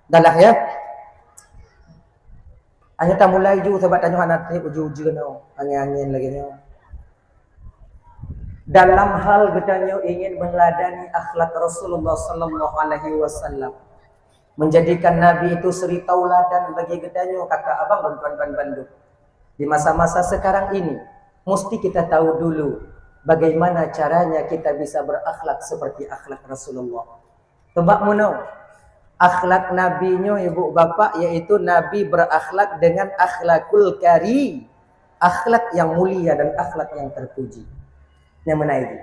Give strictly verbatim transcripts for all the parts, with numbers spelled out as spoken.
Dah lah, ya. Hanya tamulai ju sebab tanyoe hana trép uji-uji nyoe, angén-angén lagée nyoe. Dalam hal geutanyoe ingin meneladani akhlak Rasulullah sallallahu alaihi wasallam, menjadikan Nabi itu suri tauladan bagi geutanyoe, kakak abang dan tuan-tuan bandum. Di masa-masa sekarang ini, mesti kita tahu dulu bagaimana caranya kita bisa berakhlak seperti akhlak Rasulullah. Sebab meunoe, akhlak Nabi nyoe, ibu bapak, yaitu Nabi berakhlak dengan akhlakul kari, akhlak yang mulia dan akhlak yang terpuji. Nyang meunan itu.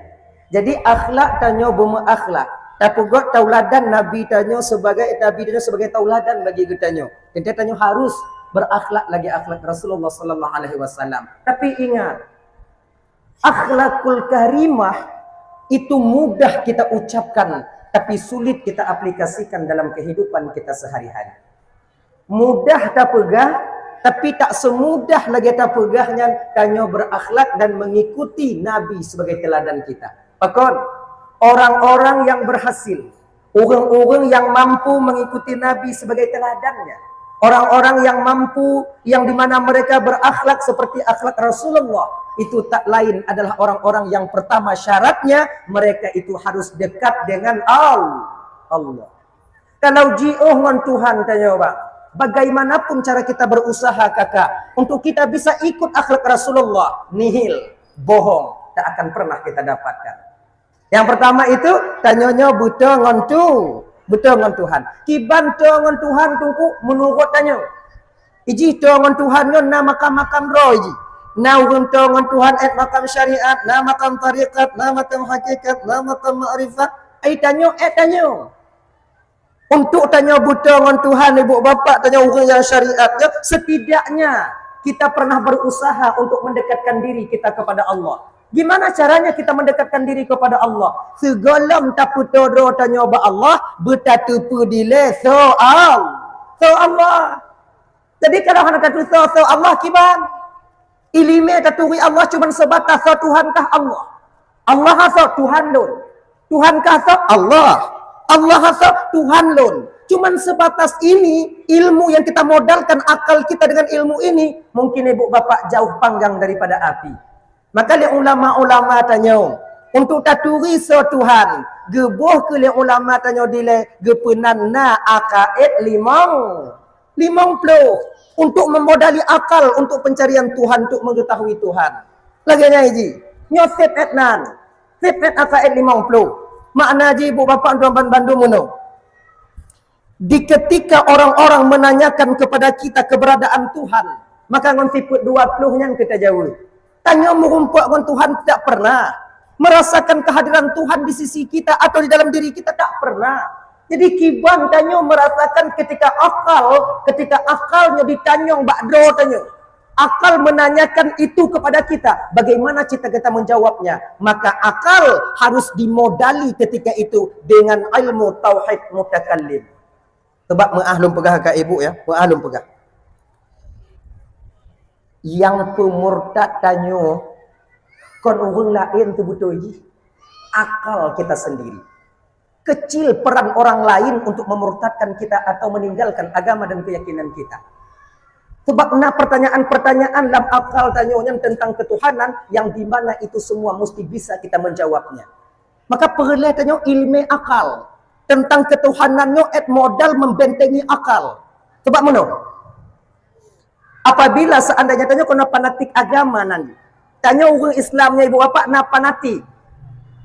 Jadi akhlak tanyoe beumeuakhlak, tapeugot tauladan Nabi tanyoe sebagai, Nabi tanyoe sebagai tauladan bagi geutanyoe. Jadi tanyoe harus berakhlak lagi akhlak Rasulullah sallallahu alaihi wasallam. Tapi ingat, akhlakul karimah itu mudah kita ucapkan, tapi sulit kita aplikasikan dalam kehidupan kita sehari-hari. Mudah tapeugah, tapi tak semudah lagée tapeugah nyan tanyoe berakhlak dan mengikuti Nabi sebagai teladan kita. Pakon? Orang-orang yang berhasil, orang-orang yang mampu mengikuti Nabi sebagai teladannya, orang-orang yang mampu, yang di mana mereka berakhlak seperti akhlak Rasulullah, itu tak lain adalah orang-orang yang pertama syaratnya mereka itu harus dekat dengan Al-, Allah. Kalau jiôh ngon Tuhan, tanyoe bang, bagaimanapun cara kita berusaha, kakak, untuk kita bisa ikut akhlak Rasulullah, nihil, bohong, tak akan pernah kita dapatkan. Yang pertama itu, tanyoe nyoe beutôi ngon tu, beutôi ngon Tuhan. Kiban toe ngon Tuhan, Teungku, menurut tanyoe. Iji toe ngon Tuhan nyoe na makam-makam droe iji. Na ureuëng toe ngon Tuhan ét makam syariat, na makam tarekat, na makam hakikat, na makam makrifat. Ai tanyoe ét tanyoe. Untuk tanyoe beutôi ngon Tuhan, ibu bapak, tanyoe ureuëng nyang syariat, ya, setidaknya kita pernah berusaha untuk mendekatkan diri kita kepada Allah. Gimana caranya kita mendekatkan diri kepada Allah? Sigohlom tapeutoro tanyoe bak Allah, beutateupeue dilée soe Al-, soe Allah. Jadi kalau hana tatusoe soe Allah, kiban? Iéleumé taturi Allah cuman sebatas soe Tuhan kah? Allah. Allah soe? Tuhan lôn. Tuhan kah soe? Allah. Allah soe? Tuhan lôn. Cuman sebatas ini, ilmu yang kita modalkan akal kita dengan ilmu ini, mungkin ibu bapak jauh panggang daripada api. Maka lé ulama-ulama tanyoe, untuk taturi soe Tuhan, geuboh keu lé ulama tanyoe dilée geupeunan na akaid limong, limong ploh untuk memodali akal untuk pencarian Tuhan, untuk mengetahui Tuhan. Lagée nyan ji, nyoe sép ét nan, sép ét akaid limong ploh. Makna ji, ibu bapak, tuan-tuan bandum, meunoe. Di ketika orang-orang menanyakan kepada kita keberadaan Tuhan, maka ngon sifeut dua ploh nyan kita jaweueb. Tanyoe meurumpok ngon Tuhan tidak pernah. Merasakan kehadiran Tuhan di sisi kita atau di dalam diri kita tak pernah. Jadi kiban tanyoe merasakan ketika akal, ketika akal nyoe ditanyong bak droe tanyoe. Akal menanyakan itu kepada kita, bagaimana kita, kita menjawabnya? Maka akal harus dimodali ketika itu dengan ilmu tauhid mutakallim. Sebab meuah lôn peugah keu ibu, ya, meuah lôn peugah. Nyang peumurtad tanyoe kon ureuëng laén teuh beutôi jih, akal kita sendiri. Kecil peran orang lain untuk memurtadkan kita atau meninggalkan agama dan keyakinan kita. Sebab na pertanyaan-pertanyaan lam akal tanyoe nyan tentang ketuhanan yang di mana itu semua mesti bisa kita menjawabnya. Maka peureulée tanyoe iéleumé akal tentang ketuhanan nyoe ét modal membentengi akal. Sebab meunoe, apabila seandainya tanyoe keunoe fanatik agama nan, tanyoe ureuëng Islam nyoe ibu bapak na fanatik.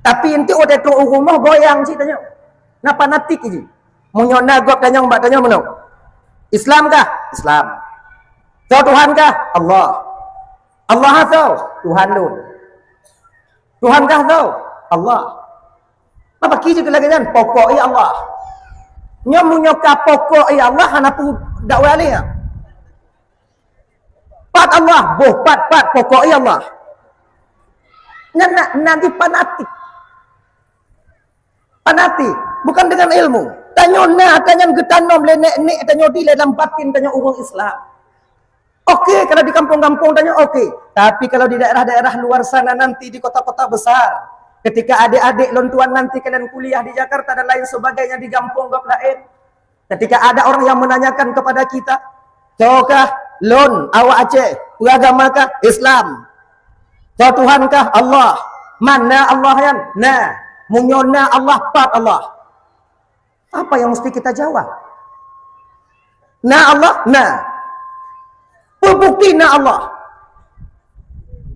Tapi enti udah tu ureuëng moh goyang cit tanyoe. Na fanatik ji. Meunyoe na gob tanyong bak tanyoe meunoe. Islam kah? Islam. Soe Tuhan kah? Allah. Allah soe? Tuhan lôn. Tuhan kah soe? Allah. Apa kiji lagée nyan? Pokok ya Allah. Nyoe meunyoe ka pokok ya Allah, hana pu dakwah lé. Pat Allah, boh pat, pat, pokok ya Allah. Nyan na, nanti fanatik. Fanatik, bukan dengan ilmu. Tanyoe na, tanyoe geutanom lé nek-nek tanyoe di dalam batin tanyoe ureuëng Islam. Oke, kalau di kampung-kampung tanyoe oke. Tapi kalau di daerah-daerah luar sana nanti di kota-kota besar, ketika adik-adik lôn tuan nanti kalian kuliah di Jakarta dan lain sebagainya di kampung gob laén, Ketika ada orang yang menanyakan kepada kita, "Soe kah?" "Lôn, awak Aceh." "Peue agama kah?" "Islam." "Soe Tuhan kah?" "Allah." "Mana Allah nyan?" "Na." "Meunyoe na Allah, pat Allah?" Apa yang mesti kita jawab? "Na Allah?" "Na." "Peue bukti na Allah?"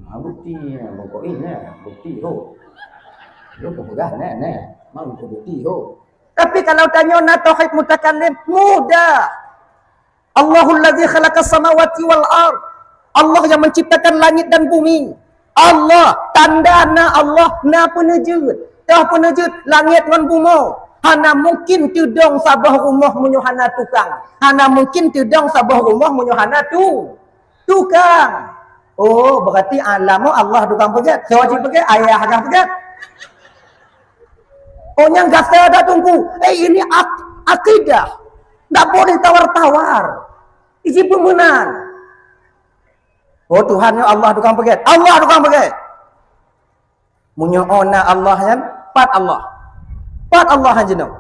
"Na bukti, na bukti, na bukti ho." Yo peugah na, na. Mang bukti ho. Tapi kalau tanyoe na tauhid mutakallim, mudah. "Allahul ladzi khalaqas samawati wal ard." Allah yang menciptakan langit dan bumi. Allah, tanda na Allah, na peuneujeuet. Toh peuneujeuet langit ngon bumoe. Hana mungkin teudong saboh rumoh meunyoe hana tukang. Hana mungkin teudong saboh rumoh meunyoe hana tu-, tukang. Oh, berarti alam Allah tukang peugét. Soe jipeugét? Ayah kah peugét? Oh, nyang gata dah tunggu. Eh, ini ak-, akidah. Tak boleh tawar-tawar. Isi peumeunan. Oh, Tuhan nyoe Allah tukang peugét. Allah tukang peugét. Meunyoe na Allah nyan, pat Allah. Pat Allah nyan jinoe.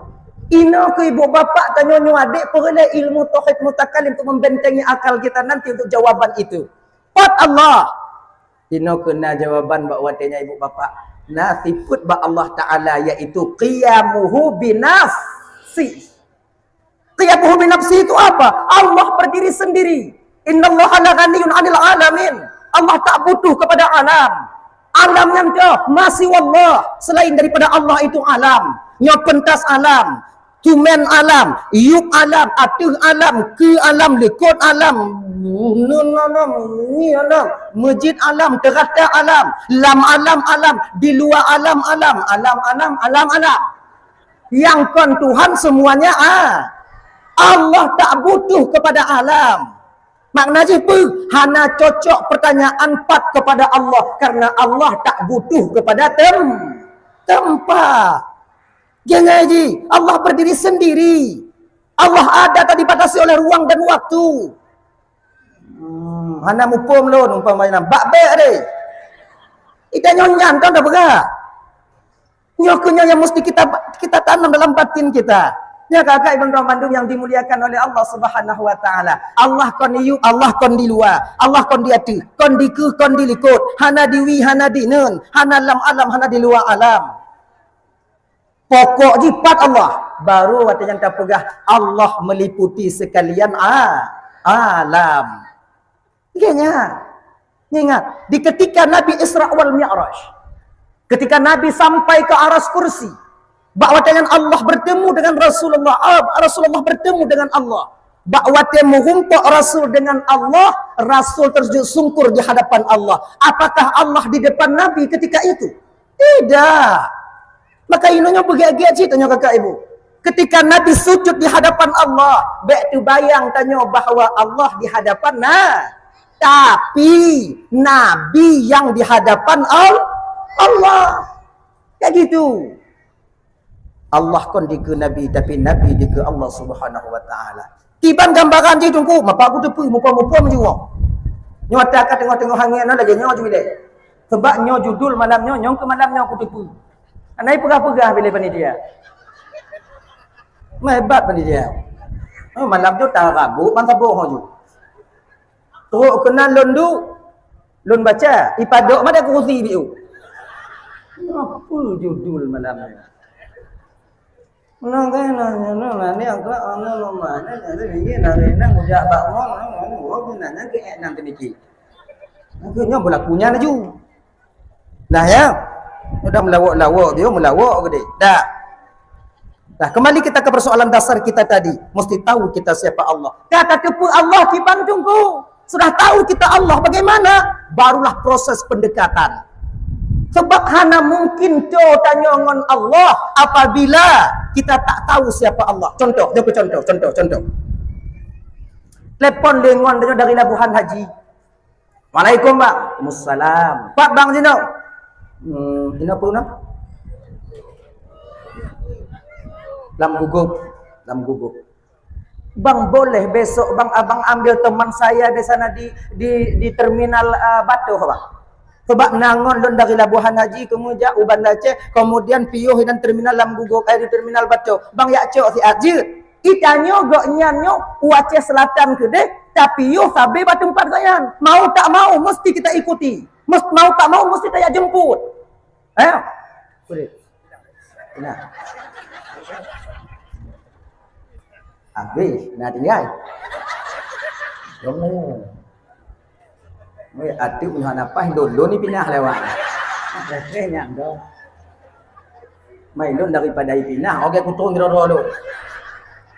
Inoe keu ibu bapak tanyoe nyoe adek peureulée ilmu tauhid mutakallim untuk membentengi akal kita nanti untuk jawaban itu. Pat Allah. Inoe keu na jawaban bak watée nyan ibu bapak. Na sifeut bak Allah Taala, yaitu qiyamuhu binafsi. Qiyamuhu binafsi itu apa? Allah berdiri sendiri. "Innallaha la ghaniyyun 'anil 'alamin." Allah tak butuh kepada alam. Alam nyan toh ma siwallah, selain daripada Allah itu alam. Nyoe peuntas alam, tumen alam, yup alam, ateueh alam, keue alam, likot alam, nun alam, ni alam, meujid alam, teurata alam, lam alam alam, di luwa alam alam, alam alam, alam alam. Nyang kon Tuhan semuanya, ah. Allah tak butuh kepada alam. Makna jih peue? Hana cocok pertanyaan pat kepada Allah, karena Allah tak butuh kepada tem-, tempat. Jangan ji, Allah berdiri sendiri. Allah ada tak dibatasi oleh ruang dan waktu. Hmm, hana muphom lôn umpama nyan. Bak bék deh. Ita nyoe nyan kan dah peugah. Nyoe keuh nyoe yang mesti kita, kita tanam dalam batin kita. Nyoe kakak Ibn Ramadan yang dimuliakan oleh Allah Subhanahu wa taala. Allah kon di yup, Allah kon di luwa, Allah kon di ateueh, kon di keue, kon di likot, hana di wie, hana di nun, hana lam alam, hana di luwa alam. Pokok jih pat Allah, baru watée nyan tapeugah Allah meliputi sekalian a-, alam. Ingat nyan. Ingat, di ketika Nabi Isra wal Mi'raj, ketika Nabi sampai ke aras kursi, bak watée nyan Allah bertemu dengan Rasulullah, ah, Rasulullah bertemu dengan Allah. Bak watée meurumpok Rasul dengan Allah, Rasul tersujud sungkur di hadapan Allah. Apakah Allah di depan Nabi ketika itu? Tidak. Maka inoe nyoe beugét-gét cit tanyoe kakak ibu. Ketika Nabi sujud di hadapan Allah, bék teubayang tanyoe bahwa Allah di hadapan na. Tapi Nabi yang di hadapan Al-, Allah. Kayak gitu. Allah kon dikeue Nabi, tapi Nabi dikeue Allah Subhanahu wa taala. Kiban gambaran jih Teungku, mapa kuteupeue muphom-muphom jiwoe. Nyoe ata ka teungoh-teungoh angén nyoe lagée nyoe ju ilée. Sebab nyoe judul malam nyoe, nyoe keu malam nyoe kuteupeue. Hana ipeugah-peugah bilé panitia. Meuhebat panitia. Oh, malam nyoe tarabok ban saboh ju. Trok keunan lôn duek, lôn baca, ipadok maté kurusi biu. Apa judul malam nyoe? Nang keuh nang nyoe nang ni angka ana lomah nang ada bingit nang nang ujak bak wong nang nang wong nang nang keuh nang teumiki. Nang keuh nyoe beulaku nyan laju. Nah ya, udah melawak-lawak dia melawak gede. Dah. Nah, kembali kita ke persoalan dasar kita tadi, mesti tahu kita siapa Allah. Kata teupeu Allah kiban Teungku. Sudah tahu kita Allah bagaimana? Barulah proses pendekatan. Sebab hana mungkin to tanyoe ngon Allah apabila kita tak tahu siapa Allah. Contoh, jom ke contoh, contoh, contoh. Telepon lengon tanyoe dari Labuhan Haji. "Waalaikum, Bang." "Musalam." "Pat Bang jinoe?" "Hmm, jinoe peue na?" "Lam gugop, lam gugop." "Bang, boleh besok, Bang, abang ambil teman saya di sana di, di, di terminal, eh, Batoh, Bang. Sebab nangon lôn dari Labuhan Haji, kemudian u Banda Aceh, kemudian piôh inan terminal lam gugop, eh, di terminal Batoh. Bang, yak cok siat jeuet." Itanyoe gobnyan nyoe u Aceh Selatan keudeh, tapi yoh sabe bak teumpat gobnyan. Mau tak mau mesti kita ikuti. Mes-, mau tak mau mesti tajak jemput. Eh? Boleh. Nah. Habis, nah tinggai. Dong. Weh, ateuk meuhana paih lôn, lôn ni pinah lewat. Nyan dong. Mai lôn daripada i pinah, oke kutong droe-droe lôn.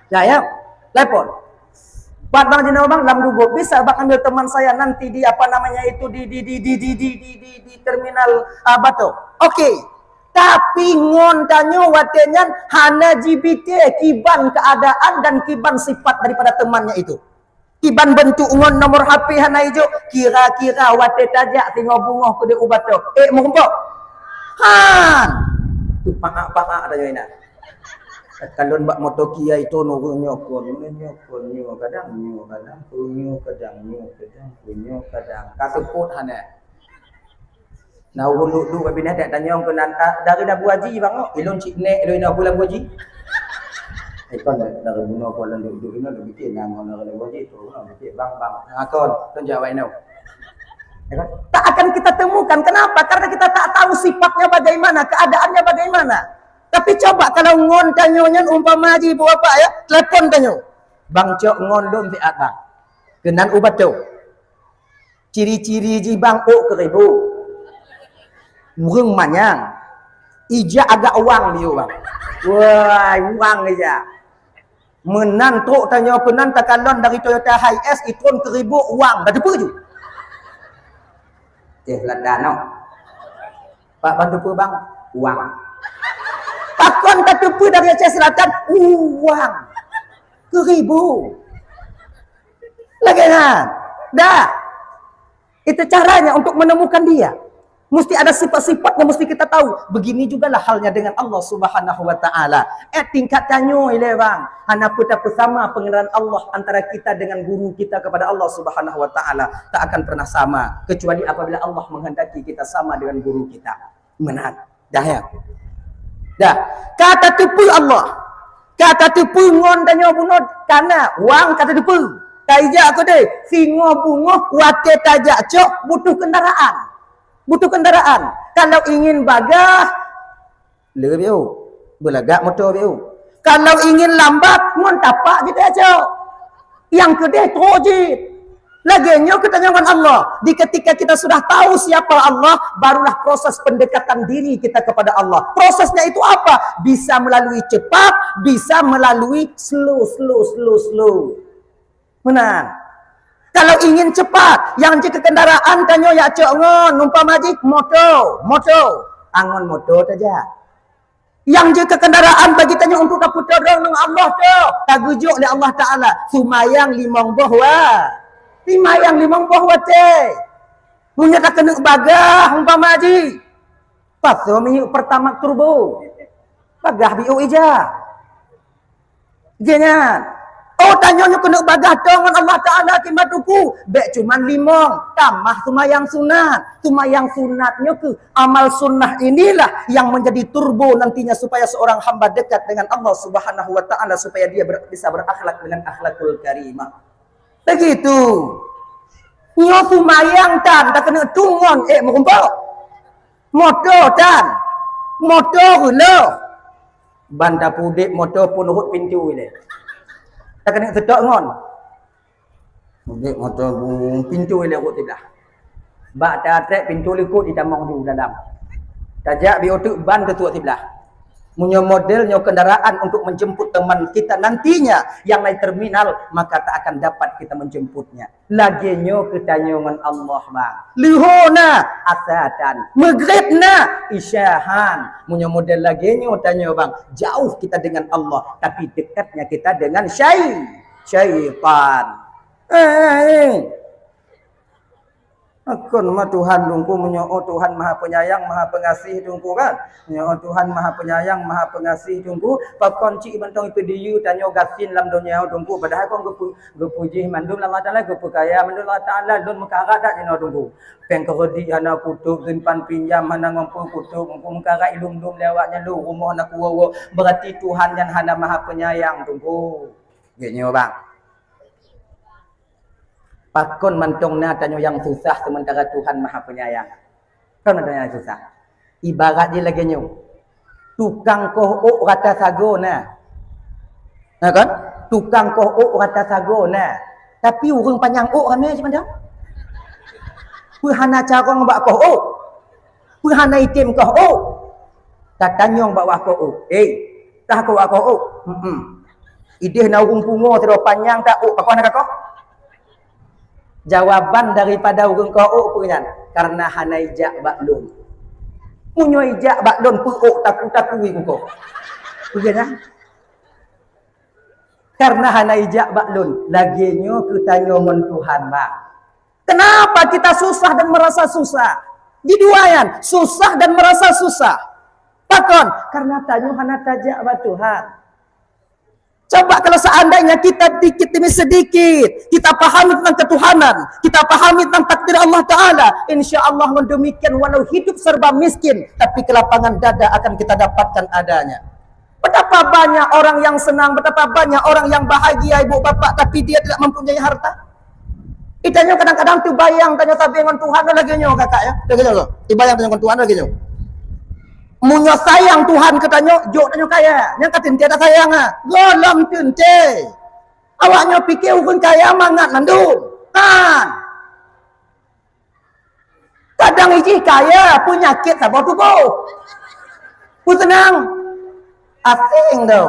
Ya, ya. Telepon. Pat bang jinoe bang, lam dugo. Bisa bang ambil teman saya nanti di apa namanya itu di di di di di di di di di terminal ah, Batok. Oke. Tapi ngon tanyoe watée nyan hana jibité kiban keadaan dan kiban sifat daripada temannya itu. Kiban bentuk ngon nomor H P hana ijok, kira-kira watée tajak singoh bungoh keudeh u Batok. Eh, meurumpok. Han. Tu paak-paak tanyoe inan. Kalon bak moto Kia itu nurun nyokon, nyokon, nyokon, kadang nyokon, kadang nyokon, kadang nyokon, kadang. Ka seupôt hana. Nah, ulôn duek-duek bak binéh, dak tanyong keunan, "Ah, dari Labu Haji, Bang, oh?" Ilôn cit nèk, ilôn inoe Labu Haji. Eh, kon dari bunoe kon lôn duek-duek inoe, lôn pikir nyan ngon dari Labu Haji, tu, lôn pikir, "Bang, bang." Ah, kon, kon jawab inoe. Ya kan? Tak akan kita temukan. Kenapa? Karena kita tak tahu sifatnya bagaimana, keadaannya bagaimana. Tapi coba kalau ngon tanyoe nyan umpama ji, Bapak, ya, telepon tanyoe. "Bang, cok ngon lôn siat, Bang. Keunan ubat tu." Ciri-ciri jih bang ôk keuribu. Ureueng manyang. Ija agak wang liu bang. Wah, wang ija. Meunan trok tanyoe keunan takalon dari Toyota Hiace itron keuribu wang. Dah teupeue ju. Eh, lada noh. Pak bantu peue bang? Wang. Pakon ka teupeue dari Aceh Selatan? Wang. Keuribu. Lagèe nyan. Dah. Itu caranya untuk menemukan dia. Mesti ada sifat-sifatnya, mesti kita tahu. Begini jugalah halnya dengan Allah Subhanahu wa Ta'ala. Eh, tingkat tanyoe ilèe bang. Hana peue tapeusama pengenalan Allah antara kita dengan guru kita kepada Allah Subhanahu wa Ta'ala. Tak akan pernah sama kecuali apabila Allah menghendaki kita sama dengan guru kita. Meunan. Dah ya. Dah. Ka tateupeue Allah. Ka tateupeue ngon tanyoe bunoe kana wang ka tateupeue. Taijak keudeh singoh beungoh watèe tajak cok butuh kendaraan. Butuh kendaraan. Kalau ingin bagah le biu. Beulagak moto biu. Kalau ingin lambat ngon tapak jih tajak cok. Nyang keudeh trok jih. Lagèe nyoe kita ngon Allah. Di ketika kita sudah tahu siapa Allah, barulah proses pendekatan diri kita kepada Allah. Prosesnya itu apa? Bisa melalui cepat, bisa melalui slow, slow, slow, slow. Meunan. Kalau ingin cepat, nyang jeuet keu kendaraan tanyoe jak cok ngon, umpama jih moto, moto. Angon moto tajak. Nyang jeuet keu kendaraan bagi tanyoe untuk tapeutolong ngon Allah tu, tageujok lé Allah Taala, seumayang limong boh wa-, seumayang limong boh watèe. Meunyoe takeuneuk bagah umpama jih, pasoe minyeuk Pertamax turbo, bagah biu ija. Jih nyan. Oh, tanyoe nyoe keuneuk bagah tô ngon Allah Taala kimat uku. Bèk cuman limong, tamah seumayang sunat. Seumayang sunat nyoe keuh amal sunnah inilah yang menjadi turbo nantinya supaya seorang hamba dekat dengan Allah Subhanahu wa Taala, supaya dia ber-, bisa berakhlak dengan akhlakul karimah. Begitu. Nyoe seumayang tan, takeuneuk tungon, eh, meurumpok. Moto tan. Moto reuloh. Ban tapudek moto pun rhot pintu ilèe. Takeuneuk seutok ngon. Pudek moto bu-, pintu ilèe rhot siblah. Bak tatrek pintu likot itamong ju dalam. Tajak biu teuk ban teutuek siblah. Meunyoe model nyoe kendaraan untuk menjemput teman kita nantinya yang naik terminal, maka tak akan dapat kita menjemputnya. Lagèe nyoe keu tanyoe ngon Allah, bang. Leuhô na, asa tan. Maghrib na, isya han. Meunyoe model lagèe nyoe tanyoe, bang, jauh kita dengan Allah, tapi dekatnya kita dengan syai-, syaitan. Eh, eh, eh. Pakon ma Tuhan Teungku, meunyoe Tuhan Maha Penyayang, Maha Pengasih Teungku kan? Meunyoe Tuhan Maha Penyayang, Maha Pengasih Teungku, pakon cit mantong ipeudiyeu tanyoe gasien lam donya Teungku, padahai kon geupeu-, geupeujih mandum lé Allah Taala, geupeukaya mandum lé Allah Taala, lôn meukarat that jinoe Teungku. Péng keureudit hana kutôb, simpan pinjam hana ngon peue kutôb, Teungku meukarat ilôn dum lé awak nyan lôn, rumoh hana kuwoe-woe, berarti Tuhan nyan hana Maha Penyayang Teungku. Geuh nyoe bang. Pakon mantong na tanyoe nyang susah sementara Tuhan Maha Penyayang? Kon mantong nyang susah. Ibarat jih lagée nyoe. Tukang koh ôk rata sagoe na. Na kan? Tukang koh ôk rata sagoe na. Tapi ureuëng panyang ôk ramé cit mantong. Peue hana carông bak koh ôk? Peue hana item koh ôk? Tatanyong bak wah koh ôk. "Eh, tah koh wah koh ôk?" "Hmm." "Ideh na ureuëng pungo sidroe panyang that ôk, pakon hana kakoh?" Jawaban daripada ureuëng koh ôk peue nyan? "Karena hana ijak bak lôn." Meunyoe ijak bak lôn, peue ôk taku-taku ikukoh. Peue nyan? Karena hana ijak bak lôn. Lagée nyoe keuh tanyoe ngon Tuhan, bang. Kenapa kita susah dan merasa susah? Di dua nyan, susah dan merasa susah. Pakon? Karena tanyoe hana tajak bak Tuhan. Coba kalau seandainya kita sedikit demi sedikit, kita pahami tentang ketuhanan, kita pahami tentang takdir Allah Taala, insya Allah ngon demikian walau hidup serba miskin, tapi kelapangan dada akan kita dapatkan adanya. Betapa banyak orang yang senang, betapa banyak orang yang bahagia ibu bapak, tapi dia tidak mempunyai harta. Itanyoe kadang-kadang teubayang tanyoe sabe ngon Tuhan lagée nyoe kakak ya. Lagée nyoe. Teubayang tanyoe ngon Tuhan lagée nyoe. Meunyoe sayang Tuhan keu tanyoe, jok tanyoe kaya. Nyang ka teuntée tasayang ha. Gohlom teuntée. Awak nyoe pike ureuëng kaya mangat mandum. Kan? Kadang ijih kaya, peunyakét saboh tuboh. Peuseunang. Asing tu.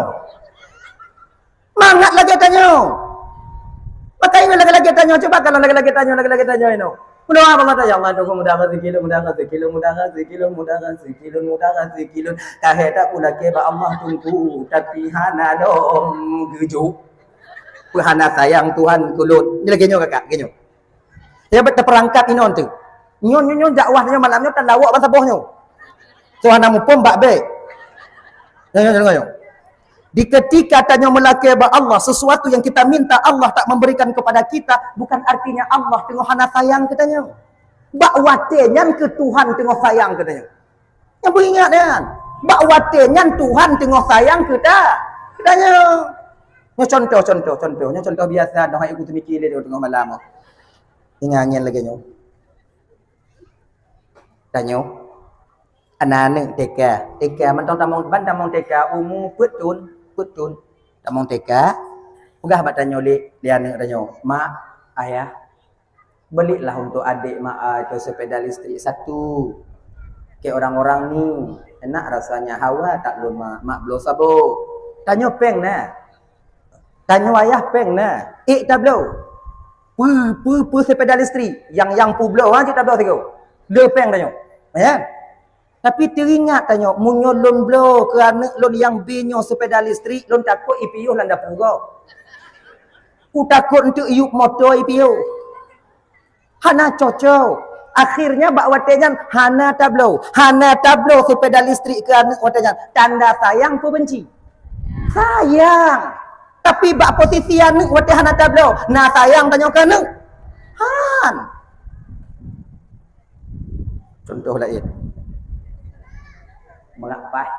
Mangat lagée tanyoe. Maka ingat lagée-lagée tanyoe, cuba kalau lagée-lagée tanyoe, lagée-lagée tanyoe inoe. Meudoa bak Allah, "Ya Allah, Tuhan, mudah rezeki lôn, mudah rezeki lôn, mudah rezeki lôn, mudah rezeki lôn, mudah rezeki lôn." Kahé that kulakée bak Allah Teungku, tapi hana lom geujok. Peuhana sayang Tuhan keu lôn. Nyoe lagée nyoe kakak, lagée nyoe. Ya, bet teupeurangkat inoe tu. Nyoe, nyoe, nyoe dakwah nyoe malam nyoe tan lawok ban saboh nyoe. Tuhan na muphom bak bék. Nyoe, nyoe, nyoe, nyoe. Di ketika tanyoe meulakée bak Allah sesuatu yang kita minta Allah tak memberikan kepada kita, bukan artinya Allah teungoh hana sayang keu tanyoe. Bak watée nyan keuh Tuhan teungoh sayang keu tanyoe. Nyang beuingat nyan, bak watée nyan Tuhan teungoh sayang keu ta-, keu tanyoe. Nyoe contoh, contoh, contoh. Nyoe contoh biasa, dah hai ku teumiki lé teungoh malam. Ingat nyan lagée nyoe. Tanyoe. Aneuk T K, T K mantong tamong, ban tamong T K, umu peuet thon, peuet thon. Tamong T K, peugah bak tanyoe lé, lé aneuk tanyoe, "Mak, ayah, belilah untuk adik Mak, ah, itu sepeda listrik satu. Kayak orang-orang ni, enak rasanya, hawa tak lôn, Mak, Mak bloe saboh." Tanyoe péng na. Tanyoe ayah péng na. Ék tabloe. Peue, peue, peue sepeda listrik? Yang, yang peubloe, ha, cit tabloe sigoe. Le péng tanyoe. Ya. Tapi teuingat tanyoe, meunyoe lôn bloe keu aneuk lôn nyang B nyoe sepeda listrik, lôn takot ipiôh lam dapur gob. Kutakot eunteuk yup moto ipiôh. Hana cocok. Akhirnya bak watée nyan hana tabloe. Hana tabloe sepeda listrik keu aneuk watée nyan. Tanda sayang peue benci? Sayang. Tapi bak posisi aneuk watée hana tabloe, na sayang tanyoe keu aneuk? Han. Contoh laén. Meurapah.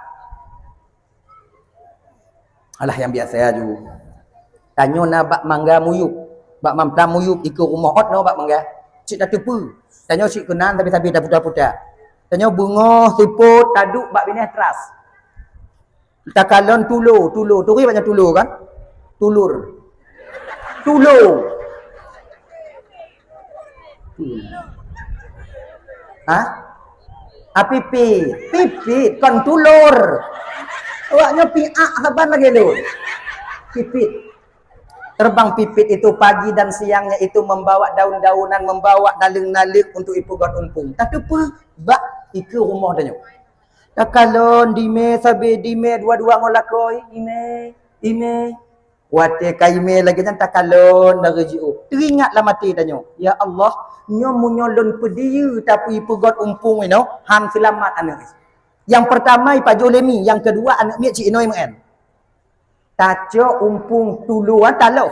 Alah, nyang biasa aju. Tanyoe na bak mangga muyup. Bak mamplam muyup dikeue rumoh ôt nyoe bak mangga. Cit tateupeue. Tanyoe cit keunan sabe-sabe taputa-puta. Tanyoe beungoh sipôt taduek bak binéh teras. Takalon tulo, tulo. Turi banyak tulo kan? Tulur. Tulo. Ha? Ah, pipit. Pipit, kon tulur. Awaknyoe piak saban lagée lôn. Pipit. Terbang pipit itu pagi dan siangnya itu membawa daun-daunan, membawa naleueng-naleueng untuk ipeugét umpung. Tateupeue bak dikeue rumoh tanyoe. Takalon dime sabe dime dua-dua ngon lakoe, ime, ime. Watée ka imé lagée nyan takalon dari jiôh. Teuingat lam até tanyoe, "Ya Allah, nyoe meunyoe lôn peudiyeu tapi peugöt umpung inoe, han seulamat aneuëk." Nyang peurtama ipajoh lé mi, nyang keudua aneuëk miet cit inoe meu'en. Tacok umpung tulo, ah, taloh.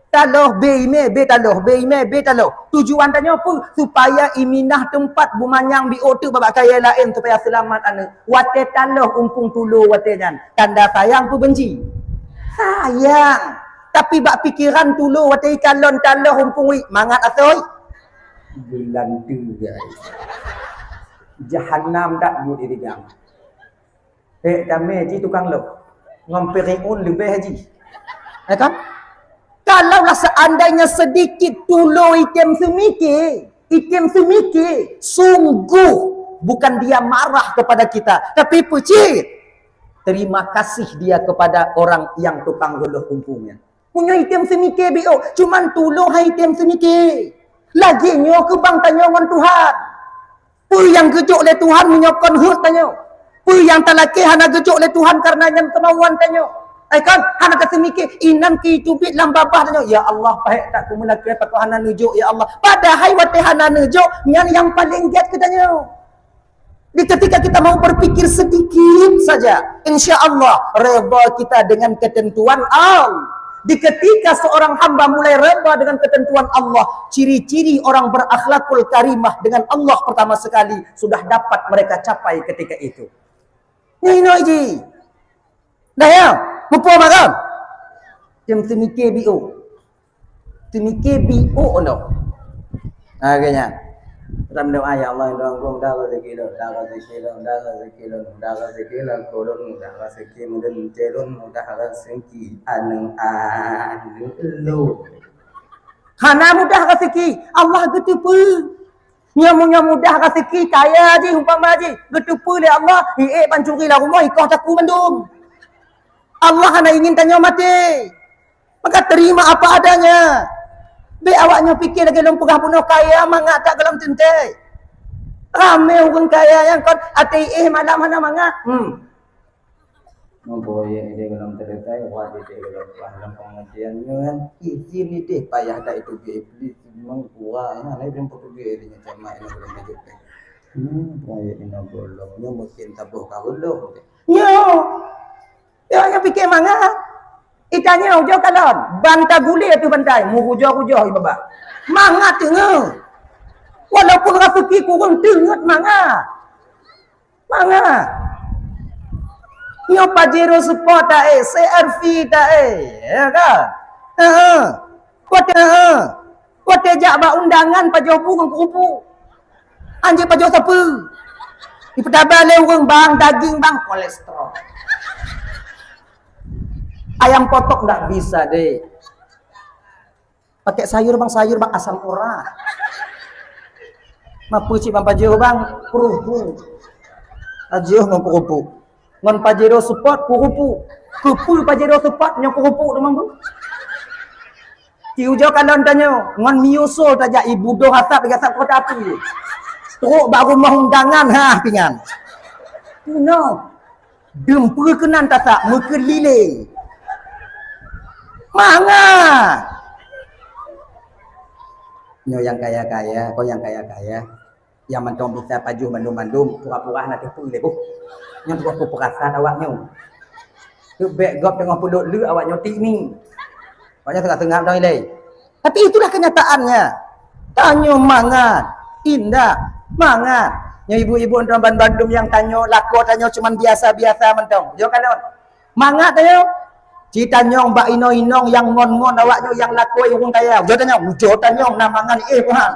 Taloh bé imé, bé taloh, bé imé, bé taloh. Tujuan tanyoe peue? Supaya iminah teumpat beumanyang biôh teuk babah kayée laén supaya seulamat aneuëk. Watée taloh umpung tulo watée nyan, tanda sayang peu benci? Sayang. Tapi bak pikeran tulo watée ikalon taloh umpung wit, mangat asoe? Beulanteue, guys. Jahanam dak buet irigam. Eh, damé ji tukang lok. Ngon Firaun leubeh ji. Ya kan? Kalaulah seandainya sedikit tulo item semike, item semike, sungguh bukan dia marah kepada kita, tapi peucit. Terima kasih dia kepada orang yang tukang geuloh umpungnya. Meunyoe item semike biôh, cuman tulo hai item semike. Lagée nyoe keubang tanyoe ngon Tuhan. Peue nyang geujok lé Tuhan meunyoe kon heuet tanyoe? Peue nyang talakée hana geujok lé Tuhan kareuna nyan keumauan tanyoe? Ai kan, hana taseumike, inan keu teubiet lam babah tanyoe, "Ya Allah, pahek that kumeulakée pakon hana neujok, ya Allah." Padahai watée hana neujok, nyan nyang paleng gét keu tanyoe. Di ketika kita mau berpikir sedikit saja, insya Allah redha kita dengan ketentuan Allah. Di ketika seorang hamba mulai redha dengan ketentuan Allah, ciri-ciri orang berakhlakul karimah dengan Allah pertama sekali sudah dapat mereka capai ketika itu. Nyoe inoe ji. Dah ya? Muphom kan? Tem teumike biôh. Teumike biôh noh. Ha, keu nyan. Dalam doa, "Ya Allah, indong mudah rezeki lôn, mudah rezeki lôn, mudah rezeki lôn, mudah rezeki lôn, mudah rezeki lôn, mudah rezeki lôn, mudah rezeki aneuk-aneuk lôn." Hana mudah rezeki, Allah geuteupeue. Nyoe meunyoe mudah rezeki, kaya jih umpama jih, geuteupeue lé Allah, hiék pancuri lam rumoh, ikoh takue mandum. Allah hana ingin tanyoe maté. Maka terima apa adanya. Bék awak nyoe pike lagée lôn peugah bunoe kaya mangat that gohlom teuntée. Ramé ureuëng kaya nyang kon até éh malam hana mangat. Hmm. Mempunyai ide gohlom teuntée, wah ide gohlom pah lam pengertian nyoe kan. Izin ideh payah dak itu bi iblis mengkuah ya, lain yang petugas ini macam mana gohlom hidup. Hmm, proyek ini gohlom nyoe mungkin taboh ka gohlom. Nyoe. Nyoe nyang pike mangat. Itanyoe ujoe kalon, ban tagulie ateueh bantai, meurujoh-rujoh ié babah. Mangat teungoh. Walaupun raseuki kureueng teungeut mangat. Mangat. Nyoe Pajero Sport ta-e, C R V ta-e, ya kan? Heeh. Watée, heeh. Watée jak bak undangan pajoh bu ngon kupu. Anjeuk pajoh sapeue. Ipeutaba lé ureuëng bang daging bang kolesterol. Ayam potong ndak bisa deh. Pakai sayur bang, sayur bang asam urat. Mapeue cit bang pajoh bang, kurupu. Pajoh ngon kurupu. Ngon Pajero Sport kurupu. Kupu Pajero Sport nyoe kurupu teuma bu. Ti ujoe kalon tanyoe, ngon Mio Soul tajak ibu doh asap, asap kota api. Trok bak rumoh undangan, ha, pingan. Bunoe. Dum peue keunan tasak meukeulileng. Mangat. Nyoe nyang kaya-kaya, kon nyang kaya-kaya. Nyang mantong bisa pajoh mandum-mandum, pura-pura hana teupeue lé boh. Nyoe teungoh peuperasan awak nyoe. Teubek gob teungoh peulot le awak nyoe tik ni. Awak nyoe seungab-seungab dong ilée. Tapi itulah kenyataannya. Tanyoe mangat, indak, mangat. Nyoe ibu-ibu ngon ban bandum nyang tanyoe lakoe tanyoe cuman biasa-biasa mantong. Jok kalon. Mangat tanyoe. Ci tanyong bak inong-inong nyang ngon-ngon awak nyoe nyang lakoe ureuëng kaya. Ujoe tanyong, ujoe tanyong na mangan éh Tuhan.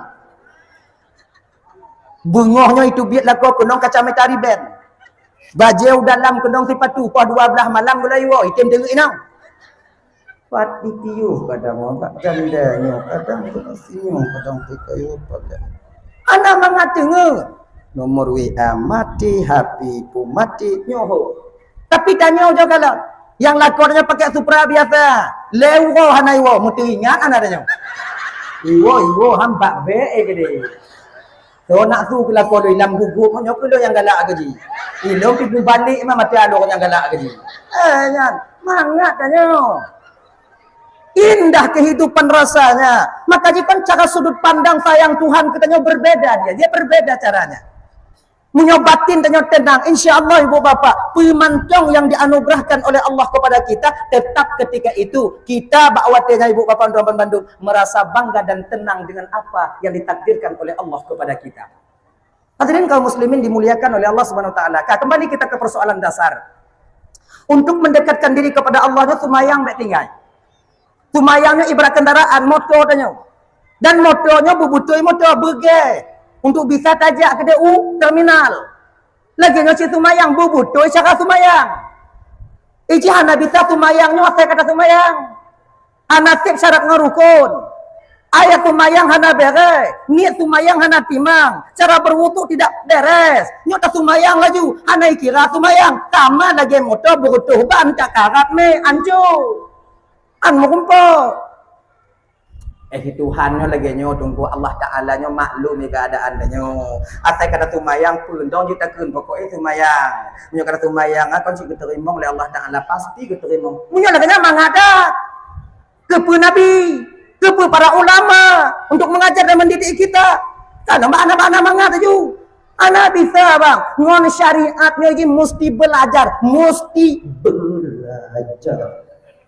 Beungoh nyoe iteubiet lakoe keunong kacamata riben. Bajée u dalam keunong sipatu, poh dua blaih malam gulai woe, item deungeuk inong. Pat ditiuh kadang bak janda nyoe, kadang keunoe sinyoe, kadang teukayu pakai. Hana mangat teungeut. Nomor W A mati, H P pun mati, nyoe ho. Tapi tanyoe ujoe kalon. Nyang lakoe nyoe pakai Supra biasa. Lé uroe hana iwoe, meuteuingat hana tanyoe. Iwoe, iwoe, han bak bék eh gede. Soe nak su keu lakoe lôn lam gugup, nyoe keu lôn nyang galak keu jih. Ilôn pi mubalek mah maté along nyang galak keu jih. Eh, nyan, mangat tanyoe. Indah kehidupan rasanya. Maka jikon cara sudut pandang sayang Tuhan kita nyoe berbeda dia. Dia berbeda caranya. Meunyoe batin tanyoe tenang, insya Allah ibu bapak, peumantong yang dianugerahkan oleh Allah kepada kita, tetap ketika itu kita bak watée nyan ibu bapak dan teman bandum merasa bangga dan tenang dengan apa yang ditakdirkan oleh Allah kepada kita. Hadirin kaum muslimin dimuliakan oleh Allah Subhanahu wa taala. Ka, kembali kita ke persoalan dasar. Untuk mendekatkan diri kepada Allah nyoe seumayang bèk tinggai. Seumayang nyoe ibarat kendaraan moto tanyoe. Dan moto nyoe beubutôi moto beugèe untuk bisa tajak keudéh u terminal. Lagèe nyoe cit seumayang beubutôi cara seumayang. Iji hana bisa seumayang nyoe asai kata seumayang. Hana sép syarat ngon rukon. Ayat seumayang hana bèrèh, niet seumayang hana timang, cara berwudhu tidak beres. Nyoe taseumayang laju, hana ikira seumayang. Sama lagèe moto beureutoh ban, tak karat mé, ancô. An meurumpok. Eh, Tuhan nyoe lagèe nyoe, Teungku, Allah Taala nyoe maklum keadaan tanyoe. Asai kata seumayang pun dong jeuet takheun, pokok eh seumayang. Meunyoe kata seumayang, ah, kon cit geuteurimong lé Allah Taala, pasti geuteurimong. Meunyoe lagèe nyan mangat dah. Keupeue Nabi, keupeue para ulama untuk mengajar dan mendidik kita. Kan nampak anak-anak mangat laju. Hana bisa bang, ngon syariat nyoe jih musti belajar, musti belajar.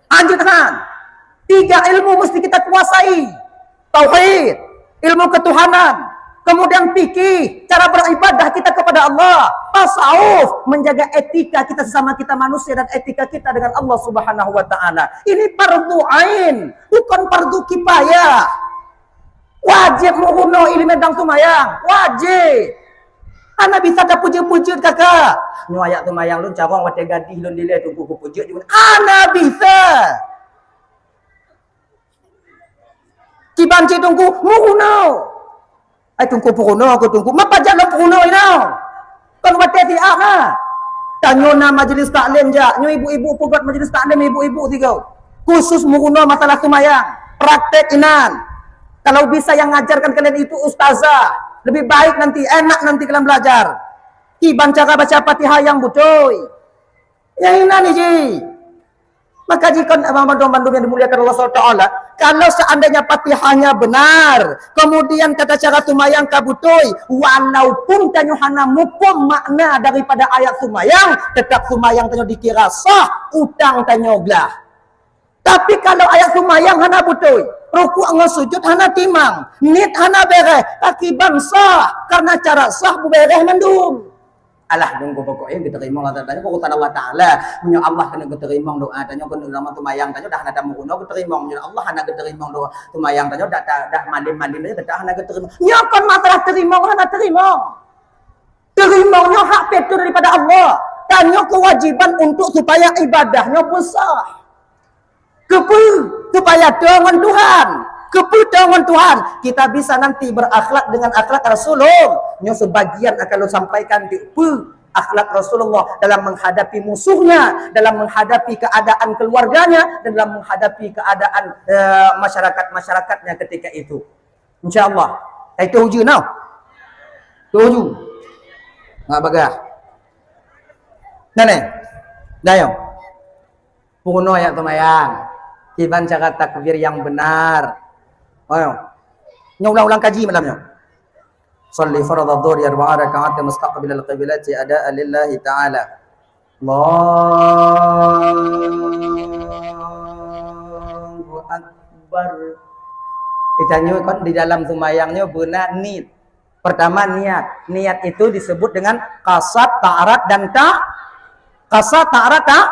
Lanjut han. Tiga ilmu mesti kita kuasai. Tauhid, ilmu ketuhanan, kemudian fikih, cara beribadah kita kepada Allah, tasawuf, menjaga etika kita sesama kita manusia dan etika kita dengan Allah Subhanahu wa taala. Ini fardu ain, bukan fardu kifayah. Wajéb meurunoe ileumèe dan seumayang, wajéb. Hana bisa tapeujeuet-peujeuet kaka. Nyoe ayat seumayang lôn carông watèe gadih lôn dilèe Teungku kupeujeuet jeuet. Hana bisa. Kiban cit Teungku meurunoe. Ai Teungku peurunoe keu Teungku. Mapa jak lôn peurunoe inoe? Kon watèe siat na. Tanyoe na majlis taklim jak. Nyoe ibu-ibu peugöt majlis taklim ibu-ibu sigoe. Khusus meurunoe masalah seumayang. Praktek inan. Kalau bisa yang ngajarkan kalian itu ustazah, lebih baik nanti, enak nanti kalian belajar. Kiban cara baca Fatihah nyang beutôi. Nyang inan jih. Maka jikon abang bandum-bandum yang dimuliakan Allah subhanahu wa taala, kalau seandainya Fatihahnya benar, kemudian tata cara seumayang ka beutôi, walaupun tanyoe hana muphom makna daripada ayat seumayang, tetap seumayang tanyoe dikira sah, utang tanyoe glah. Tapi kalau ayat seumayang hana beutôi, rukuk ngon sujud hana timang, niet hana bèrèh, pakiban sah, karena cara sah beubèrèh mandum. Alah, Teungku, pokok eh geuteurimong lah tanyoe keu urusan Allah Taala. Meunyoe Allah keuneuk geuteurimong doa tanyoe, keuneuk lama seumayang tanyoe dah hana tameurunoe geuteurimong. Meunyoe Allah hana geuteurimong doa seumayang tanyoe dah, dah, dah malim-malim tanyoe dah hana geuteurimong. Nyoe kon masalah teurimong hana teurimong. Teurimong nyoe hak peuet daripada Allah. Tanyoe kewajiban untuk supaya ibadah nyoe beusah. Keupeue? Supaya toe ngon Tuhan. Keupeue toe ngon Tuhan? Kita bisa nanti berakhlak dengan akhlak Rasulullah. Nyoe sebagian akan lôn sampaikan keupeue akhlak Rasulullah dalam menghadapi musuhnya, dalam menghadapi keadaan keluarganya, dan dalam menghadapi keadaan, eh, masyarakat-masyarakatnya ketika itu. Insya Allah. Hai tu uju nah. Tu uju. Nggak bagah. Nah, nih. Dah, yo. Peurunoe ayat seumayang. Kiban cara takbir yang benar. Ayo. Nyoe ulang-ulang kaji malam nyoe. Shalli fardhadh dhuhri arba'a raka'atin mustaqbilal qiblati adaan lillahi ta'ala. Allahu Akbar. Kita nyoe kan di dalam seumayang nyoe beuna niet. Pertama niat. Niat itu disebut dengan kasat, ta'arat, dan ta-, kasat, ta'arat, ta-,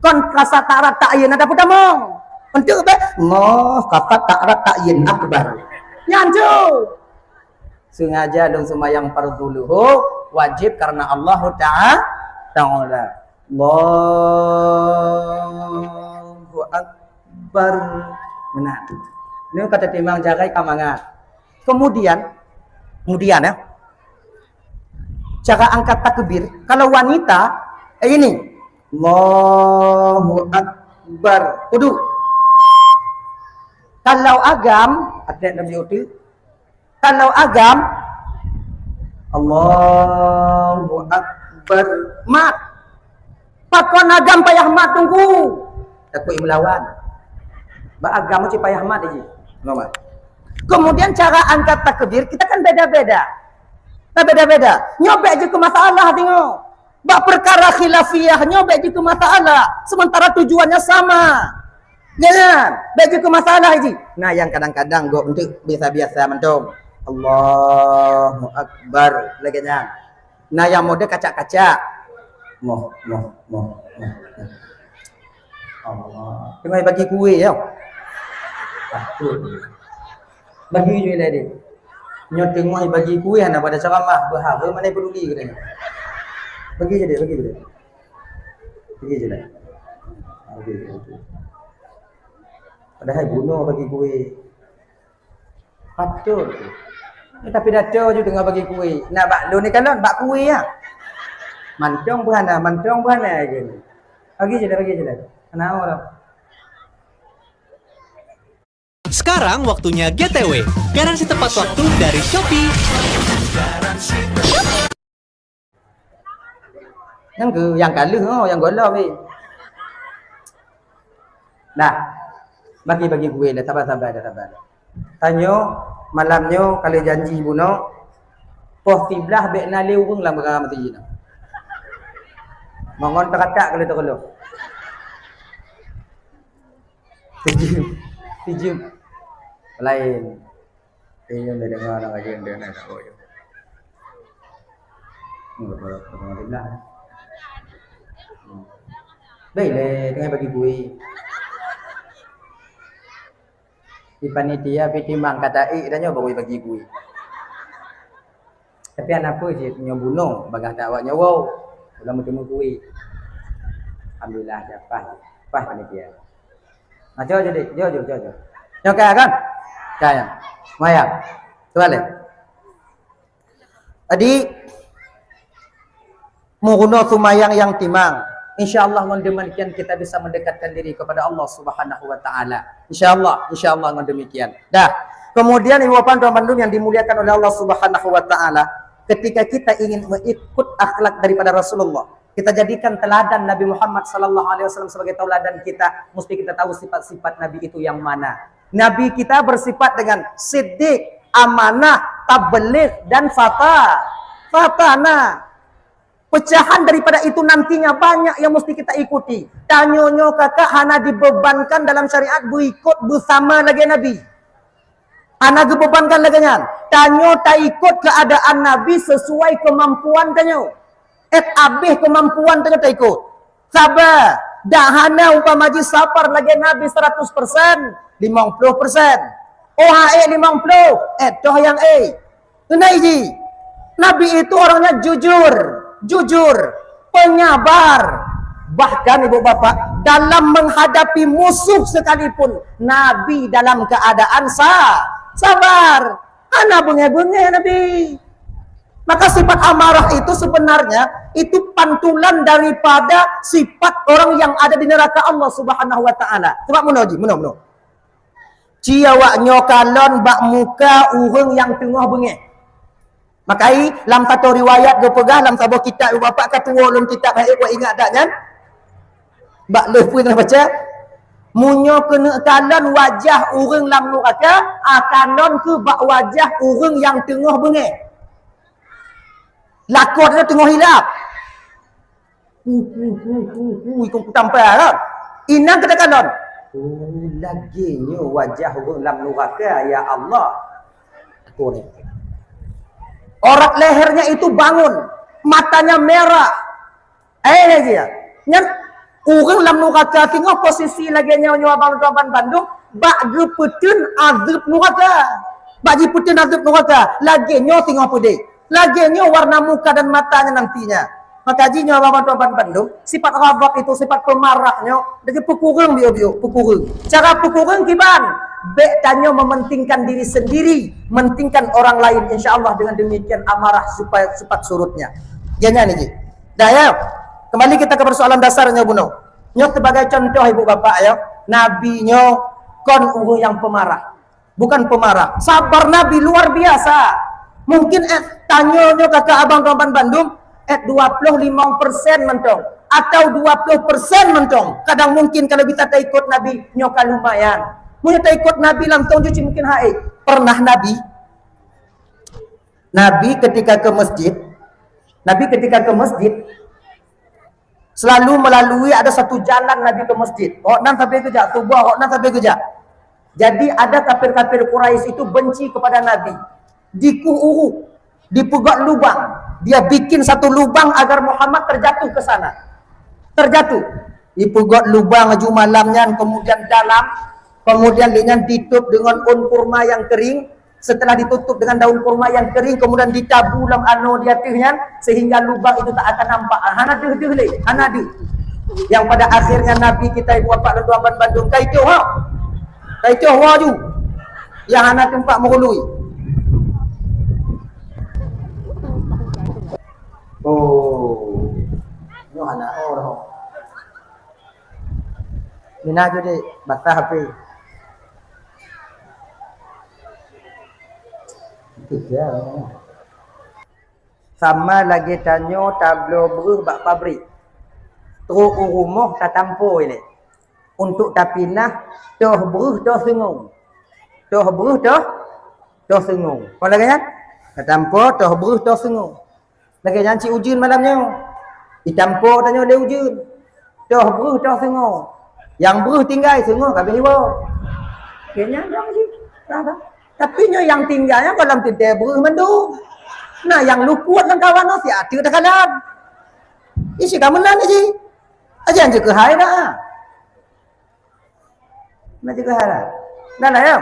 kon kasat, ta'arat, ta'yin ada peutamong. Untuk apa? Ngoh, kasat, ta'arat, ta'yin akbar. Nyan tu. Sengaja lôn seumayang fardhu luhur, wajib karena Allahu Ta'a-, Ta'ala. Allahu Akbar. Benar. Ini kata timang jagai ka mangat. Kemudian, kemudian ya, cara angkat takbir, kalau wanita, eh ini, Allahu Akbar. Kudu. Kalau agam, atlet W O T, kalau agam, Allahu Akbar. Mat. Pakon agam payah mat Teungku? Takut meulawan. Bak agam cit payah mat jih. Nyoe, Mak. Kemudian cara angkat takbir kita kan beda-beda. Nah, beda-beda. Nyoe bèk jeuet keu masalah singoh. Bak perkara khilafiyah nyoe bèk jeuet keu masalah. Sementara tujuannya sama. Jangan. Bèk jeuet keu masalah jih. Nah, nyang kadang-kadang gob enteuk biasa-biasa mantong. Allahu Akbar. Lagèe nyan. Nah, nyang model kacak-kacak. Moh, moh, moh, moh, moh. Allah. Teungoh bagi kueh, ya. Takut. Bagi je lah dia. Nyoe teungoh bagi kueh, hana pada ceramah. Berhara mana peduli katanya. Bagi je dia, bagi je dia. Bagi je lah. Bagi je, bagi je. Padahal bunoe bagi kueh. Patut. Eh, tapi dato ju teungoh bagi kueh. Nak bak lôn ni kalon, bak kueh ya. Mantong pun hana, mantong pun hana lagi. Bagi je dah, bagi je dah. Kenapa dah? Sekarang waktunya G T W. Garansi tepat waktu dari Shopee. Nyang ke, nyang ka lheueh, oh, nyang gohlom, eh. Nah, bagi-bagi kueh dah, sabar-sabar dah, sabar. Tanyoe, malam nyoe, ka lheueh janji bunoe, poh siblaih bèk na lé ureueng lam rama masjid nyoe. Mangon teukatak ka lheueh teukeulok. Sijeuem, sijeuem. Laén. Inyoe neudeungoe aneuk rayeuk neudeungoe aneuk rayeuk. Hmm, betul, betul, betul. Hmm. Baik lé, teungoh bagi kueh. Di panitia pih timang kata ék dah nyoe baru bagi kueh. Tapi hana peue cit nyoe bunoe bagaih that awak nyoe wow. Udah meuteumé kueh. Alhamdulillah, dah paih. Paih panitia. Nah, jauh jadi, jauh, jauh, jauh, jauh. Nyoe ka kan? Ka ya. Semayang. Seubalik. Jadi, meurunoe seumayang nyang timang. Insya Allah ngon demikian kita bisa mendekatkan diri kepada Allah Subhanahu wa taala. Insya Allah, insya Allah ngon demikian. Dah. Kemudian ibu bapak tuan bandum yang dimuliakan oleh Allah Subhanahu wa taala, ketika kita ingin mengikut akhlak daripada Rasulullah, kita jadikan teladan Nabi Muhammad sallallahu alaihi wasallam sebagai tauladan kita, mesti kita tahu sifat-sifat Nabi itu yang mana. Nabi kita bersifat dengan siddiq, amanah, tabligh, dan fata-, fatana. Pecahan daripada itu nantinya banyak yang mesti kita ikuti. Tanyoe nyoe kakak hana dibebankan dalam syariat berikut bersama lagi Nabi. Hana geubebankan lagèe nyan. Tanyoe taikot keuadaan Nabi sesuai kemampuan tanyoe. Et abéh kemampuan tanyoe taikot. Saba, dak hana umpama jih sabar lagèe Nabi seratus persen, limong ploh persen. Oh, ha ék limong ploh, et toh nyang ék. Keuneuk jih, Nabi itu orangnya jujur, jujur, penyabar. Bahkan ibu bapak, dalam menghadapi musuh sekalipun, Nabi dalam keadaan sa-, sabar. Hana beungéh-beungéh Nabi. Maka sifat amarah itu sebenarnya itu pantulan daripada sifat orang yang ada di neraka Allah Subhanahu wa taala. Sebab meunoe jih, meunoe, meunoe. Ci awak nyoe kalon bak muka ureueng nyang teungoh beungéh. Makai lam saboh riwayat geupeugah lam saboh kitab, bapak ka tuwoe lôn kitab hai ék ingat dak nyan? Bak lheueh peue na baca? Meunyoe keuneuk kalon wajah ureueng lam nuraka, a kalon keuh bak wajah ureueng nyang teungoh beungéh. Lakoe teungoh hilap. Hu, hu, hu, hu, hu, ikong kutampa kan. Inong keuneuk kalon. Oh, lagèe nyoe wajah ureueng lam nuraka, ya Allah. Aku ni. Aurat lehernya itu bangun, matanya merah. Eh, dia. Nyan ureueng lam nuraka singoh posisi lagèe nyoe, nyoe abang tuan bandum, bak geupeuteun azeueb nuraka. Bak jipeuteun azeueb nuraka, lagèe nyoe singoh peudeh. Lagèe nyoe warna muka dan matanya nantinya. Maka jih nyoe abang tuan bandum, sifat ghadab itu, sifat pemarah nyoe, jadi peukureueng biôh-biôh, peukureueng. Cara peukureueng kiban, bèk tanyoe mementingkan diri sendiri, mentingkan orang lain. Insya Allah dengan demikian amarah supaya cepat surutnya. Jangan ini. Dah ya. Kembali kita ke persoalan dasarnya bunoe. Nyoe sebagai contoh ibu bapak ya, Nabi nyoe kon ureueng nyang pemarah. Bukan pemarah. Sabar Nabi luar biasa. Mungkin eh, tanyoe nyoe kakak abang tuan bandum, eh dua puluh lima persen mantong atau dua puluh persen mantong. Kadang mungkin kalau bisa taikot Nabi nyoe ka lumayan. Meunyoe taikot Nabi langsung jih mungkin hai. Pernah Nabi, Nabi ketika ke masjid, Nabi ketika ke masjid, selalu melalui ada satu jalan Nabi ke masjid. Awak nan sampai kejak, tuboh awak nan sampai kejak. Jadi ada kafir-kafir Quraisy itu benci kepada Nabi. Dikuh uruk, dipeugöt lubang. Dia bikin satu lubang agar Muhammad terjatuh ke sana. Terjatuh. Dipeugöt lubang aju malam nyan, kemudian dalam, kemudian lé nyan ditutup dengan daun kurma yang kering. Setelah ditutup dengan daun kurma yang kering, kemudian ditabu lam anoe di ateueh nyan, sehingga lubang itu tak akan nampak. Ah, hana deuh-deuh lé, hana deuh. Yang pada akhirnya Nabi kita ibu bapak dan tuan bandum kai teuh ha. Kai teuh wa ju. Yang hana teumpat meurului. Oh. Nyoe hana oh. Mina ju dek, basah api. Itu dia. Sama lagèe tanyoe tabloe breuh bak pabrik. Trok u rumoh tatampo ilèe. Untuk tapinah toh breuh toh seungong. Toh breuh toh, toh seungong. Kon lagèe nyan? Tatampo toh breuh toh seungong. Lagèe nyan cit ujeuen malam nyoe. Itampo tanyoe lé ujeuen. Toh breuh toh seungong. Nyang breuh tinggai seungong ka abéh iwoe. Lagèe nyan dong cit. Tapi nyoe nyang tinggai nyan goh lom teuntèe breuh mandum. Nah, nyang luput lam kawan nyoe siat teuk takalan. Isi ka meunan cit. Ajan jeuet keuhai dah. Nah, juga halal. Dah lah, ya.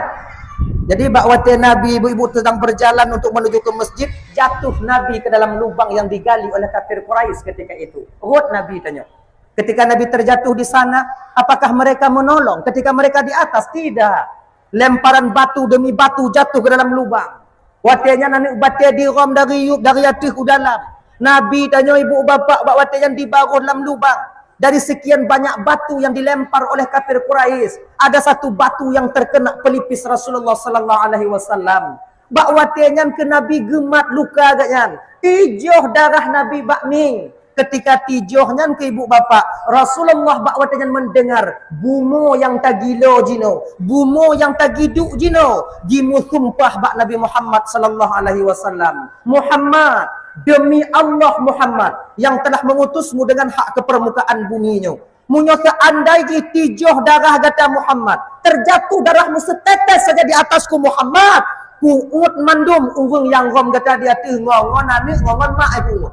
Jadi, bak watèe Nabi ibu-ibu sedang berjalan untuk menuju ke masjid, jatuh Nabi ke dalam lubang yang digali oleh kafir Quraisy ketika itu. Rhot Nabi tanyoe. Ketika Nabi terjatuh di sana, apakah mereka menolong ketika mereka di atas? Tidak. Lemparan batu demi batu jatuh ke dalam lubang. Watèe nyan aneuk batèe dirhom dari yup, dari ateueh u dalam. Nabi tanyoe ibu bapak bak watèe nyan dibaroh lam lubang. Dari sekian banyak batu yang dilempar oleh kafir Quraisy, ada satu batu yang terkena pelipis Rasulullah sallallahu alaihi wasallam. Bak watèe nyan keu Nabi geumat luka geuh nyan. Tijoh darah Nabi bak mieng. Ketika tijoh nyan keu ibu bapak, Rasulullah bak watèe nyan mendengar bumoe nyang tagilo jinoe, bumoe nyang tagiduk jinoe, jimeusumpah bak Nabi Muhammad sallallahu alaihi wasallam, "Muhammad, demi Allah Muhammad yang telah mengutusmu dengan hak ke permukaan bumi nyoe, meunyoe seandai jih tijoh darah gata Muhammad, terjatuh darahmu setetes saja di atasku Muhammad, kuuet mandum ureueng nyang rhom gata di ateueh ngon, ngon aneuk, ngon, ngon mak, ibu."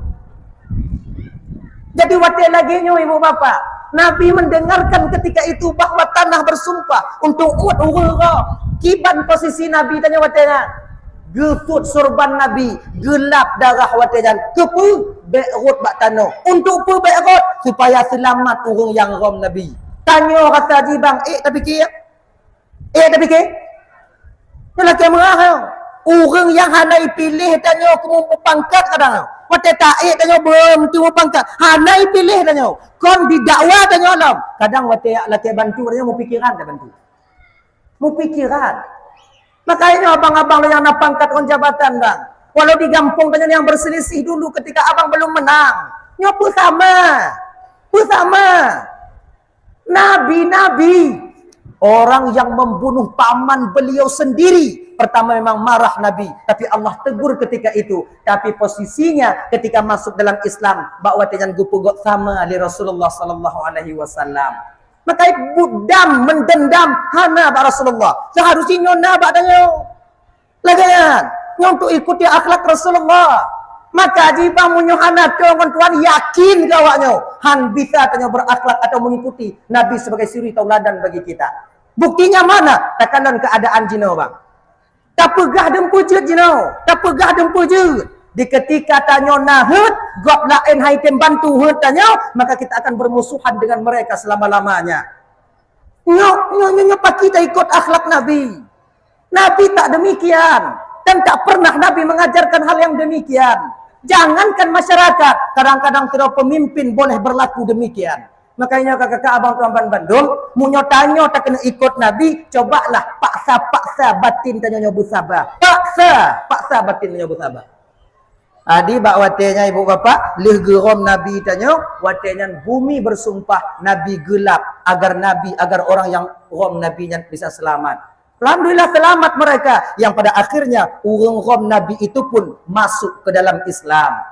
Jadi watèe lagèe nyoe ibu bapak, Nabi mendengarkan ketika itu bahwa tanah bersumpah untuk uet ureueng rhom. Kiban posisi Nabi tanyoe watèe nyan? Geusut surban Nabi, geulap darah watèe nyan. Keupeue? Bèk rhot bak tanoh. Untuk peue bèk rhot? Supaya seulamat ureueng nyang rhom Nabi. Tanyoe rasa jih bang, eh, tapiké? Eh, tapiké? Nyoe lakèe meurah, ha? Ureueng nyang hana ipiléh tanyoe keu meupangkat kadang. Watèe taék tanyoe beumeuteumeupangkat. Hana ipiléh tanyoe. Kon didakwa tanyoe lom. Kadang watèe lakèe bantu tanyoe meupikiran tabantu. Meupikiran. Makanya abang-abang nyang na pangkat ngon jabatan, bang. Walau di gampông tanyoe nyang berselisih dulu ketika abang belum menang. Nyoe peue sama? Peue sama? Nabi-nabi, orang yang membunuh paman beliau sendiri, pertama memang marah Nabi, tapi Allah tegur ketika itu. Tapi posisinya ketika masuk dalam Islam, bak watèe nyan geupeugöt sama lé Rasulullah sallallahu alaihi wasallam. Maka budam, mendendam hana bak Rasulullah. Seharusnya nyoe na bak tanyoe. Lagèe nyan, nyoe untuk ikuti akhlak Rasulullah. Maka jih bang meunyoe hana toe ngon Tuhan, yakin keu awak nyoe, han bisa tanyoe berakhlak atau mengikuti Nabi sebagai suri tauladan bagi kita. Buktinya mana? Takalon keadaan jinoe, bang. Tapeugah dum peujeuet jinoe, tapeugah dum peujeuet. Di ketika tanyoe na heuet, gob laén han item bantu heuet tanyoe, maka kita akan bermusuhan dengan mereka selama-lamanya. Nyoe, nyoe, nyoe, nyoe pakri taikot akhlak Nabi. Nabi tak demikian. Dan tak pernah Nabi mengajarkan hal yang demikian. Jangankan masyarakat, kadang-kadang sidroe pemimpin boleh berlaku demikian. Makanya kakak-kakak abang tuan ban bandum, meunyoe tanyoe takeuneuk ikot Nabi, cobalah paksa-paksa batin tanyoe nyoe beusaba. Paksa, paksa batin tanyoe beusaba. Jadi bak watée nyan ibu bapak, lheueh geurom Nabi tanyoe, watée nyan bumi bersumpah Nabi geulap agar Nabi, agar orang yang rom Nabi nyan bisa selamat. Alhamdulillah selamat mereka yang pada akhirnya ureuëng rom Nabi itu pun masuk ke dalam Islam.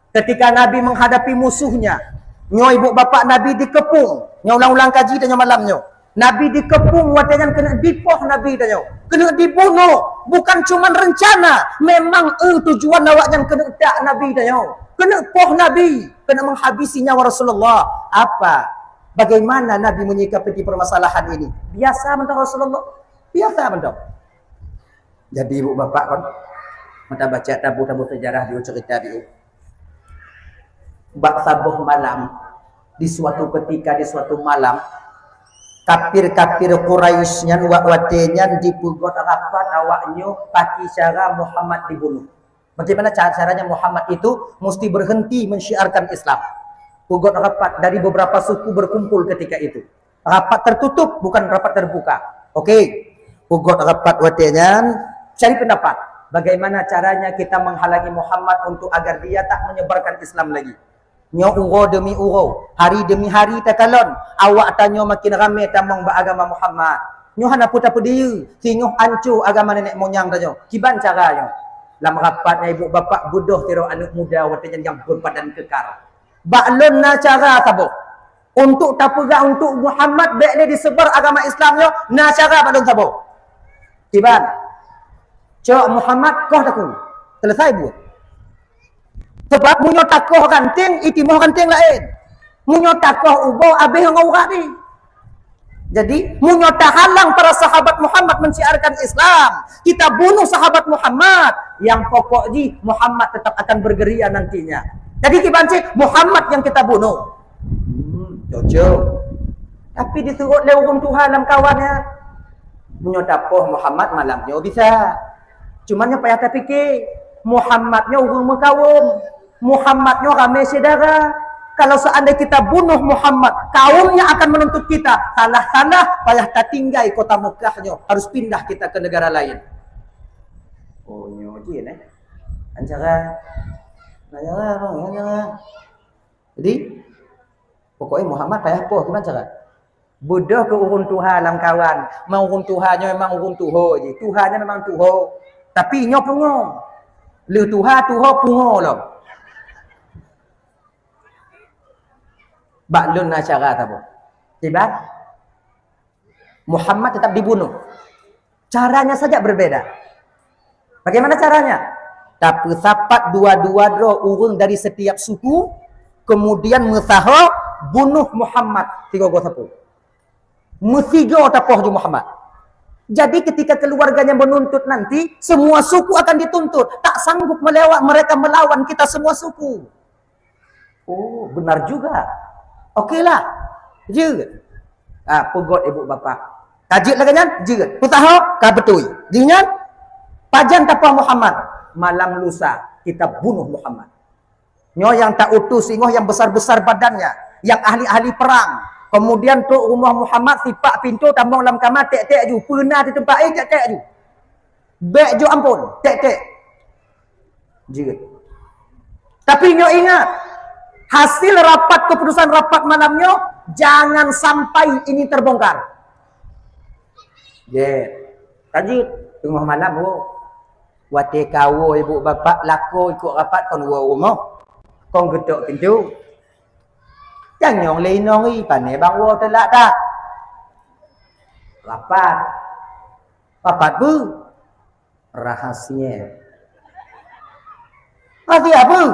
Ketika Nabi menghadapi musuhnya, nyoe ibu bapak Nabi dikepung, nyoe ulang-ulang kaji tanyoe malam nyoe. Nabi dikepung watée nyan keuneuk dipoh Nabi tanyoe, keuneuk dibunuh. Bukan cuma rencana, memang eh tujuan awak nyan keuneuk tak Nabi tanyoe, keuneuk poh Nabi, keuneuk menghabisi nyawa Rasulullah. Apa? Bagaimana Nabi menyikapi permasalahan ini? Biasa mantong Rasulullah. Biasa mantong. Jadi ibu bapak kan, mata baca tabu-tabu sejarah di cerita di bak saboh malam, di suatu ketika, di suatu malam, kafir-kafir Quraisy nyan wak watée nyan dipeugot rapat awak nyoe paki cara Muhammad dibunuh. Bagaimana ca- caranya Muhammad itu mesti berhenti mensyiarkan Islam? Peugot rapat dari beberapa suku berkumpul ketika itu. Rapat tertutup, bukan rapat terbuka. Oke. Peugot rapat watée nyan, cari pendapat. Bagaimana caranya kita menghalangi Muhammad untuk agar dia tak menyebarkan Islam lagi? Nyoe uroe demi uroe, hari demi hari takalon, awak tanyoe makin ramé tamong bak agama Muhammad. Nyoe hana peue tapeudiyeu, singoh anco agama nenek moyang tanyoe. Kiban cara nyoe? Lam rapat nyan ibu bapak beudôh sidroe aneuëk muda watée nyan nyang berbadan kekar. Bak lôn na cara saboh. Untuk tapeugah untuk Muhammad bék lé disebar agama Islam nyoe, na cara bak lôn saboh. Kiban. Cok Muhammad koh takue. Selesai buet. Sebab meunyoe takoh ranting, itimoh ranting laén. Meunyoe takoh ubô, abéh ngon urat jih. Jadi, meunyoe tahalang para sahabat Muhammad mensyiarkan Islam, kita bunuh sahabat Muhammad, yang pokok jih Muhammad tetap akan bergerilya nantinya. Jadi, kiban cit Muhammad yang kita bunuh. Hmm, cocok. Tapi disuruh lé ureuëng tuha lam kawan nyan. Meunyoe tapoh Muhammad malam nyoe bisa. Cuma nyoe payah tapike, Muhammad nyoe ureuëng meukawöm. Muhammad nyoe ramé syedara. Kalau seandai kita bunuh Muhammad, kaumnya akan menuntut kita. Salah-salah payah tatinggai kota Mekah nyoe, harus pindah kita ke negara lain. Oh, nyoe jih eh. Ancara. Ancara, ancara. Jadi, pokoknya Muhammad payah poh, gimana cara? Beudôh keu ureuëng tuha lam kawan. Memang ureuëng tuha nyoe memang ureuëng tuho jih. Tuha nyoe memang tuho. Tapi nyoe pungo. Lheueh tuha, tuho, pungo lom. Bak lôn na cara saboh. Kiban? Muhammad tetap dibunuh. Caranya saja berbeda. Bagaimana caranya? Tapeusapat dua-dua droe ureuëng dari setiap suku, kemudian meusaho bunuh Muhammad sigoe-goe sapeue. Meusigoe tapoh ju Muhammad. Jadi ketika keluarganya menuntut nanti, semua suku akan dituntut. Tak sanggup melawan, mereka melawan kita semua suku. Oh, benar juga. Oke lah. Jeuet. Ah, peugot ibu bapa. Ka jeuet lagée nyan, jeuet. Peusaho, ka beutôi. Jih nyan, pajan tapoh Muhammad. Malam lusa, kita bunuh Muhammad. Nyoe nyang ta utus singoh nyang besar-besar badannya, nyang ahli-ahli perang. Kemudian trok rumoh Muhammad, sipak pintoe, tamong lam kama, tek-tek ju. Peuna di teumpat, eh, tek-tek ju. Bék ju ampon, tek-tek. Jeuet. Tapi nyoe ingat, hasil rapat, keputusan rapat malam nyoe, jangan sampai ini terbongkar. Jeuet. Ka jeuet, teungoh malam, wo. Watée kawoe ibu bapak lakoe ikot rapat kon woe rumoh. Kon geutok pintoe. Nyang nyong lé inong i, pane bang woe teulak that. Rapat. Rapat peue? Rahasia. Rahasia peue?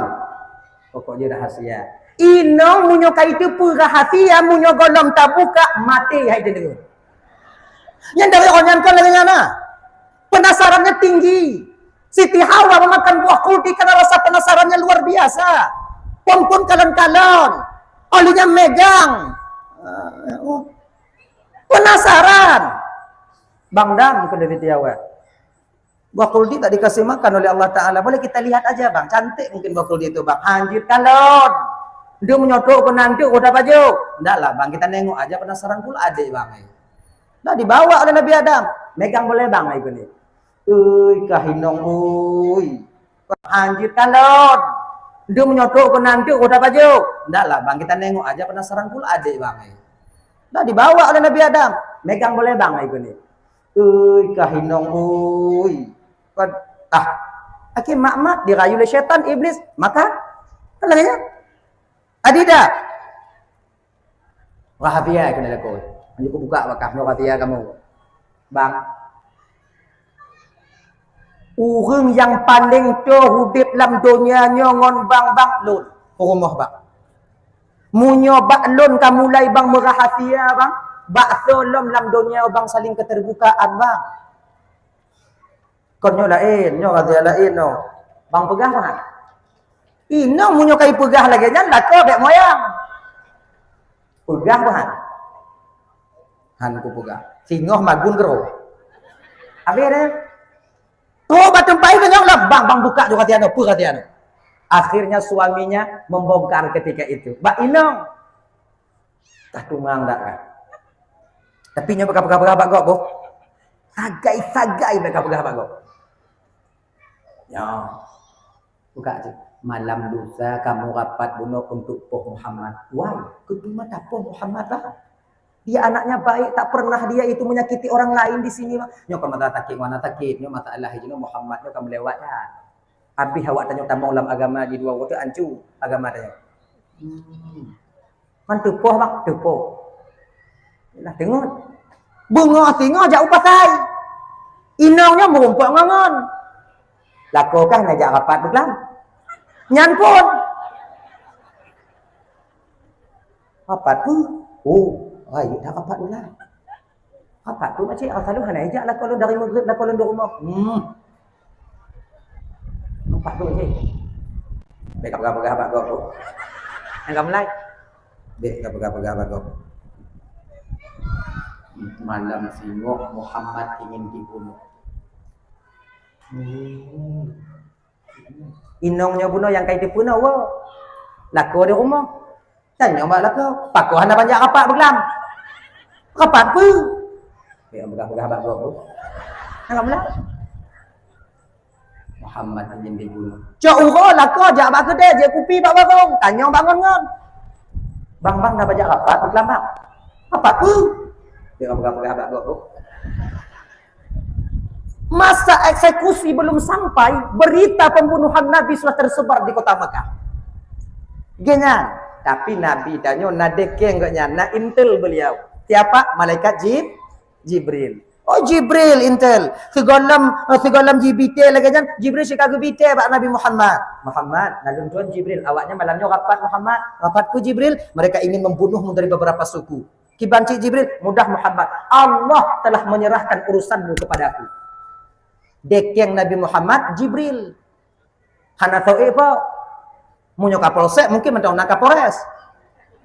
Pokok jih rahasia. Inong meunyoe ka iteupeue rahasia, meunyoe gohlom tabuka, maté hai teudeungoe. Nyan dari awak nyan kon lagée nyan na. Penasarannya tinggi. Siti Hawa memakan buah khuldi karena rasa penasarannya luar biasa. Pom-pom kalon-kalon. Olinya megang. Ah, oh. Penasaran. Bang dam ke dari Siti Hawa. Buah khuldi tak dikasih makan oleh Allah Ta'ala. Boleh kita lihat aja bang. Cantik mungkin buah khuldi itu bang. Hanjit kalon. Dia menyotok ke nanti udah baju. Ndak lah bang. Kita nengok aja penasaran pula adik bang. Dah dibawa oleh Nabi Adam. Megang boleh bang ikut ni. Ui, kah inong ui. Hanjeuet kalon. Ndeuk meunyoe trok keunan teuk kota pajoh. Ndak lah, Bang, kita nengok aja penasaran pula adek Bang, eh. Dah dibawa oleh Nabi Adam. Megang boleh, Bang, ikut ni. Ui, kah inong, ui. Kan, ah. Akhé mat-mat dirayu lé syaitan, iblis. Maka, kan lagèe nyan. Adidak. Rahasia keuneuk lakoe. Hana kubuka bak kah, rahasia kamoe. Bang. Ureueng nyang paleng toh udép lam donya nyoe ngon bang, bang, lôn. Peurumoh bang. Meunyoe bak lôn ka mulai bang meurahasia bang, bak soe lom lam donya bang saling keterbukaan bang. Kon nyoe laén, nyoe rahasia laén nyoe. Bang peugah bang. Inong meunyoe ka ipeugah lagèe nyan, lakoe bèk moyang. Peugah bang. Han kupeugah. Singoh magun keudroe. Habéh deh. Trok bak teumpat itu nyang lam, "Bang, bang, buka ju rahasia nyoe, peue rahasia nyoe?" Akhirnya suaminya membongkar ketika itu. Bak inong. Tah tungang dak kan. Tapi nyoe baka peugah-peugah bak gob boh. Sagai-sagai baka peugah bak gob. Ya. Buka cit. Malam lusa kamoe rapat bunoe untuk poh Muhammad. Wai, keupeue mata poh Muhammad lah. Dia anaknya baik, tak pernah dia itu menyakiti orang lain di sini, Bang. Nyoe kan masalah sakét ngon aneuk sakét, nyoe masalah jinoe Muhammad nyoe kan meulewat dah. Habéh awak tanyoe tamong lam agama di dua wote ancu agama tanyoe. Hmm. Man teupoh, Bang, teupoh. Nah, teungoh. Beungoh singoh jak u pasai. Inong nyoe meurumpok ngon ngon. Lakoe kah na jak rapat beuklam. Nyan pun. Rapat tu? Oh, rayeuk dah rapat ulang. Rapat tu makcik, asal hana ijak lakoe lôn dari Maghrib, lakoe lôn di rumoh. Hmm. Rapat tu makcik. Bèk ka peugah-peugah bak gob tu. Nyang ka mulai. Bèk ka peugah-peugah bak gob. Malam singoh Muhammad ingin dibunuh. Hmm. Inong nyoe bunoe nyang ka jiteupeue nyoe woe. Lakoe di rumoh. Tanyong bak lakoe, "Pakon hana banyak rapat beuklam?" "Rapat peue?" Nyang peugah-peugah bak gob tu. Nyang ka meulah. Muhammad ingin dibunuh. Cok uroe lakoe jak bak keudè, jép kupi bak warong. Tanyong bak ngon-ngon. "Bang, bang, na banyak rapat beuklam, bang?" "Rapat peue?" Nyang peugah-peugah bak gob tu. Masa eksekusi belum sampai, berita pembunuhan Nabi sudah tersebar di kota Mekah. Genyan. Tapi Nabi tanyoe na dekeng gobnyan, na intel beliau. Siapa? Malaikat Jib-, Jibril. Oh, Jibril intel. Sigohlom, eh, sigohlom jibité lagèe nyan, Jibril sika geubité bak Nabi Muhammad. "Muhammad, na lôn tuan Jibril, awaknyan malam nyoe rapat Muhammad." "Rapat peue Jibril?" "Mereka ingin membunuhmu dari beberapa suku." Kiban cit Jibril, "Mudah Muhammad, Allah telah menyerahkan urusanmu kepadaku." Dekeng Nabi Muhammad, Jibril. Hana soe po. Meunyoe Kapolsek mungkin mantong na Kapolres.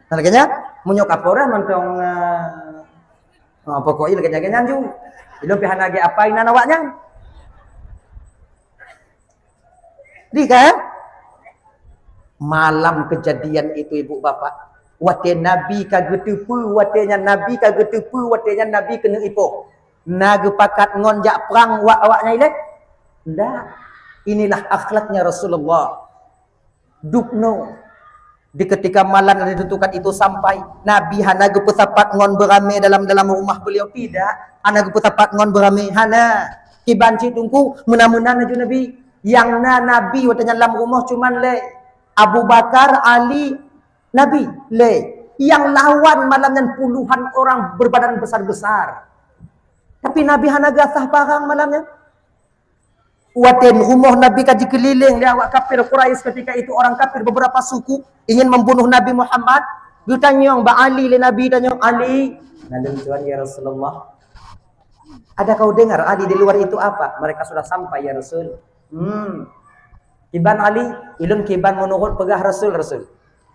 Nah, lagèe nyan, meunyoe Kapolres mantong, eh, oh, pokoknya lagèe nyan, lagèe nyan ju. Ilôn pih hana gét apa inan awaknyan. Di kan? Malam kejadian itu, ibu bapak, watèe Nabi ka geuteupeue, watèe nyan Nabi ka geuteupeue, watèe nyan Nabi keuneuk ipoh. Na geupakat ngon jak prang wak awaknyan ilèe? Ndak. Inilah akhlaknya Rasulullah. Dubnoe. Di ketika malam yang ditentukan itu sampai, Nabi hana geupeusapat ngon beuramé dalam, dalam rumah beliau, tidak. Hana geupeusapat ngon beuramé, hana. Kiban cit Teungku, meunan-meunan laju Nabi. Nyang na Nabi watèe nyan lam rumoh cuman lé Abu Bakar, Ali, Nabi, lé. Nyang lawan malam nyan puluhan orang berbadan besar-besar. Tapi Nabi hana gasah parang malam nyan. Watèe rumoh Nabi ka jikeulileng lé awak kafir Quraisy ketika itu, orang kafir beberapa suku ingin membunuh Nabi Muhammad, geutanyong bak Ali lé Nabi, tanyong, "Ali, na lôn tuan ya Rasulullah." "Ada kau dengar Ali di luar itu apa?" "Mereka sudah sampai ya Rasul." Hmm. Kiban Ali, ilôn kiban meunurot peugah Rasul, Rasul.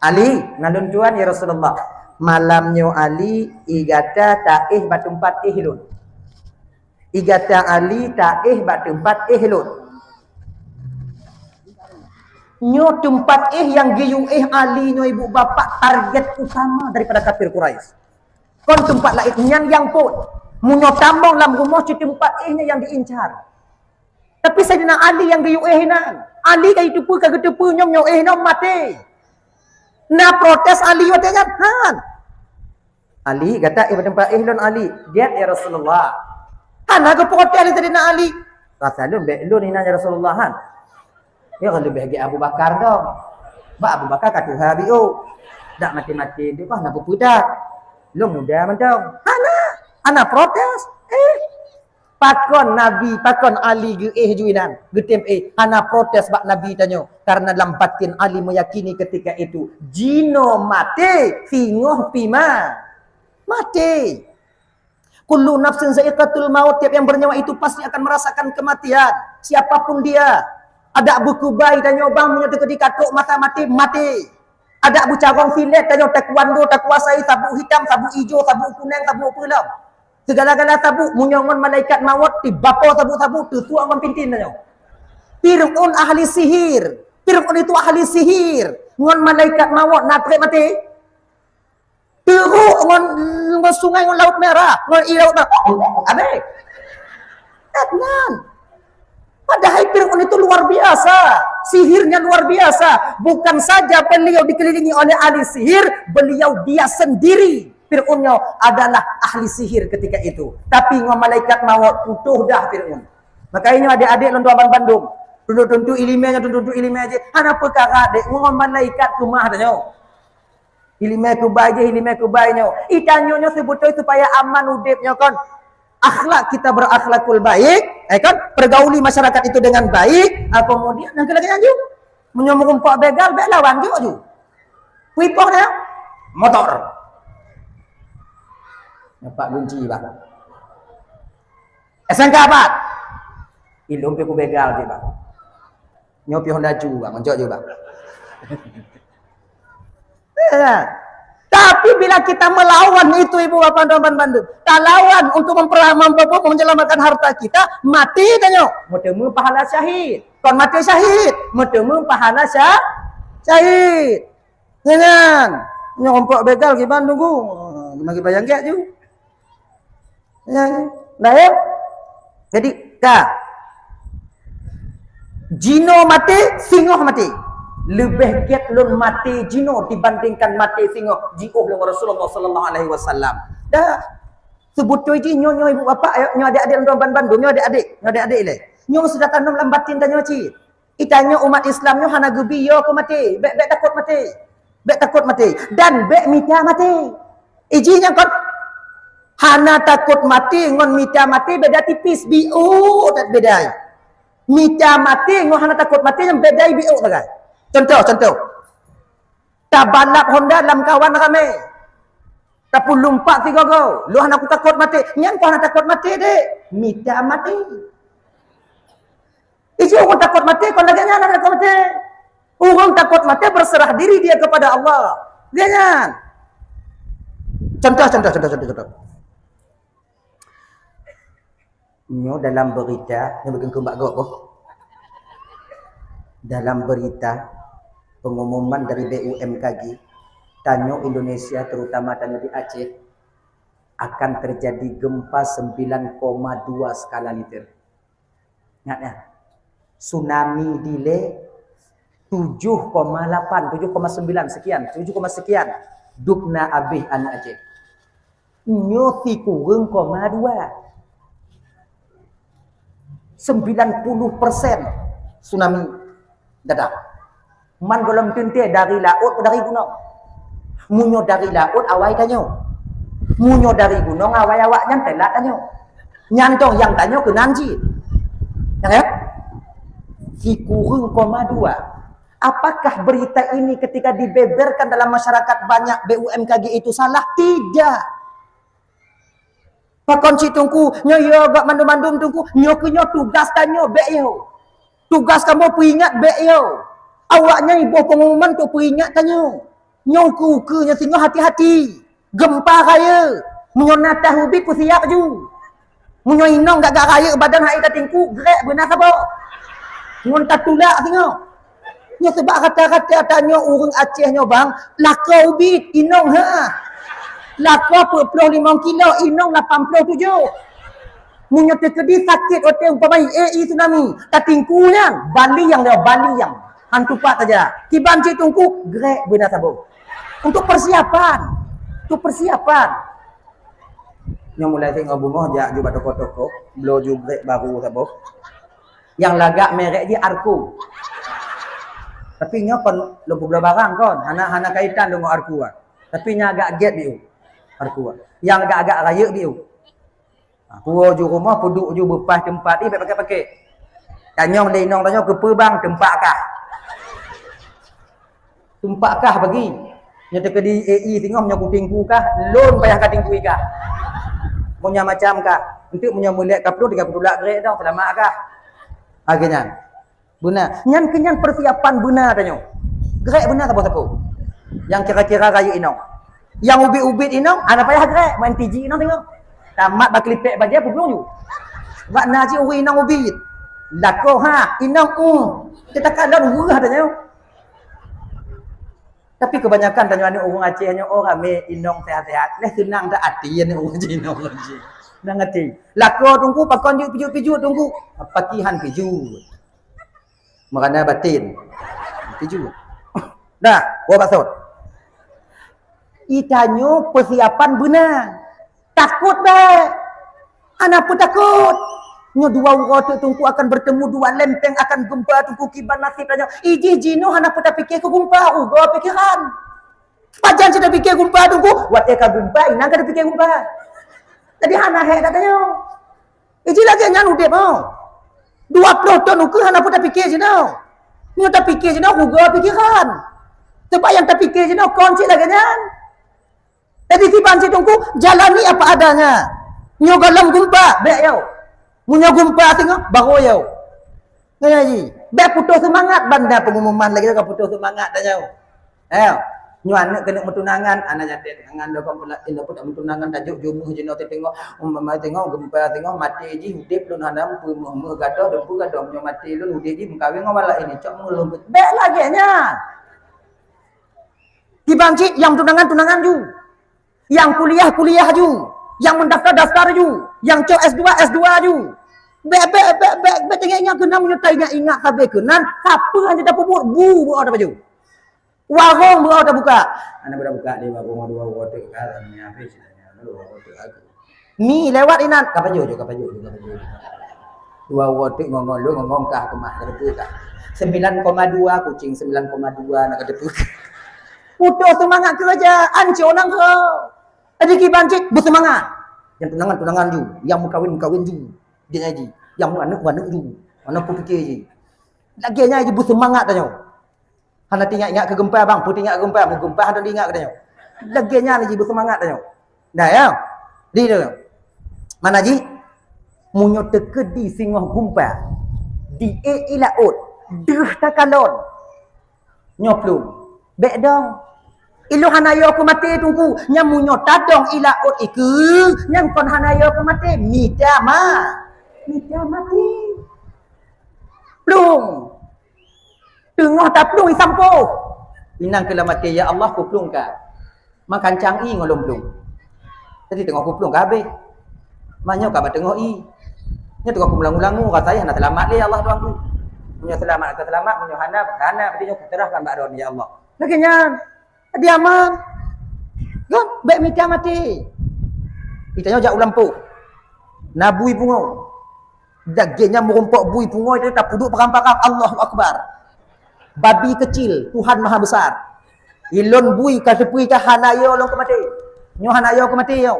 "Ali, na lôn tuan ya Rasulullah. Malam nyoe Ali, i gata taéh bak teumpat éh lôn. I gata Ali taéh bak teumpat éh lôn." Nyoe teumpat éh nyang geuyue éh Ali nyoe ibu bapak target utama daripada kafir Quraisy. Kon teumpat laén nyan nyang phôn. Meunyoe tamong lam rumoh cit teumpat éh nyan nyang diincar. Tapi Saidina Ali nyang geuyue éh inan. Ali ka jiteupeue, ka geuteupeue nyoe, nyoe éh nyoe maté. Na protes Ali watée nyan? Han. Ali, gata éh bak teumpat éh lôn Ali. Gét ya Rasulullah. Hana geuprotes lé Saidina Ali. Rasa lôn bék lôn inan ya Rasulullah, han. Ya kan leubeh gét Abu Bakar dong. Bak Abu Bakar ka tuha biôh. Dak maté-maté dia bah na peupeudak. Lôn muda mantong. Hana, hana protes. Eh, pakon Nabi, pakon Ali geuéh ju inan, geutem éh, hana protes bak Nabi tanyoe, karena lam batin Ali meyakini ketika itu, jinoe maté, singoh pih ma-, maté. Kullu nafsin zaiqatul maut, tiap yang bernyawa itu pasti akan merasakan kematian. Siapapun dia, adak beukubai tanyoe bang, meunyoe teukeudi ka trok masa maté, maté. Adak beucarông silet tanyoe, taekwondo takuasai, sabuk hitam, sabuk ijo, sabuk kuneng, sabuk peue lom. Segala-gala sabuk, meunyoe ngon malaikat mawöt, tibapo sabuk-sabuk, teusuak ngon pintin tanyoe. Fir'aun ahli sihir. Fir'aun itu ahli sihir. Ngon malaikat mawöt na trép maté. Teurok ngon, ngon sungai, ngon Laut Merah, ngon i Laut Merah. Habéh. Kan? Padahal Fir'aun itu luar biasa. Sihirnya luar biasa. Bukan saja beliau dikelilingi oleh ahli sihir, beliau dia sendiri. Fir'aun nyoe adalah ahli sihir ketika itu. Tapi ngon malaikat mawöt putôh dah Fir'aun. Makanya nyoe adik-adik lôn tuan bandum. Tunduk-tunduk iéleumé nyoe, tunduk-tunduk iéleumé jih. Hana peukara dek ngon malaikat keumah tanyoe. Iéleumé kubai jih, iéleumé kubai nyoe. Itanyoe nyoe seubeutôi supaya aman udép nyoe kon. Akhlak kita berakhlakul baik, eh kan? Pergauli masyarakat itu dengan baik, ah, kemudian nyang keu lagèe nyan ju. Meunyoe meurumpok begal, bèk lawan jok ju. Kuipoh dah. Motor. Nampak gunci bah. S M K apat. Ilôn pih kubegal jih bah. Nyoe pih Honda ju bah, mencok ju bah. Ya. Tapi bila kita melawan itu, ibu bapak teman bandum, talawan untuk memper-, memper-, menyelamatkan harta kita, mati tanyoe. Meuteumé pahala syahid. Kon maté syahid, meuteumé pahala sya-, syahid. Nyan, nyan. Nyoe umpok begal kiban tunggu. Mari bayang gèt ju. Ya, ya. Nah, ya. Jadi, ka. Jinoe maté, singoh maté. Leubeh gèt lôn maté jinoe dibandingkan maté singoh, jiôh lé Rasulullah sallallahu alaihi wasallam. Dah. Seubeutôi jih nyoe, nyoe ibu bapak, nyoe adik-adik lôn ban bandum, nyoe adik-adik, nyoe adik-adik lé. Nyoe sudah tanom lam batin tanyoe cit. Itanyoe umat Islam nyoe hana geubi yo keu maté, bèk, bèk takot maté. Bèk takot maté dan bèk mita maté. Iji nyang kon hana takot maté ngon mita maté beda tipis, biôh that bedai. Mita maté ngon hana takot maté nyang bedai biôh sagai. Contoh, contoh. Tabalap Honda lam kawan ramé. Tapulumpak sigogo. Lôn hana kutakot maté. Nyan kon hana takot maté dek. Mita maté. Iji ureueng takot maté, kon lagèe nyan hana takot maté. Ureueng takot maté berserah diri dia kepada Allah. Lagèe nyan. Contoh, contoh, contoh, contoh, contoh. Nyoe dalam berita, nyoe bagi keu Mak Gop boh. Dalam berita pengumuman dari B U M K G, tanyoe Indonesia, terutama tanyoe di Aceh, akan terjadi gempa sembilan koma dua skala Richter. Ingat ya, tsunami dilée tujuh koma lapan, tujuh koma sembilan sekian, tujuh koma sekian. Dubna abéh aneuk Aceh. Nyoe sikureueng koma dua. Sembilan puluh persen tsunami dadah. Man gohlom teuntée dari laôt atau dari gunong. Meunyoe dari laôt awai tanyoe. Meunyoe dari gunong awai awaknyan teulat tanyoe. Nyan dong nyang tanyoe keunan cit. Ya kan? Sikureueng koma dua. Apakah berita ini ketika dibeberkan dalam masyarakat banyak B U M K G itu salah? Tidak. Pakon cit Teungku, nyoe yo gak mandum-mandum Teungku, nyoe keuh nyoe tugas tanyoe bèk yo. Tugas kamoe peuingat bèk yo. Awaknyan iboh pengumuman untuk peuingat tanyoe. Nyoe ukeue-ukeue nyoe singoh hati-hati. Gempa rayeuk. Meunyoe na tahu bi peusiap ju. Meunyoe inong gagak rayeuk badan hai ka tingku, grek beuna saboh. Ngon tatulak singoh. Nyoe sebab rata-rata tanyoe ureueng Aceh nyoe bang, lakoe ubit inong ha. Lakoe peuet ploh limong kilo, inong lapan ploh tujoh. Meunyoe teukeudi sakét watée umpama ie tsunami, tatingku nyan, bali nyang jaweueb, bali nyang. Han tupat saja. Kiban cit teungku, grek beuna saboh. Untuk persiapan. Untuk persiapan. Nyoe mulai singoh beungoh jak ju bak toko-toko, bloe ju grek baru saboh. Nyang lagak merek jih Arco. Tapi nyoe kon lôn peubloe barang kon, hana, hana kaitan deungon Arco. Tapi nyang agak gét biu. Arco. Nyang agak-agak rayeuk biu. Ha, puwoe ju rumoh, peuduek ju beupaih teumpat, ih, bèk paké-paké. Tanyong lé inong tanyoe, keupeue bang, teumpat kah? Teumpat kah bagi? Nyoe teukeudi ie singoh, nyoe kutingku kah? Lôn payah katingkui kah? Meunyoe macam kah? Enteuk meunyoe meulét ka plueng, tiga puluh lak grek dong, seulamat kah? Ha, geuh nyan. Beuna. Nyan keuh nyan persiapan beuna tanyoe. Grek beuna saboh-saboh. Nyang kira-kira rayeuk inong. Nyang ubit-ubit inong, hana payah grek, main tiji inong tengok. Tamat bak klipek bajèe peuplong ju. Bak na cit ureueng inong ubit. Lakoe ha, inong u. Teuka lôn weueh tanyoe. Tapi kebanyakan tanyoe aneuk ureueng Aceh nyoe, oh, ramé inong sehat-sehat. Leh seunang that até aneuk ureueng Aceh, inong ureueng Aceh. Seunang até. Lakoe teungku, pakon jeuet pijuet-pijuet teungku. Pakihan pijuet. Meurana batin. Tuju. Dah, woe baksot. Itanyoe persiapan beuna. Takot bèk. Hana peue takot. Nyoe dua uroe teuk teungku akan bertemu, dua lempeng akan gempa teungku kiban nasib tanyoe. Ijih jinoe hana peue tapike keu gempa, uga pikiran. Pajan cit tapike gempa teungku, watèe ka gempa, inan ka tapike gempa. Jadi hana hék that tanyoe. Iji lagèe nyan udép, oh. Dua ploh thon ukeue hana peue tapike jinoe. Nyoe tapike jinoe, uga pikiran. Sebab nyang tapike jinoe kon cit lagèe nyan. Jadi kiban cit teungku, jalani apa adanya. Nyoe gohlom gempa, bèk yo. Meunyoe gempa singoh, barô yo. Nyan ji. Bèk putôh seumangat, banda pengumuman lagèe ka putôh seumangat tanyoe. Eh, nyoe aneuk keuneuk meutunangan, aneuk nyan deh tunangan, dok kon pula, eh, dok meutunangan, tajok jumeuh jinoe teuh teungoh, umpama teungoh, gempa teungoh, maté jih udép lôn hana peue meuh, meuh gadoh, deuh peue gadoh, meunyoe maté lôn udép jih meukawen ngon awak laén, cok meuh lôn. Bèk lagèe nyan. Kiban cit nyang tunangan, tunangan ju. Nyang kuliah, kuliah ju. Nyang meudaftar, daftar ju. Nyang cok S dua, S dua ju. Bèk, bèk, bèk, bèk, bèk teuingat-ingat keunan, meunyoe taingat-ingat sabe keunan, sapeue hana tapeubuet, bu, bu, ada baju. Warong beuo tabuka. Hana beuda buka lé warong, dua uroe teuk ka, nyan habéh ceurita nyan, dua uroe teuk aku. Mi lewat inan, ka pajoh jih, ka pajoh jih, ka pajoh jih. Dua uroe teuk ngon-ngon lôn, ngon-ngon kah keumah, ka teupeue kah. Sembilan koma dua kucing, sembilan koma dua nak ka teupeue kah. Putôh seumangat keureuja, ancô nanggroe. Jadi kiban cit beuseumangat. Nyang tunangan, tunangan ju, nyang meukawen, meukawen ju. Dia nyan ji, nyang meuaneuk, meuaneuk ju. Hana peue pike jih. Lagèe nyan ji beuseumangat tanyoe. Hana teuingat-ingat keu gempa, bang. Peue teuingat keu gempa? Meu gempa hana teuingat keu tanyoe. Lagèe nyan jih beuseumangat tanyoe. Nah, ya. Di tu. Mana jih? Meunyoe teukeudi singoh gempa, di ék i laôt, deuh takalon. Nyoe plueng. Bèk dong. Ilôn hana yo keu maté teungku. Nyan meunyoe tadong i laôt ikeue, nyan kon hana yo keu maté. Mita ma. Mita maté. Plueng. Teungoh taplueng isampoe. Inan keu lam até, "Ya Allah, kuplueng ka. Makancang ie ngon lôn plueng." Jadi teungoh kuplueng ka habéh. Manyoe ka bak teungoh ie. Nyoe teungoh kumeulangu-langu, rasa ie hana seulamat lé, ya Allah Tuhanku. Meunyoe seulamat ka seulamat, meunyoe hana ka hana, berarti nyoe kuserahkan bak Droeneuh, ya Allah. Lagèe nyan. Diaman. Kan? Bèk mita maté. Geutanyoe jak u lampôh. Na bui pungo. Lagèe nyan meurumpok bui pungo itu tapeuduek param-param. Allahu Akbar. Babi kecil, Tuhan Maha Besar. Ilôn bui ka teupeue ka hana yo lôn keu maté. Nyoe hana yo keu maté yo.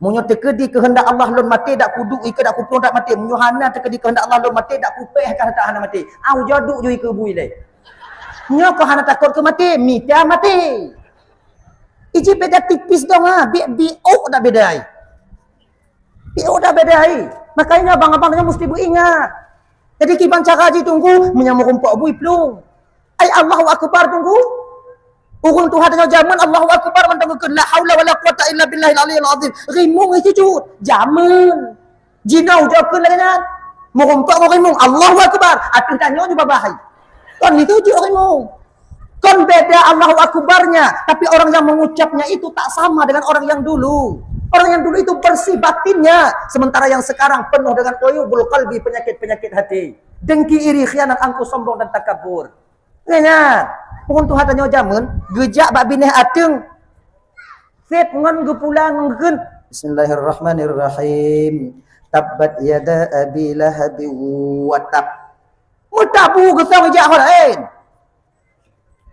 Meunyoe teukeudi keuheundak Allah lôn maté, dak kuduek ikeue, dak kuplueng, dak maté. Meunyoe hana teukeudi keuheundak Allah lôn maté, dak kupéh ka hana maté. Au jaduk ju ikeue bui lé. Nyoe keu hana takot keu maté, mita maté. Iji beda tipis dong ha, bi, biôk dak beda ai. Biôk dak beda ai. Makanya abang-abang nyoe mesti beuingat. Jadi kiban cara jih teungku, meunyoe meurumpok bui plueng. Ai Allahu Akbar teungku. Ureueng tuha tanyoe jameun Allahu Akbar mantong geukheun, "La haula wala quwata illa billahil aliyil azim." Rimueng sujud. Jameun. Jinoe ujoe kheun lagèe nyan. Meurumpok ngon rimueng, "Allahu Akbar." Ateueh tanyoe ju babah hai. Kon itu ujoe rimueng. Kon beda Allahu Akbarnya, tapi orang yang mengucapnya itu tak sama dengan orang yang dulu. Orang yang dulu itu bersih batinnya, sementara yang sekarang penuh dengan uyubul qalbi, penyakit-penyakit hati. Dengki, iri, khianat, angkuh, sombong dan takabur. Nyan, ureueng tuha tanyoe jameun geujak bak binéh ateueng. Sép ngon geupula ngon geukheun, "Bismillahirrahmanirrahim. Tabbat yada Abi Lahab wa tab." Meutabu geusong ijak ho laén.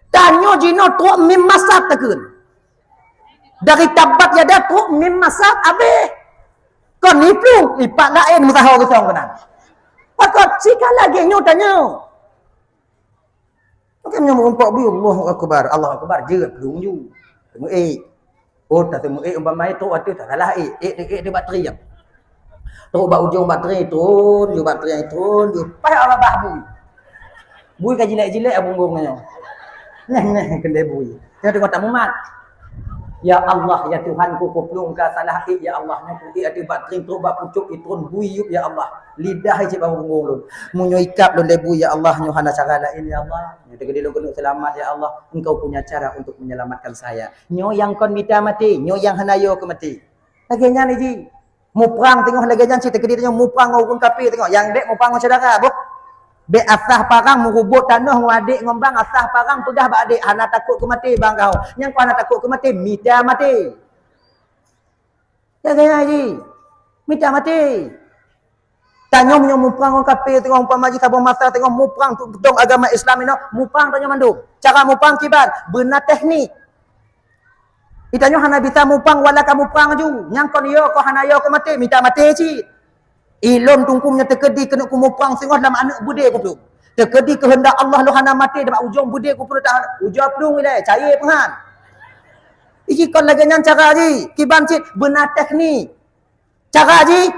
Tanyoe jinoe trok mim masad takheun. Dari tabbat yada trok mim masad abéh. Kon iplueng, ipat laén meusaho geusong keunan. Pakon sika lagée nyoe tanyoe. Maka nyoe meurumpok bui, Allahu Akbar, Allahu Akbar, jeuet plueng ju. Teumeuék. Oh, tateumeuék umpama trok ateueh, tasalah ék. Ék, ék, ék, ék bak trieng. Trok bak ujong bak trieng, turun, ju bak trieng, turun, ju. Paih Allah bah bui. Bui ka jilek-jilek punggong nyoe. Neh, neh, keudeh bui. Nyoe teungoh tamumat. Ya Allah, ya Tuhanku, kuplueng ka salah ék, ya Allah. Nyoe kuék ateueh bak trieng, trok bak pucok, itrôn bui yup, ya Allah. Lidah cit bak punggong lôn. Meunyoe ikab lôn lé bui, ya Allah, nyoe hana cara laén, ya Allah. Nyoe teukeudi lôn keuneuk seulamat, ya Allah. Engkau punya cara untuk menyelamatkan saya. Nyoe nyang kon mita maté, nyoe nyang hana yo keu maté. Lagée nyan jih. Muprang teungoh lagée nyan cit teukeudi tanyoe muprang ngon ureueng kafé teungoh. Nyang bék muprang ngon syedara, boh. Bék asah parang meurubot tanoh ngon adék ngon bang, asah parang peugah bak adék, "Hana takot keu maté bang kau." Nyang kau hana takot keu maté, mita maté. Lagée nyan jih. Mita maté. Tanyoe meunyoe muprang ngon kafé teungoh, umpama jih saboh masa teungoh muprang peudong agama Islam inoe, muprang tanyoe mandum. Cara muprang kiban, beuna teknik. Geutanyoe hana bisa muprang wala ka muprang ju. Nyang kon yo, kon hana yo keu maté, mita maté cit. Ilôn Teungku meunyoe teukeudi keuneuk kumuprang singoh lam aneuk beudé kuplueng. Teukeudi keuheundak Allah lôn hana maté, bak ujong beudé kuplueng tahan. Ujoe plueng ilée, cayée peungan. Iji kon lagée nyan cara jih, kiban cit beuna teknik. Cara jih,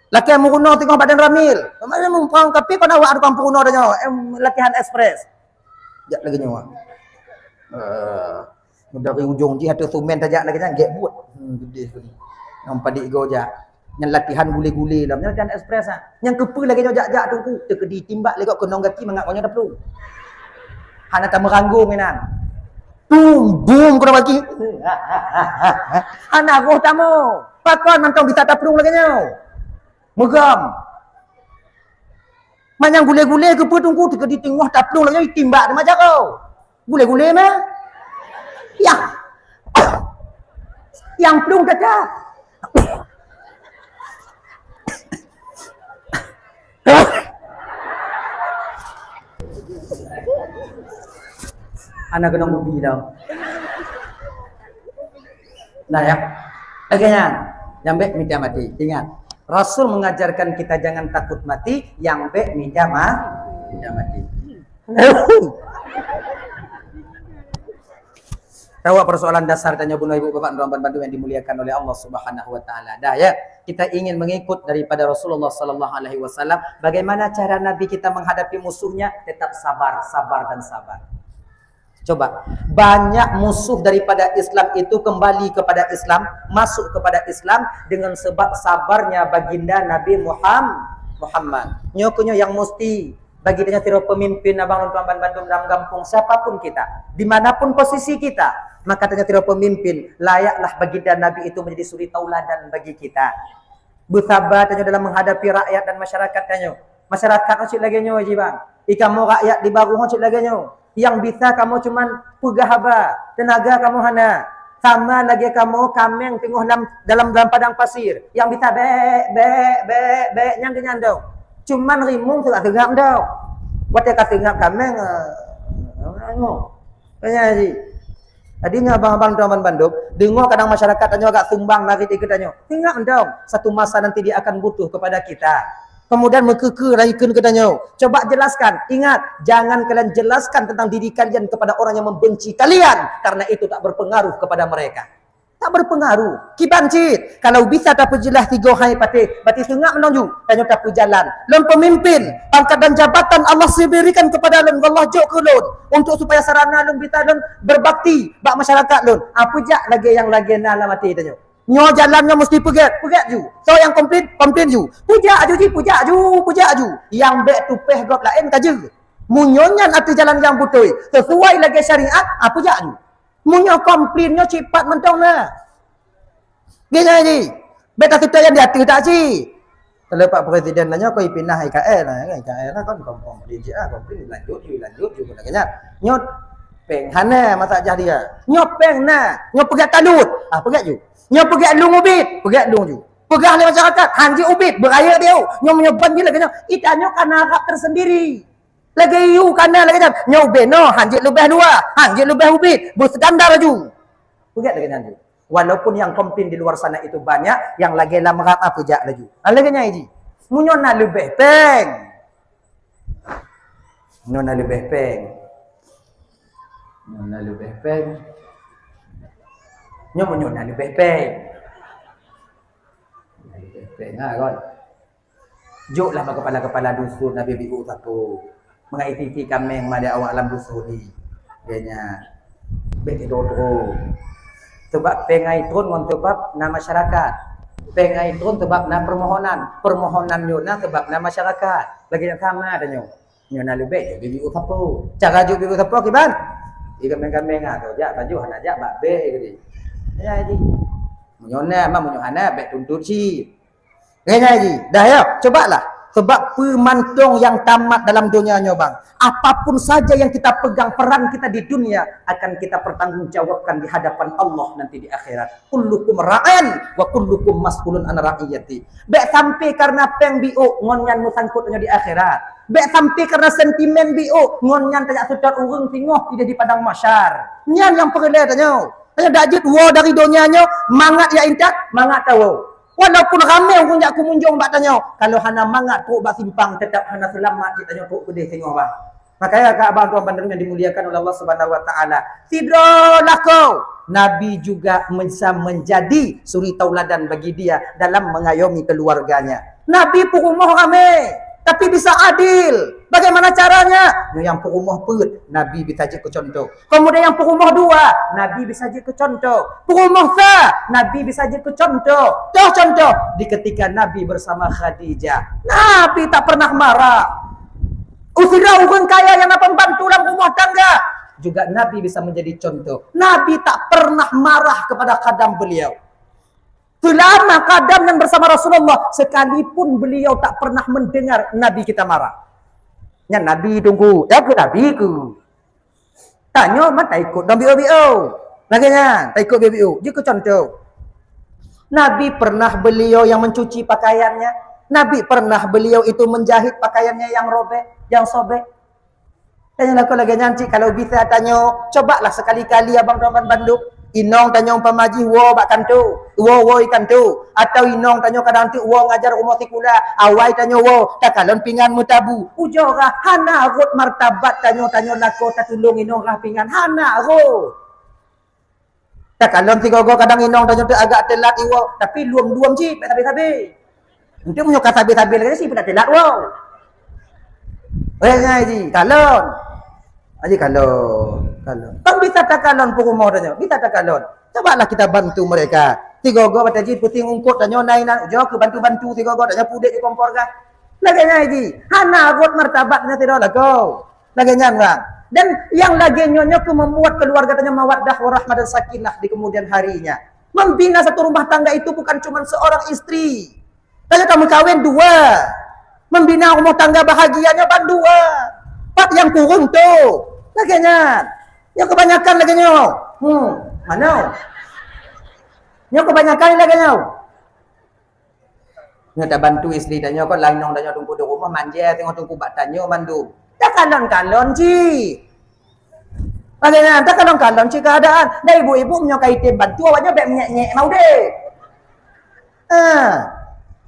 lakée meurunoe teungoh badan ramil. Kemarin muprang, tapi kon awak tukang peurunoe tanyoe, em, latihan ekspres. Jak lagée nyoe. Eh, dari ujong jih ateueh sumen tajak lagée nyan, gét buet. Hmm, geudeh tu. Nyang padit go jak. Nyan latihan gule-gule lam, nyan latihan ekspres ah. Nyang keupeue lagée nyoe jak-jak Teungku, teukeudi timbak lé gob keunong gaki mangat gobnyan taplueng. Hana tameuranggong inan. Bum, bum, keunong gaki. Hana roh tamoe. Pakon mantong bisa taplueng lagée nyoe. Meugam. Manyang gule-gule keupeue Teungku, teukeudi teungoh taplueng lagée nyoe, timbak teuma jaroe. Gule-gule mah. Yah. Nyang plueng teuka. Hana keunong ubi tau. Nah ya. Lagée nyan. Nyang bék mita maté. Ingat, Rasul mengajarkan kita jangan takut mati, nyang bék mita ma-, mita maté. Tawa persoalan dasar tanyoe bunoe ibu bapak dan bandum yang dimuliakan oleh Allah Subhanahu wa taala. Dah ya, kita ingin mengikut daripada Rasulullah sallallahu alaihi wasallam, bagaimana cara Nabi kita menghadapi musuhnya? Tetap sabar, sabar dan sabar. Coba, banyak musuh daripada Islam itu kembali kepada Islam, masuk kepada Islam dengan sebab sabarnya baginda Nabi Muham-, Muhammad. Nyoe keuh nyoe yang mesti bagi tanyoe sidroe pemimpin abang lôn tuan bandum dalam gampông, siapapun kita, di mana pun posisi kita, maka tanyoe sidroe pemimpin, layaklah baginda Nabi itu menjadi suri tauladan bagi kita. Beusaba tanyoe dalam menghadapi rakyat dan masyarakat tanyoe. Masyarakat nyoe cit lagée nyoe jih bang. Ikamoe rakyat di baroe nyoe cit lagée nyoe. Nyang bisa kamoe cuman peugah haba, teunaga kamoe hana. Sama lagée kamoe kaméng teungoh lam, dalam, dalam padang pasir. Nyang bisa bék, bék, bék, bék, nyang keuh nyan dong. Cuman rimueng seungab-seungab dong. Watée ka seungab kaméng, eh, nyoe. Tanya jih. Jadi nyoe abang-abang tuan bandum, deungoe kadang masyarakat tanyoe agak sumbang narit dikeue tanyoe. Ingat mantong, satu masa nanti dia akan butuh kepada kita. Kemudian meukeukeue rayeukheun keu tanyoe. Coba jelaskan. Ingat, jangan kalian jelaskan tentang diri kalian kepada orang yang membenci kalian, karena itu tak berpengaruh kepada mereka. Tak berpengaruh. Kiban cit, kalau bisa tapeujeulaih tiga hai patéh, berarti seungab mantong ju, tanyoe tapeujalan. Lôn pemimpin, pangkat dan jabatan Allah berikan kepada lôn, Allah jok keu lôn, untuk supaya sarana lôn bisa lôn berbakti bak masyarakat lôn. Ah, peujak lagée nyang lagée na lam até tanyoe. Nyoe jalan nyoe mesti peugét, peugét ju. Soe nyang komplain, komplain ju. Peujak ju jih, peujak ju, peujak ju. Nyang bék tupéh gob laén ka jeuet. Meunyoe nyan ateueh jalan nyang beutôi, sesuai lagée syariat, ah, peujak ju. Meunyoe komplain nyoe cit pat mantong na. Gini ji. Beta tutup yang di atas tak si. Kalau Pak Presiden nanya kau ipinah I K L lah, kan? I K L lah kan kompom di dia, kompom lanjut, lanjut juga nak kenyat. Nyot peng hana masak jah dia. Nyot peng na, nyot peugah talut. Ah, peugah ju. Nyot peugah lung ubit, peugah lung ju. Peugah lé masyarakat, hanji ubit, beraya dia. Nyot meunyoe ban bila kenyat. Ita nyot kana harap tersendiri. Lagi yu kana lagi jam. Nyot ubit no, hanji lubeh dua, hanji lubeh ubit, berstandar ju. Peugah lagi nanti. Walaupun yang komplain di luar sana itu banyak, yang lagi lam rap apa jak laju. Ha, lagi nyai ji. Meunyoe na leubeh peng. Meunyoe na leubeh peng. Meunyoe na leubeh peng. Nyoe meunyoe na leubeh peng. Na leubeh peng ha kon. Jok lah bak kepala-kepala dusun, na biu-biu sapeue. Mengai titi kameng ma di awak lam dusun ni. Dia nya bek dodro. Sebab pengai tron ngon sebab na masyarakat. Pengai tron sebab na permohonan. Permohonan nyoe na sebab na masyarakat. Lagi yang sama ada nyoe. Nyoe na leubeh jok biu-biu sapeue. Cara jok biu-biu sapeue kiban? Di kameng-kameng ah tu jak baju hana jak bak beh tadi. Ya ji. Meunyoe na ma meunyoe hana bek tuntut cit. Ngai ji, dah ya, cobalah. Sebab peumantong yang tamat dalam dunia nyoe bang, apapun saja yang kita pegang peran kita di dunia akan kita pertanggungjawabkan di hadapan Allah nanti di akhirat. Kullukum ra'in wa kullukum mas'ulun an ra'iyati. Bek sampai karena peng biuk ngon nyan meusangkut nyoe di akhirat. Bek sampai karena sentimen biuk ngon nyan tajak seutôt ureuëng singoh ideh di padang mahsyar. Nyan yang peureulée tanyoe. Tanyoe dak jeuet woe dari dunia nyoe mangat ya intat, mangat tawoe. Walaupun ramé ureuëng jak kumunjong bak tanyoe, kalau hana mangat trok bak simpang, tetap hana seulamat cit tanyoe trok keudeh singoh bah. Makanya kak abang tuan bandeng yang dimuliakan oleh Allah Subhanahu wa taala. Sidroe lakoe Nabi juga bisa menjadi suri tauladan bagi dia dalam mengayomi keluarganya. Nabi peurumoh ramé, tapi bisa adil. Bagaimana caranya? Nu nyang peurumoh peuet, Nabi bisa jeuet keu contoh. Kemudian yang peurumoh dua, Nabi bisa jeuet keu contoh. Peurumoh sa, Nabi bisa jeuet keu contoh. Toh contoh, di ketika Nabi bersama Khadijah, Nabi tak pernah marah. Usira ureuëng kaya yang dapat bantu dalam rumah tangga, juga Nabi bisa menjadi contoh. Nabi tak pernah marah kepada khadam beliau. Selama khadam yang bersama Rasulullah, sekalipun beliau tak pernah mendengar Nabi kita marah. Nyan Nabi tunggu, ya ke Nabi ke? Tanyoe ma taikot dong biu-biu. Lagée nyan, taikot biu-biu. Jeuet keu contoh. Nabi pernah beliau yang mencuci pakaiannya. Nabi pernah beliau itu menjahit pakaiannya yang robek, yang sobek. Tanyoe lakoe lagée nyan cit kalau bisa tanyoe, cobalah sekali-kali abang tuan bandum. Inong tanyoe umpama jih woe bak kanto, woe woe i kanto, atau inong tanyoe kadang teuk woe ngajar rumoh sikula, awai tanyoe woe, takalon pingan meutabu. Ujoe rhah hana rhot martabat tanyoe, tanyoe lakoe tatulông inong rhah pingan, hana rhot. Takalon sigoe-goe kadang inong tanyoe teuk agak teulat iwoe, tapi lom-lom cit, bèk sabe-sabe. Untuk meunyoe ka sabe-sabe lagèe nyan, si peudak teulat woe. Eh, ngai ji, kalon. Aji kalon, kalon. Kan bisa takalon peurumoh tanyoe, bisa takalon. Cobalah kita bantu mereka. Sigoe-goe bak taji puting ungkot tanyoe nai nan ujoe keu bantu-bantu sigoe-goe tanyoe pudek di kompor kah. Lagèe nyan ji, hana rhot martabat nyoe sidroe lakoe. Lagèe nyan, Bang. Dan nyang lagèe nyoe, nyoe keuh membuat keluarga tanyoe mawaddah warahmah dan sakinah di kemudian harinya. Membina satu rumah tangga itu bukan cuma seorang istri. Tanyoe ka meukawen dua. Membina rumah tangga bahagia nyoe ban dua. Pat nyang kureueng tu. Lagèe nyan. Nyoe kebanyakan lagèe nyoe. Hmm, mana? Nyoe kebanyakan lagèe nyoe. Nyoe tabantu istri tanyoe kon, laén nyoe tanyoe teungku di rumoh, manjé teungoh teungku bak tanyoe mandum. Takalon-kalon cit. Lagèe nyan, takalon-kalon cit keuadaan. Dan ibu-ibu meunyoe ka item bantu, awaknyoe bèk meungék-ngék mau deh. Ha.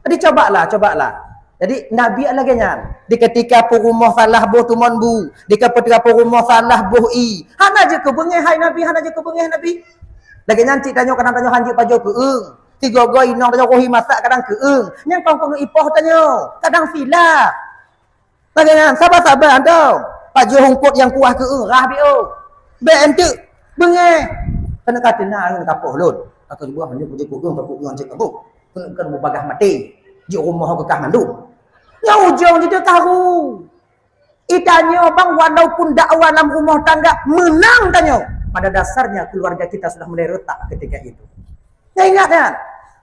Jadi cobalah, cobalah. Jadi Nabi lagèe nyan. Di ketika peurumoh salah boh tumon bu, di ketika peurumoh salah boh ie. Hana jeuet keu beungéh hai Nabi, hana jeuet keu beungéh Nabi. Lagèe nyan cit tanyoe kadang tanyoe hanjeuet pajoh keueung. Sigoe-goe inong tanyoe roh i masak kadang keueung. Nyang kong-kong ipoh tanyoe, kadang silap. Lagèe nyan, saba-saba antom. Pajoh ungkot nyang kuah keueung, rhah biôh. Bèk enteuk beungéh. Keuneuk ka teuna ngon kapoh lôn. Ka keuh buah meunyoe kujeuet keueung, ka keueung cit kamoe. Keuneuk ka mubagah maté. Jeuet rumoh keu kah mandum. Nyang ujong jiteuka hu. Itanyoe bang, walaupun dakwah lam rumoh tangga meunang tanyoe, pada dasarnya keluarga kita sudah mulai retak ketika itu. Nyan ingat nyan.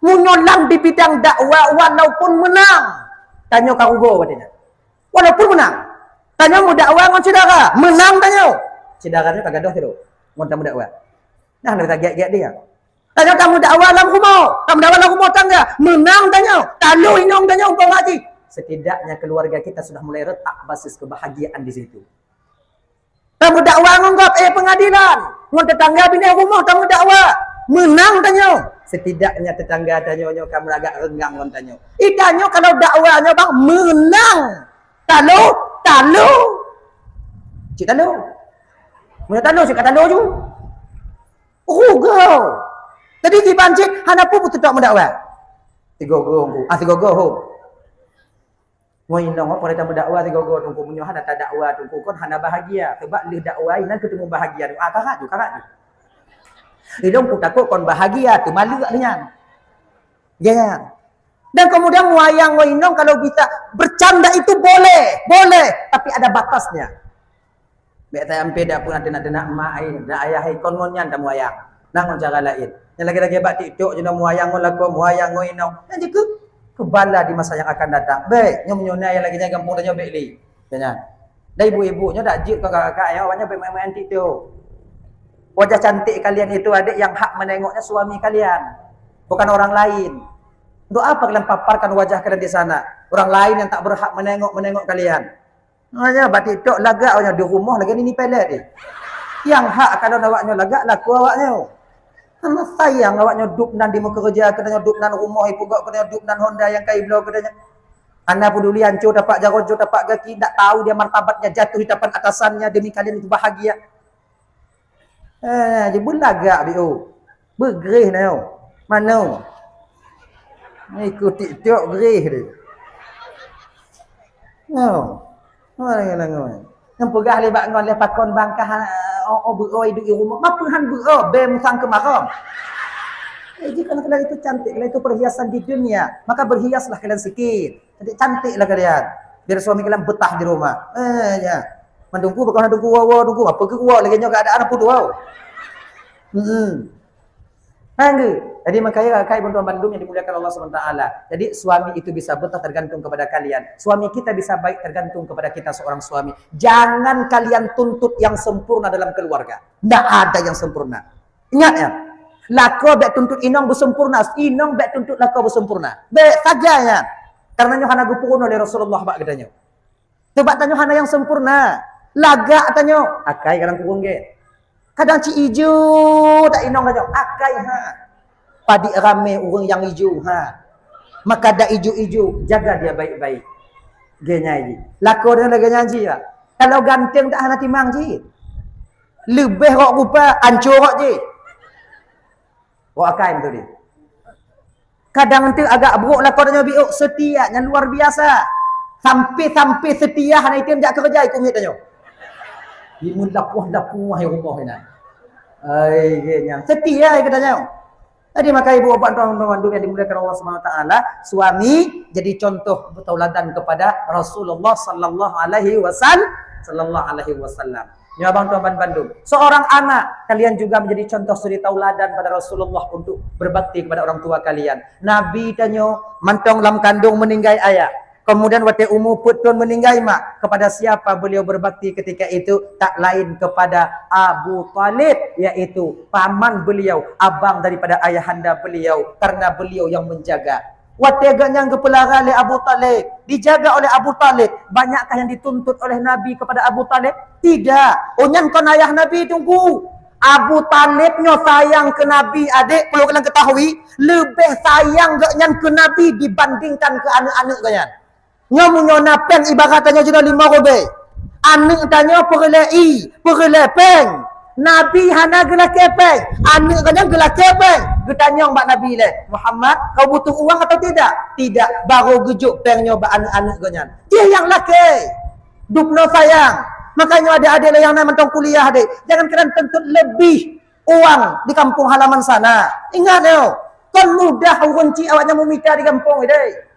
Meunyoe lam di bidang dakwah, walaupun meunang, tanyoe ka rugoe watée nyan. Walaupun meunang, tanyoe meudakwa ngon syedara, meunang tanyoe, syedara nyoe ka gadôh sidroe ngon tameudakwa. Nah, lagée gét-gét dia. Tanyoe ka meudakwa lam rumoh, ka meudakwa lam rumoh tangga, meunang tanyoe, taloh inong tanyoe umpama jih. Setidaknya keluarga kita sudah mulai retak basis kebahagiaan di situ. Tameudakwa ngon gob, eh, pengadilan. Ngon tetangga binéh rumoh tameudakwa. Meunang tanyoe. Setidaknya tetangga tanyoe nyoe ka meuragak reunggam ngon tanyoe. Ih, tanyoe kalau dakwa nyoe bang meunang. Taloh, taloh. Cit taloh. Meunyoe taloh, cit ka taloh ju. Rugoe. Jadi kiban cit hana peue beuteutok meudakwa. Sigogo, ah, sigogo, ho. Ngon inong, oh, pada tameudakwa sigogo teungku, meunyoe hana tadakwa teungku, kon hana bahagia. Sebab lheueh dakwa inan keuteumé bahagia. Ah, karat tu, karat tu. Ilong ku takot kon bahagia, teumaleuk nyan. Ya, ya. Dan kemudian muayang ngon inong kalau bisa bercanda itu boleh, boleh, tapi ada batasnya. Bék sampé dak pernah teunak-teunak mak ai, dak ayah ai kon ngon nyan tamuayang. Nah ngon cara laén. Nyang lagée-lagée bak TikTok jinoe muayang ngon lakoe, muayang ngon inong. Nyan jeuet keu keu bala di masa yang akan datang. Bék, nyoe meunyoe na nyang lagée nyan gampông tanyoe bék lé. Ya nyan. Dan ibu-ibu nyoe dak jeuet keu kakak-kakak nyoe, awak nyoe bék main-main TikTok. Wajah cantik kalian itu adik yang hak menengoknya suami kalian, bukan orang lain. Untuk apa kalian paparkan wajah kalian di sana? Orang lain yang tak berhak menengok-menengok kalian. Makanya bak TikTok lagak awaknyoe di rumoh lagée nini pelet deh. Yang hak kalon awaknyoe lagak laku awaknyoe. Hana sayang awaknyoe dub nan di meukeureuja keutanyoe dub nan rumoh ipugok keutanyoe dub nan honda nyang ka ibloe keutanyoe. Hana peduli ancô tapak jaroe, ancô tapak gaki, ndak tahu dia martabatnya jatuh di tapan atasannya demi kalian itu bahagia. Eh, jeuet beulagak biôh. Beugreh na nyoe. Manoe. Ikut TikTok greh deh. Nyoe. Nyoe, nyoe, nyoe. Nyang peugah lé bak ngon lé pakon bangkah, oh, oh, beuoi duek i rumoh. Mapeue han beuoi, bée musang keumarong. Eh, jika kalian itu cantik, kalian itu perhiasan di dunia, maka berhiaslah kalian sikit. Cantik-cantiklah kalian. Biar suami kalian betah di rumah. Eh, ya. Mandungku, bakal mandungku, wow, wow, dungku. Apa ke wow? Lagi nyoe keadaan apa tu, wow? Hmm. Hangga. Jadi, makanya, rakan ibu tuan bandum yang dimuliakan Allah subhanahu wa taala. Jadi, suami itu bisa betah tergantung kepada kalian. Suami kita bisa baik tergantung kepada kita seorang suami. Jangan kalian tuntut yang sempurna dalam keluarga. Ndak ada yang sempurna. Ingat ya, lakoe bék tuntut inong beusempurna, inong bék tuntut lakoe beusempurna. Bék sagai nyan. Karena nyoe hana geupeurunoe lé Rasulullah bak geutanyoe. Teubak tanyoe hana nyang sempurna. Lagak tanyoe, akai kadang kureueng gét. Kadang ci ijo tak inong tanyoe, akai ha. Padit ramé ureuëng nyang ijo ha. Maka dak ijo-ijo, jaga dia baik-baik. Gét nyai jih. Lakoe deungon lagée nyan jih, Pak. Kalau ganteng tak hana timang jih. Leubeh rok rupa, ancô rok jih. Rok akai beutôi deh. Kadang enteuk agak brok lakoe tanyoe biôk, setia nyang luar biasa. Sampai-sampai setia hana item jak keureuja ikut miet tanyoe. Imun lapuah-lapuah di rumoh inan. Ai, gét nyang setia ikut tanyoe. Jadi maka ibu bapak tuan bandum yang dimuliakan Allah Subhanahu wa taala, suami jadi contoh tauladan kepada Rasulullah sallallahu alaihi wasallam, sallallahu alaihi wasallam. Nyoe abang tuan ban bandum. Seorang anak, kalian juga menjadi contoh suri tauladan pada Rasulullah untuk berbakti kepada orang tua kalian. Nabi tanyoe mantong lam kandung meninggai ayah. Kemudian watée umu peuet thon meninggai mak, kepada siapa beliau berbakti ketika itu? Tak lain kepada Abu Thalib, yaitu paman beliau, abang daripada ayahanda beliau, karena beliau yang menjaga. Watée geuh nyang geupeulara lé Abu Thalib, dijaga oleh Abu Thalib, banyakkah yang dituntut oleh Nabi kepada Abu Thalib? Tidak. Oh nyan kon ayah Nabi teungku. Abu Thalib nyoe sayang keu Nabi, adék, perlu kalian ketahui, leubeh sayang geuh nyan keu Nabi dibandingkan keu aneuk-aneuk geuh nyan. Nyoe meunyoe na péng ibarat tanyoe jinoe limong rubée. Aneuk tanyoe peureulée ie, peureulée péng. Nabi hana geulakée péng. Aneuk geuh nyan geulakée péng. Geutanyong bak Nabi lé, "Muhammad, kau butuh uang atau tidak?" "Tidak." Baru geujok péng nyoe bak aneuk-aneuk geuh nyan. Jih nyang lakée. Dubnoe sayang. Makanya adék-adék lé nyang na mantong kuliah deh. Jangan kalian tuntut lebih uang di kampung halaman sana. Ingat nyoe, kon mudah ureuëng cit awaknyan meumita di gampông deh.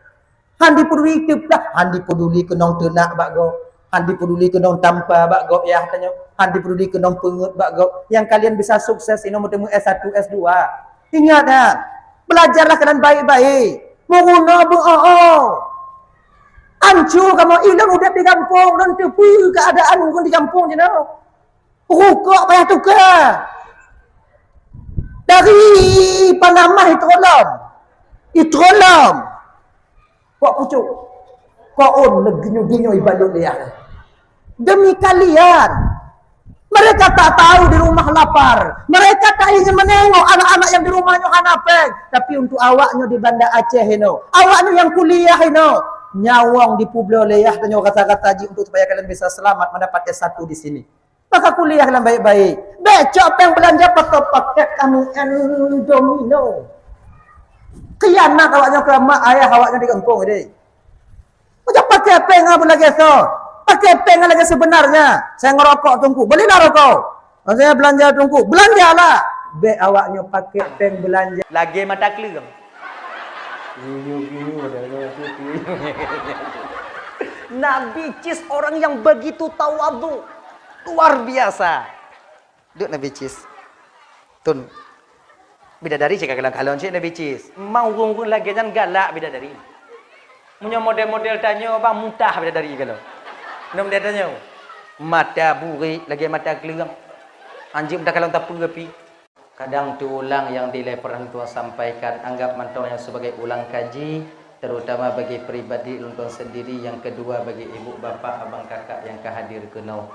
Han dipeduli teuplah, han dipeduli keunong teunak bak gob, han dipeduli keunong tampa bak gob yah tanyoe, han dipeduli keunong peungeut bak gob. Nyang kalian bisa sukses inoe meuteumé S satu, S dua. Ingat nyan. Belajarlah kalian baik-baik. Meurunoe beu-o-o. Ancu kamoe ilong udeb di gampông, lôn teupeue keuadaan ureuëng di gampông jinoe. Rukok payah tuka. Dari panamah itrolom. Itrolom. Kok pucuk. Kok on leuginyu-ginyu ibalut liar. Demi kalian. Mereka tak tahu di rumah lapar. Mereka tak ingin menengok anak-anak yang di rumahnya hana peng. Tapi untuk awaknya di Banda Aceh ino, awaknya yang kuliah ino, nyawong di Pulo Leah tanyoe rasa-rasa ji untuk supaya kalian bisa selamat mendapat S satu di sini. Maka kuliahlah baik-baik. Becok peng belanja pakai paket kami Indomino. Khianat awaknya ke mak ayah awaknya di kampung ini. Macam pakai peng apa lagi so? Pakai peng lagi sebenarnya. Saya ngerokok tungku. Belilah rokok. Saya belanja tungku. Belanjalah. Bek awaknya pakai peng belanja. Lagi mata keluang. Nabi Cis orang yang begitu tawadhu. Luar biasa. Duk Nabi Cis. Tun. Bidadari cek kalon-kalon cek Nabi Cis. Memang ureuëng-ureuëng lagée nyan galak bidadari. Meunyoe model-model tanyoe bang mutah bidadari kalau. Nom dia tanyoe. Mata burik lagée mata keuleueng. Anjeuk meuta kalon tapeue pi. Kadang teuulang yang dilée pernah tuan sampaikan, anggap mantong yang sebagai ulang kaji, terutama bagi pribadi lôn tuan sendiri, yang kedua bagi ibu, bapak, abang, kakak yang ka hadir keunoe.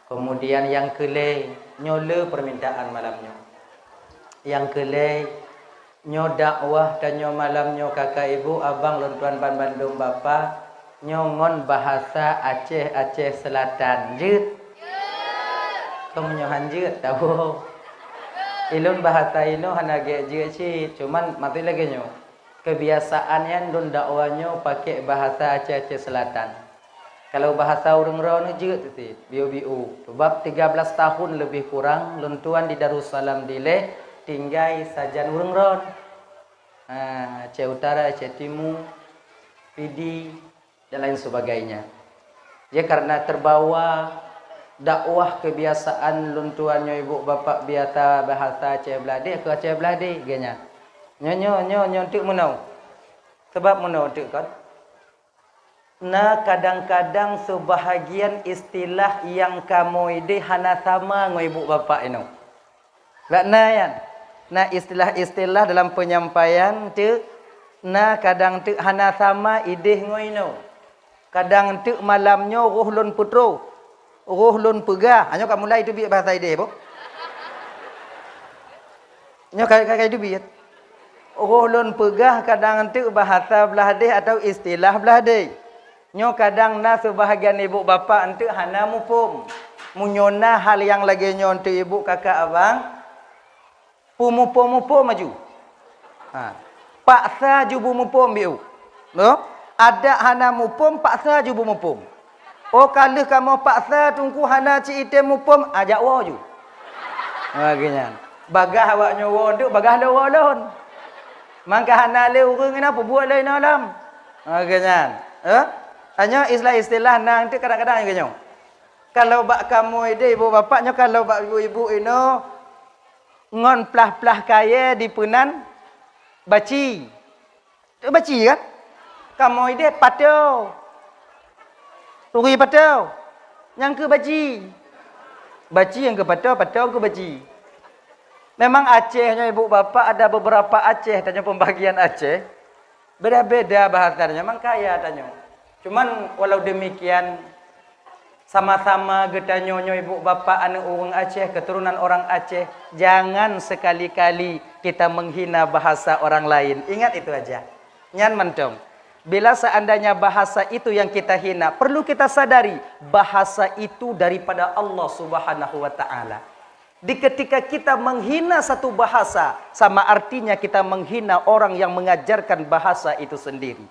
Kemudian yang keulhèe, nyoe le permintaan malam nyoe. Yang keulhèe, nyoe dakwah tanyoe malam nyoe, kakak, ibu, abang, lôn tuan ban bandum, bapak, nyoe ngon bahasa Aceh, Aceh Selatan. Jeuet? Kong nyoe han jeuet, tahu. Ilôn bahasa inoe hana gèt jeuet cit, cuman maté lagèe nyoe. Kebiasaan nyan lôn dakwah nyoe pakai bahasa Aceh, Aceh Selatan. Kalau bahasa ureueng droeneuh jeuet cit, biu-biu. Sebab tiga belas tahun lebih kurang lôn tuan di Darussalam dilèe tinggai sajan ureueng droen. Ha, Aceh Utara, Aceh Timu, Pidie, dan lain sebagainya. Ya, karena terbawa dakwah kebiasaan lôn tuan nyoe ibu bapak biasa bahasa Aceh Beulade, keu Aceh Beulade, geuh nyan. Nyoe, nyoe, nyoe, nyoe teuk meunoe. Sebab meunoe teuk kon. Na kadang-kadang seubahagian istilah nyang kamoe ideh hana sama ngon ibu bapak inoe. Bak na nyan, na istilah-istilah dalam penyampaian teuk, na kadang teuk hana sama ideh ngon inoe. Kadang teuk malam nyoe roh lôn peutroh, roh lôn peugah. Ha, nyoe ka mulai teubiet bahasa ideh, boh. Nyoe ka, ka, ka teubiet. Roh lôn peugah kadang teuk bahasa Beulade atau istilah Beulade. Nyoe kadang na seubahagian ibu bapak enteuk hana muphom. Meunyoe na hal nyang lagèe nyoe enteuk ibu kakak abang, peumuphom-muphom aju. Ha. Paksa ju beumuphom biu. Noh? Adak hana muphom, paksa ju beumuphom. Oh, ka lheueh kamoe paksa teungku hana cit item muphom, ajak woe ju. Ha, geuh nyan. Bagaih awak nyoe woe enteuk, bagaih lôn woe lôn. Mangka hana lé ureueng inoe peubuet lé inoe lom. Ha, geuh nyan. Eh? Tanyoe istilah-istilah na enteuk kadang-kadang geuh nyoe. Kalau bak kamoe ideh ibu bapak nyoe, kalau bak ibu-ibu inoe ngon plah-plah kayèe dipeunan baci. Baci kan? Kamoe ideh pato. Turi pato. Nyang keu baci. Baci nyang keu pato, pato keu baci. Memang Aceh nyoe ibu bapak ada beberapa Aceh, tanyoe pembagian Aceh. Beda-beda bahasa tanyoe, memang kaya tanyoe. Cuman walau demikian, sama-sama geutanyoe nyoe ibu bapak aneuk ureueng Aceh, keturunan orang Aceh, jangan sekali-kali kita menghina bahasa orang lain. Ingat itu aja. Nyan mantong. Bila seandainya bahasa itu yang kita hina, perlu kita sadari bahasa itu daripada Allah Subhanahu wa taala. Di ketika kita menghina satu bahasa, sama artinya kita menghina orang yang mengajarkan bahasa itu sendiri.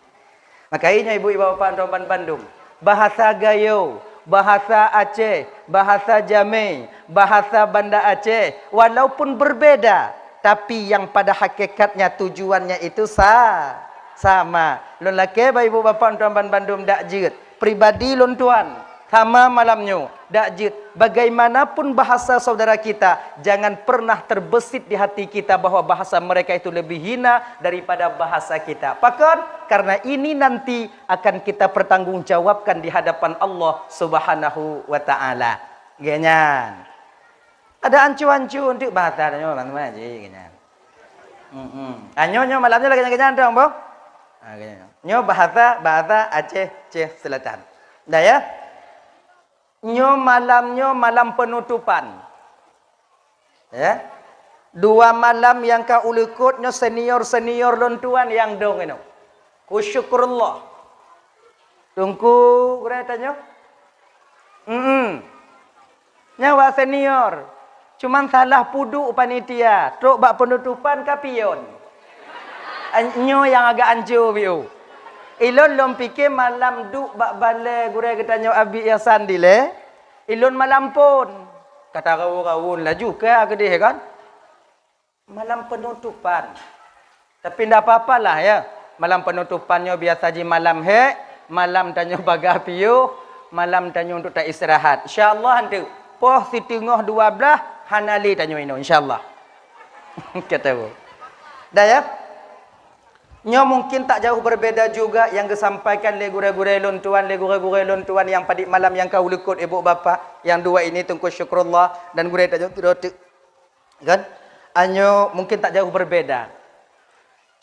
Maka ingat ibu-ibu bapak tuan ban bandum, bahasa Gayo, bahasa Aceh, bahasa Jamé, bahasa Banda Aceh, walaupun berbeda, tapi yang pada hakikatnya tujuannya itu sa-, sama. Lôn lakèe bak ibu bapak tuan ban bandum dak jeuet. Pribadi lôn tuan, Sama malam nyoe, dak jeuet. Bagaimanapun bahasa saudara kita, jangan pernah terbesit di hati kita bahwa bahasa mereka itu lebih hina daripada bahasa kita. Pakon? Karena ini nanti akan kita pertanggungjawabkan di hadapan Allah Subhanahu wa Ta'ala. Geuh nyan. Ada ancu-ancu untuk bahasa nyoe, teman-teman, ji, geuh nyan. Hmm. Ah, nyoe, nyoe malam nyoe lagèe nyan, geuh nyan, dong, boh? Ah, geuh nyan. Nyoe bahasa, bahasa Aceh, Aceh Selatan. Dah, ya? Nyoe malam nyoe malam penutupan. Ya. Dua malam nyang ka uleukot nyoe senior-senior lôn tuan nyang dong inoe. Ku syukurullah. Teungku gurèe tanyoe? Hmm. Nyawa senior. Cuman salah puduk panitia, trok bak penutupan ka pion. An-, nyoe nyang agak anco biu. Ilôn lôn pike malam duek bak balè gurèe geutanyoe Abi Ihsan dilèe, ilôn malam phôn. Ka taraun-raun laju ka keudeh kan. Malam penutupan. Tapi ndak apa-apalah ya. Malam penutupan nyoe biasa ji malam hek, malam tanyoe bagah piôh, malam tanyoe untuk ta istirahat. Insya Allah nanti poh siteungoh dua belas hana lé tanyoe inoe insya Allah. Kata bu. Dah ya. Nyoe mungkin tak jauh berbeda juga yang disampaikan lé gurèe-gurèe lôn tuan, lé gurèe-gurèe lôn tuan yang padit malam yang ka uleukot ibu bapa yang dua ini Teungku Syukrullah dan gurèe tanyoe Teungku Kan? Anyoe mungkin tak jauh berbeda.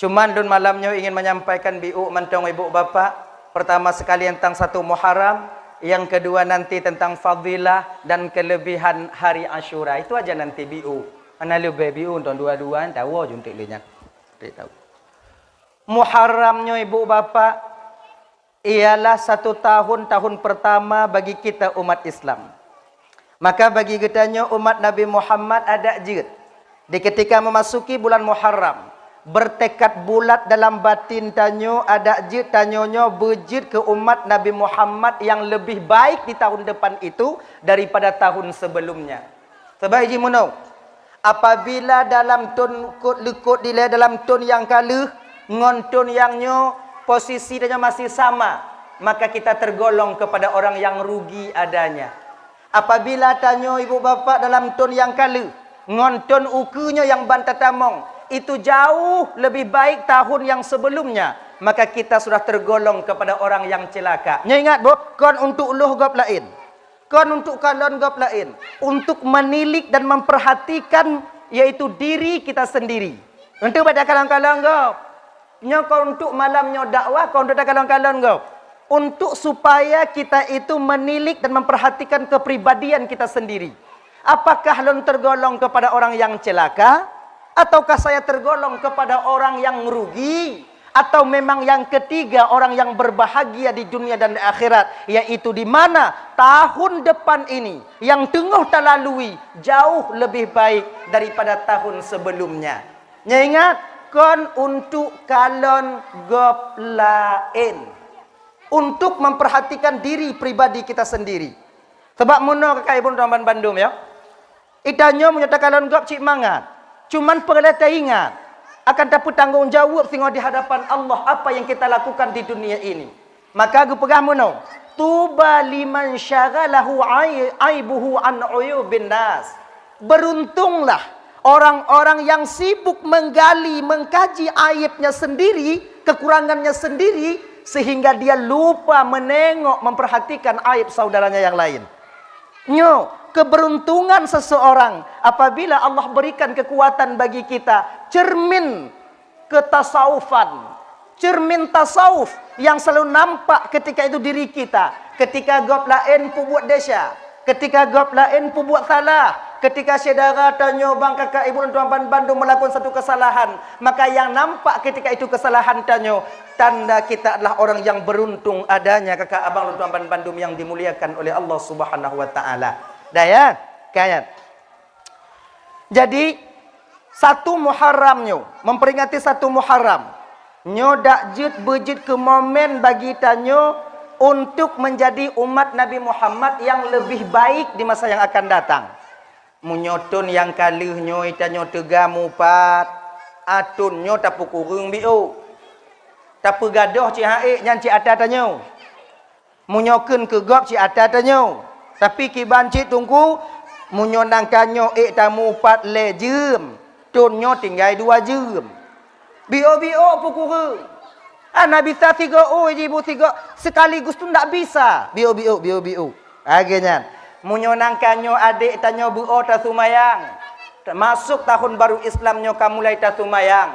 Cuman lôn malam nyoe ingin menyampaikan biu mantong ibu bapa. Pertama sekali tentang satu Muharram, yang kedua nanti tentang fadilah dan kelebihan hari Asyura. Itu aja nanti biu. Hana leubeh biu untuk dua-dua, tahu je untuk lé nyan. Tahu. Muharram nyoe ibu bapa, ialah satu tahun, tahun pertama bagi kita umat Islam. Maka bagi geutanyoe umat Nabi Muhammad adak jeuet, di ketika memasuki bulan Muharram, bertekad bulat dalam batin tanyoe adak jeuet tanyoe nyoe beujeuet keu umat Nabi Muhammad yang lebih baik di tahun depan itu daripada tahun sebelumnya. Sabab jih meunoe, apabila dalam thon kot leukot dilèe dalam thon nyang ka lheueh ngon thon nyang nyoe posisi tanyoe masih sama, maka kita tergolong kepada orang yang rugi adanya. Apabila tanyoe ibu bapak dalam thon nyang ka lheueh ngon thon ukeue nyoe nyang ban tatamong, itu jauh lebih baik tahun yang sebelumnya, maka kita sudah tergolong kepada orang yang celaka. Nyoe ingat boh, kon untuk lôn gob laén. Kon untuk kalon gob laén, untuk menilik dan memperhatikan, yaitu diri kita sendiri. Untuk bak takalon-kalon gob. Nyoe kon untuk malam nyoe dakwah, kon untuk takalon-kalon gob. Untuk supaya kita itu menilik dan memperhatikan kepribadian kita sendiri. Apakah lôn tergolong kepada orang yang celaka? Ataukah saya tergolong kepada orang yang rugi? Atau memang yang ketiga orang yang berbahagia di dunia dan di akhirat, yaitu di mana tahun depan ini yang teungoh talalui jauh lebih baik daripada tahun sebelumnya. Nyoe ingat, kon untuk kalon gob laén, untuk memperhatikan diri pribadi kita sendiri. Sabab meunoe ka kaibu teuma bandum ya. Itanyoe meunyoe takalon gob cit mangat, cuman peureulée taingat akan tapeutanggong jaweueb singoh di hadapan Allah apa yang kita lakukan di dunia ini. Maka geupeugah meunoe, "Tuba liman syaghalahu ai-, aibuhu an uyubin nas." Beruntunglah orang-orang yang sibuk menggali, mengkaji aibnya sendiri, kekurangannya sendiri, sehingga dia lupa menengok, memperhatikan aib saudaranya yang lain. Nyoe, keberuntungan seseorang apabila Allah berikan kekuatan bagi kita, cermin ketasawufan, cermin tasawuf yang selalu nampak ketika itu diri kita, ketika gob laén peubuet desya, ketika gob laén peubuet salah, ketika syedara tanyoe bang kakak ibu lôn tuan ban bandum melakukan satu kesalahan, maka yang nampak ketika itu kesalahan tanyoe, tanda kita adalah orang yang beruntung adanya kakak abang lôn tuan ban bandum yang dimuliakan oleh Allah Subhanahu wa taala. Dah ya? Kan? Jadi, satu Muharram nyoe, memperingati satu Muharram, nyoe dak jeuet beujeuet keu momen bagi tanyoe untuk menjadi umat Nabi Muhammad yang lebih baik di masa yang akan datang. Meunyoe thon nyang ka lheueh nyoe tanyoe teuga mupat, a thon nyoe tapeukureueng biôh. Tapeugadôh cit ha'ék nyan cit ata tanyoe. Meunyoe kheun keu gob cit ata tanyoe. Tapi kiban cit Teungku, meunyoe nangka nyoe ék tamu pat lhée jeuem, thon nyoe tinggai dua jeuem. Biôk-biôk peukureueng. Hana bisa sigoe ôi jibu sigoe, sekaligus tu ndak bisa. Biôk-biôk, biôk-biôk. Lagée nyan. Meunyoe nangka nyoe adék tanyoe beuo tasumayang, masôk tahun baru Islam nyoe ka mulai tasumayang.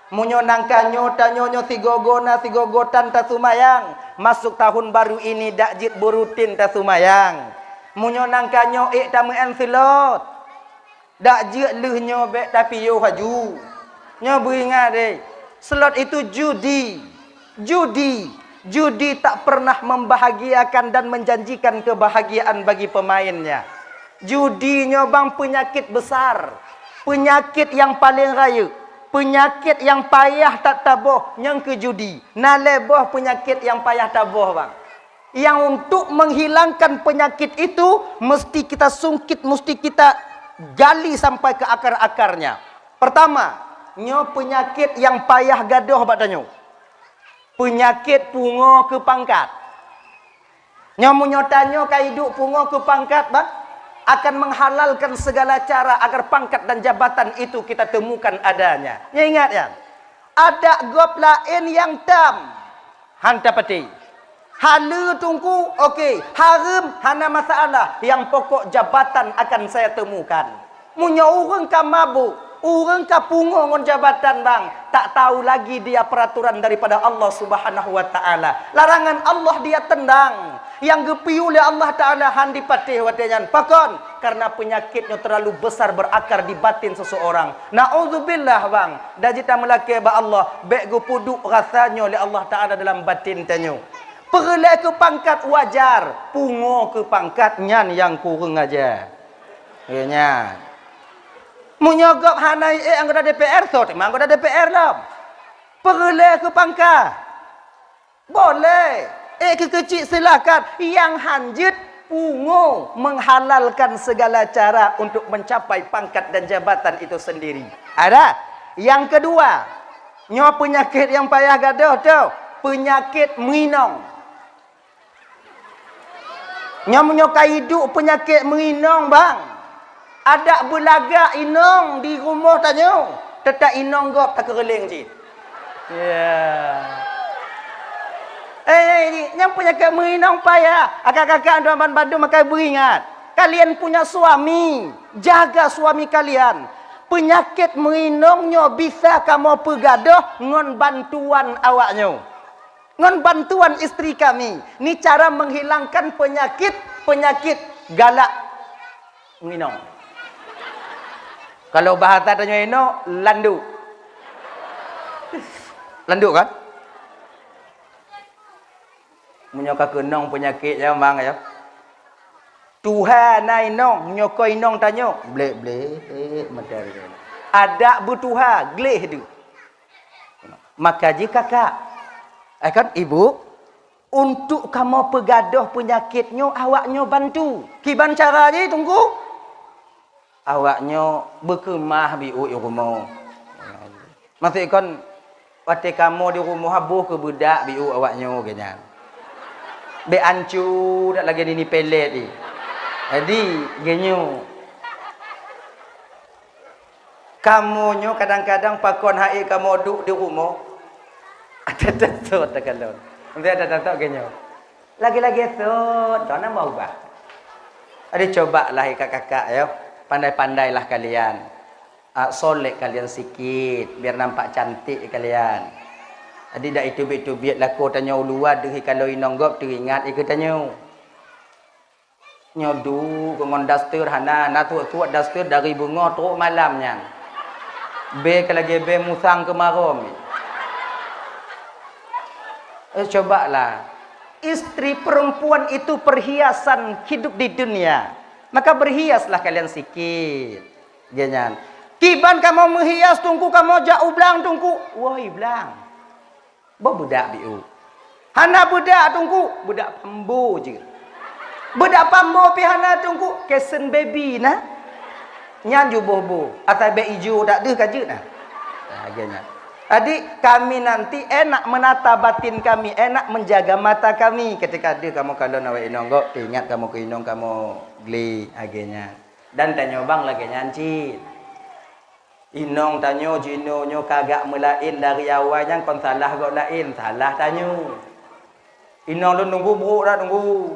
Meunyoe nangka nyoe tanyoe nyoe sigoe-goe na sigoe-goe tan tasumayang, masôk tahun baru ini dak jeuet beurutin tasumayang. Meunyoe nangka nyoe ék tameu'en seulot, dak jeuet lheueh nyoe bék tapiôh laju. Nyoe beuingat deh, slot itu judi. Judi. Judi tak pernah membahagiakan dan menjanjikan kebahagiaan bagi pemainnya. Judi nyoe bang peunyakét besar. Peunyakét nyang paleng rayeuk. Peunyakét nyang payah that taboh nyang keu judi. Na lhée boh peunyakét nyang payah taboh bang. Yang untuk menghilangkan penyakit itu, mesti kita sungkit, mesti kita gali sampai ke akar-akarnya. Pertama, nyoe peunyakét nyang payah gadôh bak tanyoe. Peunyakét pungoe keu pangkat. Nyoe meunyoe tanyoe ka iduek pungoe keu pangkat, bah, akan menghalalkan segala cara agar pangkat dan jabatan itu kita temukan adanya. Nyoe ingat, ya. Adak gob laén nyang tam. Han tapatéh. Haleue Teungku, oke. Hareuem, hana masalah. Nyang pokok jabatan akan saya temukan. Meunyoe ureuëng ka mabök, ureuëng ka pungoe ngon jabatan bang, tak tahu lagi dia peraturan daripada Allah Subhanahu wa Ta'ala. Larangan Allah dia tendang. Nyang geupiôh lé Allah Ta'ala han dipatéh watée nyan. Pakon? Karena penyakit nyoe terlalu besar berakar di batin seseorang. Naudzubillah bang. Dan jita meulakée bak Allah, bék geupeuduek rasa nyoe lé Allah Ta'ala dalam batin tanyoe. Peureulée keu pangkat wajar, pungoe keu pangkat nyan nyang kureueng aja. Ya nyan. Meunyoe gob hana ék anggota D P R, soe teuma anggota D P R lom? Peureulée keu pangkat. Boleh. Ék keu keucik silakan. Nyang han jeuet pungoe menghalalkan segala cara untuk mencapai pangkat dan jabatan itu sendiri. Ada. Yang kedua, nyoe peunyakét nyang payah gadôh tu, peunyakét meuinong. Nyoe meunyoe ka iduek peunyakét meuinong bang, adak beulagak inong di rumoh tanyoe, teutap inong gob takeureuléng cit. Ya. Eh, nyang peunyakét meuinong payah. Akak-akak dan bandum akai beuingat. Kalian punya suami, jaga suami kalian. Peunyakét meuinong nyoe bisa kamoe peugadôh ngon bantuan awaknyoe. Ngon bantuan istri kami, ni cara menghilangkan penyakit-penyakit galak nginong. Kalau bahasa tanyoe inoe, landuk. Landuk kan? Meunyoe ka keunong peunyakét nyan, mang, ya. Tuha na inong, nyoe ko inong tanyoe, blek-blek mata dia. Adak beutuha, gleh deuh. Maka jih kakak, eh kan, ibu, untuk kamoe peugadôh peunyakét nyoe, awak nyoe bantu. Kiban cara jih, Teungku? Awak nyoe beukeumah biôh i rumoh. Maksud kon, watée kamoe di rumoh boh keu beudak biôh awak nyoe geuh nyan. Bék ancu dak lagée nini pelet jih. Jadi, geuh nyoe. Kamoe nyoe kadang-kadang pakon hai kamoe duek di rumoh. Ada tetot takalon. Mesti ada tetot geuh nyoe. Lagi-lagi sot, dah nambah ubah. Jadi, cobalah, kakak-kakak, ya. Pandai-pandailah kalian. Ah, solek kalian sikit, biar nampak cantik kalian. Jadi, dak itu-itu biet lakoe tanyoe uluwa deuh kalau inong gob teuingat ikeu tanyoe. Nyoe duek ngon daster hana, na tuek-tuek daster dari beungoh trok malam nyan. Bée ka lagée bée musang keumarom. Eh, cobalah. Istri perempuan itu perhiasan hidup di dunia. Maka berhiaslah kalian sikit. Geuh nyan. Kiban kamoe meuhias Teungku, kamoe jak u blang Teungku. Woi blang. Boh beudak biôh. Hana beudak Teungku, beudak pambo jeuet. Beudak pambo pih hana Teungku, kesen baby na. Nyan ju boh-boh, asai bék ijo dak deuh ka jeuet na. Ha, geuh nyan. Adik, kami nanti enak menata batin kami, enak menjaga mata kami. Ketika deuh kamoe kalon awak inong gob, teuingat kamoe keu inong kamoe glé, lagée nyan. Dan tanyoe bang lagée nyan cit. Inong tanyoe jinoe nyoe kagak meulaén dari awai nyan kon salah gob laén, salah tanyoe. Inong lôn nunggu brok dah nunggu.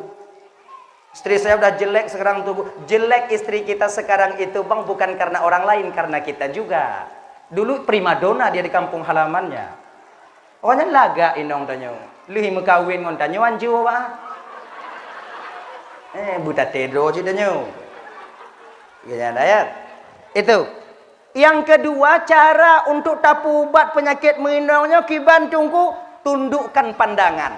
Istri saya udah jelek sekarang tuh. Jelek istri kita sekarang itu bang bukan karena orang lain, karena kita juga. Dulu primadona dia di kampung halamannya. Awak nyan lagak inong tanyoe. Lheueh meukawen ngon tanyoe anjur bah. Eh, beutatedro cit tanyoe. Ya, ya, ya. Itu. Yang kedua, cara untuk tapeuubat penyakit meuinong nyoe kiban teungku, tundukkan pandangan.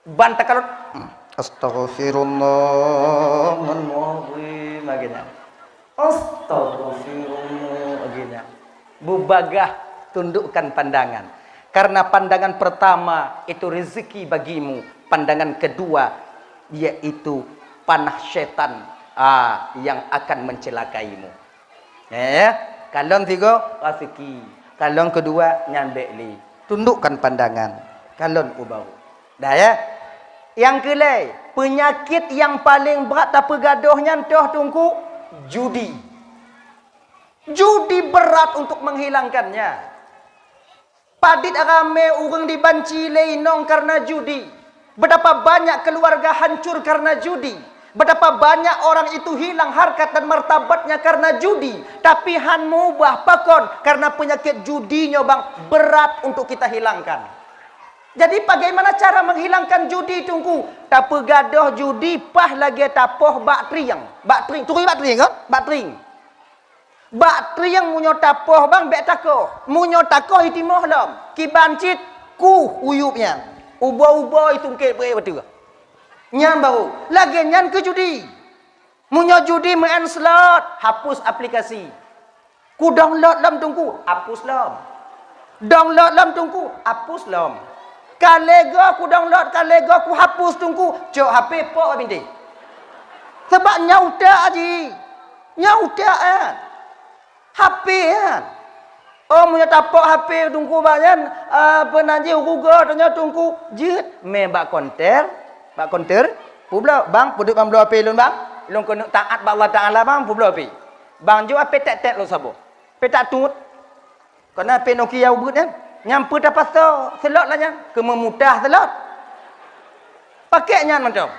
Ban takalon, hmm, astagfirullahalazim, agina. Astagfirullah, agina. Beubagaih, tundukkan pandangan. Karena pandangan pertama itu rezeki bagimu, pandangan kedua yaitu panah setan, ah, yang akan mencelakaimu. Eh, kalon sigoe raseuki, kalon keudua nyan bék lé. Tundukkan pandangan, kalon u baru. Dah ya. Yang keulhèe, penyakit yang paling brat tapeugadôh nyan toh teungku, judi. Judi berat untuk menghilangkannya. Padit ramé ureuëng dibanci lé inong karena judi. Betapa banyak keluarga hancur karena judi. Betapa banyak orang itu hilang harkat dan martabatnya karena judi. Tapi han meubah pakon karena penyakit judi nyoe bang berat untuk kita hilangkan. Jadi bagaimana cara menghilangkan judi teungku? Tapeugadôh judi pah lagée tapoh bak trieng. Bak trieng, turi bak trieng kan? Bak trieng. Bak trieng meunyoe tapoh bang bék takoh. Meunyoe takoh itimoh lom. Kiban cit kuh uyueb nyan. Ubo-ubo itungkét beurée beutôi. Nyan baru. Lagée nyan keu judi. Meunyoe judi meu'en slot, hapus aplikasi. Ku download lom teungku, hapus lom. Download lom teungku, hapus lom. Kalego ku download, kalego ku hapus teungku, cok H P pok bak bintéh. Sebab nyan utak aji. Nyan utak eh. H P kan. Oh, meunyoe tapok H P teungku bak nyan, ah, peunan jih rugoe tanyoe teungku jeuet mé bak konter, bak konter. Peubloe, "Bang, peudeuek bang bloe H P lôn, bang. Lôn keuneuk taat bak Allah Taala, bang, peubloe H P." Bang jok H P tek-tek lôn saboh. Pé tak tut. Kona P Nokia ubeut nyan. Nyang peue tapasoe selot lah nyan. Keu meumutah selot. Pakai nyan mantong.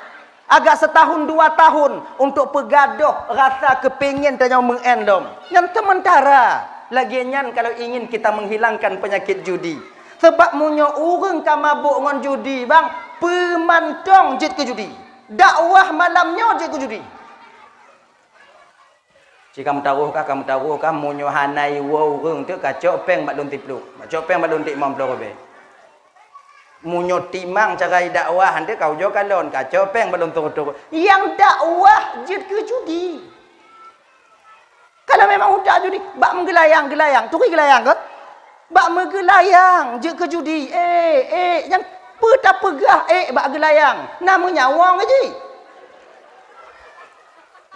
Agak setahun dua tahun untuk peugadôh rasa keupingin tanyoe meu'en lom. Nyan sementara. Lagée nyan kalau ingin kita menghilangkan penyakit judi. Sebab meunyoe ureuëng ka mabôk ngon judi, bang, peumantong jeuet keu judi. Dakwah malam nyoe jeuet keu judi. Cit ka meutaroh kah, ka meutaroh kah, meunyoe hana iwoe ureuëng teuk ka cok péng bak lôn tiplôk, cok péng bak lôn tiek limong ploh ribèe. Meunyoe timang cara idakwah han teuk ka ujoe kalon, ka cok péng bak lôn troh-troh. Nyang dakwah jeuet keu judi. Kalau memang utak judi, bak meugeulayang-geulayang, turi geulayang keu? Bak meugeulayang jeuet keu judi. Eh, eh, nyang peue tapeugah eh bak geulayang? Na meunyawa ngon jih.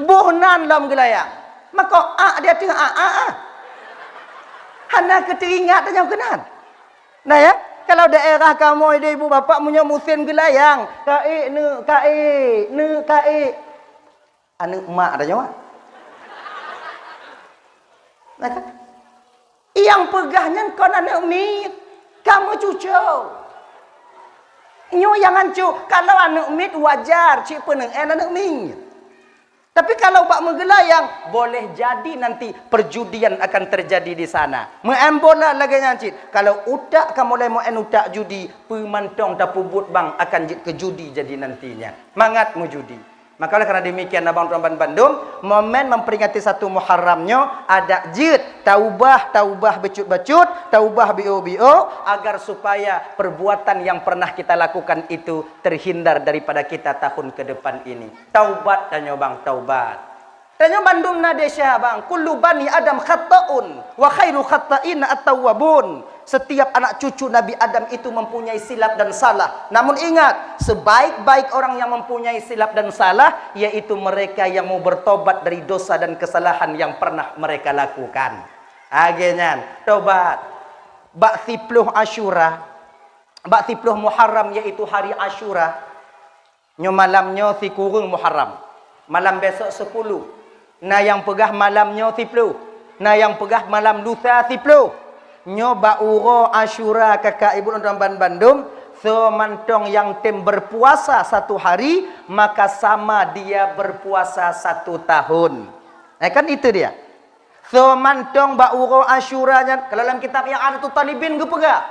Boh nan lom geulayang. Mako ak di ateueh ak, ak, ak. Hana keu teuingat nyang keunan. Nah ya, kalau daerah kamoe di ibu bapak meunyoe musém geulayang, kaék neuk kaék, neuk kaék. Aneuk mak tanyoe. Nah kan? Nyang peugah nyan kon aneuk miet, ka meucuco. Nyoe nyang hanco, kalau aneuk miet wajar cit peuneueng aneuk miet. Tapi kalau bak meugeulayang, boleh jadi nanti perjudian akan terjadi di sana. Meu'en bola lagée nyan cit. Kalau utak ka mulai meu'en utak judi, peumantong tapeubuet bang akan jeuet keu judi jadi nantinya. Mangat meujudi. Maka oleh karena demikian abang tuan bandum, momen memperingati satu Muharram nyoe adak jeuet taubah, taubah bacut-bacut, taubah biôk-biôk agar supaya perbuatan yang pernah kita lakukan itu terhindar daripada kita tahun ke depan ini. Taubat tanyoe bang, taubat. Tanyoe bandum na desya bang, kullu bani Adam khata'un wa khairu khata'in at-tawwabun. Setiap anak cucu Nabi Adam itu mempunyai silap dan salah. Namun ingat, sebaik-baik orang yang mempunyai silap dan salah yaitu mereka yang mau bertobat dari dosa dan kesalahan yang pernah mereka lakukan. Lagée nyan, tobat. Bak siploh Asyura, bak siploh Muharram, yaitu hari Asyura, nyoe malam nyoe sikureueng Muharram, malam besok sepuluh, na nyang peugah malam nyoe siploh, na nyang peugah malam lusa siploh. Nyoe bak uroe Asyura, kakak ibu lôn tuan ban bandum, soe mantong nyang tem berpuasa satu hari, maka sama dia berpuasa satu tahun. Eh, kan itu dia. Soe mantong bak uroe Asyura nyan, kalau lam kitab I'anatut Talibin geupeugah,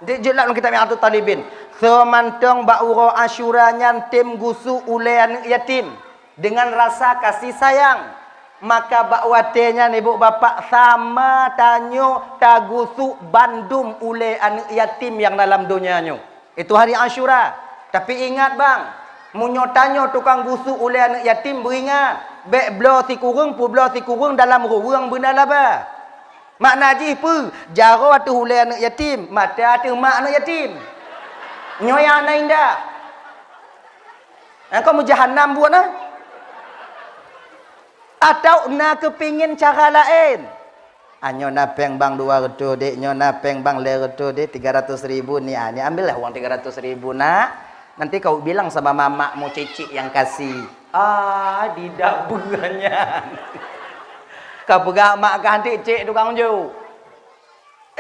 di jeuet lam kitab I'anatut Talibin, soe mantong bak uroe Asyura nyan tem gusok ulée aneuëk yatim dengan rasa kasih sayang, maka bak watée nyan ibu bapak sama tanyoe tagusok bandum ulée aneuëk yatim nyang dalam donya nyoe. Itu hari Asyura. Tapi ingat bang, meunyoe tanyoe tukang gusok ulée aneuëk yatim, beuingat, bék bloe sikureueng peubloe sikureueng dalam ruweueng beuna laba. Makna jih peue? Jaroe ateueh ulée aneuëk yatim, mata ateueh mak aneuëk yatim. Nyoe nyang hana indah. Engkau meujahanam buet na. Atau na keupingin cara laén? Ah, nyoe na péng bang dua reutôh dek, nyoe na péng bang lhée reutôh dek, tiga ratus ribu ni, ah, ni ambillah uang tiga ratus ribu nak. Nanti kau bilang sama mamakmu Cicik yang kasih. Ah, tidak beunyan. Ka peugah mak kah, "Antik cek tukang ju."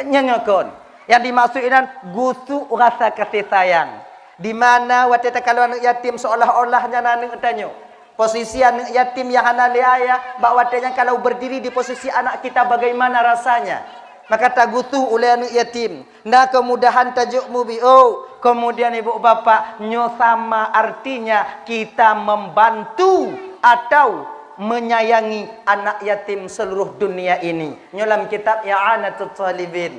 Nyan nyoe kon. Yang dimaksud inan gusok rasa kasih sayang. Di mana watée takalon aneuëk yatim seolah-olah nyan aneuëk tanyoe. Posisi aneuëk yatim nyang hana lé ayah, bak watée nyan kalau berdiri di posisi anak kita bagaimana rasanya? Maka tagusok ulée aneuëk yatim. Na keumudahan tajok mubiôk. Kemudian ibu bapak, nyoe sama artinya kita membantu atau menyayangi anak yatim seluruh dunia ini. Nyoe lam kitab I'anatut Talibin.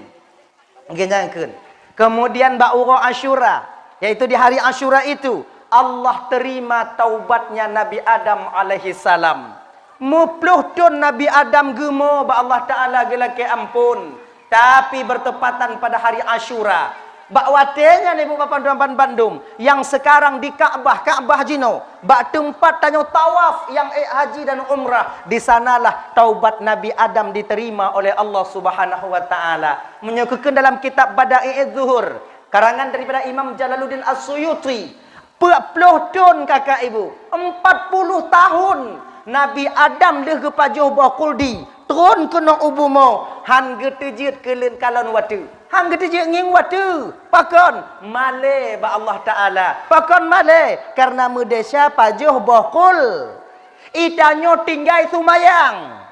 Geunyangkeun. Kemudian bak uroe Asyura, yaitu di hari Asyura itu, Allah terima taubatnya Nabi Adam alaihi salam. Muploh thon Nabi Adam geumo bak Allah Taala geulakée ampon, tapi bertepatan pada hari Asyura. Bak watée nyan ibu bapak tuan bandum, yang sekarang di Ka'bah, Ka'bah jinoe, bak teumpat tanyoe tawaf nyang ék haji dan umrah, di sanalah taubat Nabi Adam diterima oleh Allah Subhanahu wa Taala. Meunyoe keukeuen dalam kitab Bada'i'uz Zuhur, karangan daripada Imam Jalaluddin As-Suyuti, peuet ploh thon kakak ibu, empat puluh tahun Nabi Adam lheueh geupajoh boh khuldi, tron keunoe u bumoe, han geuteujeuet keu leuen kalon watée. Han geuteujeuet ngieng watée. Pakon? Malée bak Allah Taala. Pakon malée? Karena meudesya pajoh boh khul. Itanyoe tinggai seumayang.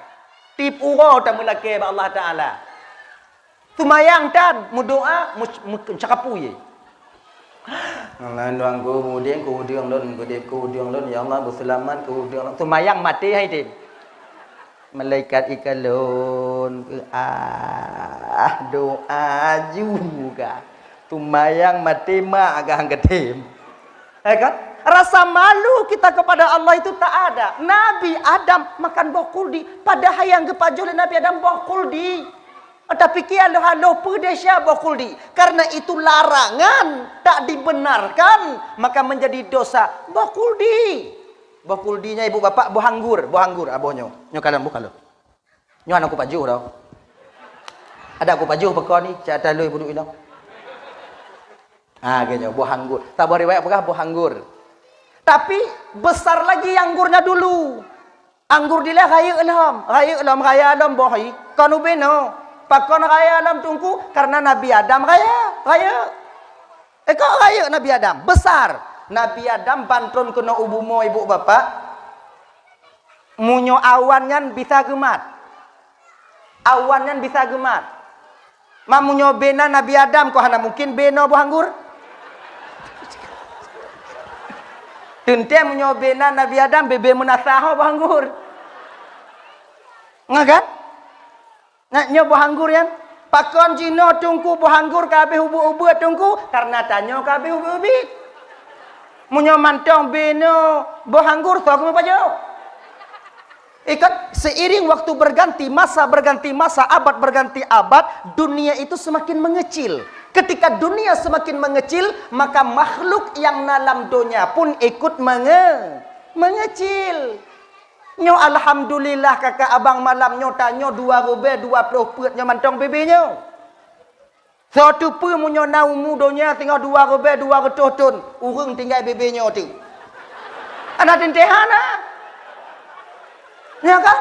Tiep uroe tameulakée bak Allah Taala. Seumayang tan, meudoá, meuc-, meuc-, meucakapui. Allah, Tuhanku, udeb keu udeueng lôn, udeb keu udeueng lôn, ya Allah, beuseulamat keu udeueng lôn. Seumayang maté hai tem. Malaikat ikalon, ah, doa juga. Seumayang maté mak agak geutem. Ya kan? Rasa malu kita kepada Allah itu tak ada. Nabi Adam makan boh kuldi, padahal yang geupajoh lé Nabi Adam boh kuldi. Tapi kialoh-aloh peudeh sia boh kuldi. Karena itu larangan, tak dibenarkan, maka menjadi dosa. Boh kuldi. Boh kuldi nyan ibu bapak, boh anggur, boh anggur, ah, boh nyoe. Nyoe kalon, boh kalon. Nyoe hana kupajoh dah. Ada kupajoh pekon ni, cak talui buduk inong. Ha, gitu, boh anggur. Saboh riwayat peugah boh anggur. Tapi besar lagi anggurnya dulu. Anggur dilée rayeuk lom, rayeuk lom, raya lom boh hai. Kon ubé no. Pakon raya lom teungku? Karena Nabi Adam raya, rayeuk. Eh, kok rayeuk Nabi Adam? Besar. Nabi Adam ban tron keunoe u bumoe ibu bapak. Meunyoe awan nyan bisa geumat. Awan nyan bisa geumat. Ma meunyoe bena Nabi Adam, kok hana mungkin beno boh anggur? Teuntée meunyoe bena Nabi Adam, bebe meunasah ho boh anggur. Nga kan? Nah, nyoe boh anggur nyan. Pakon jinoe teungku boh anggur ka habéh ubeut-ubeut teungku? Karena tanyoe ka habéh ubeut-ubeut. Meunyoe mantong beno boh anggur, soe keumeung pajoh? Ikat, seiring waktu berganti, masa berganti masa, abad berganti abad, dunia itu semakin mengecil. Ketika dunia semakin mengecil, maka makhluk yang dalam dunia pun ikut menge-, mengecil. Nyoe alhamdulillah kakak abang malam nyoe tanyoe dua ribée dua ploh peuet nyoe mantong bebe nyoe. Soe teupeu meunyoe na umu donya singoh dua ribèe dua reutôh thon, ureueng tinggai bebe nyoe teuh. Hana teuntèe hana. Nyo kan?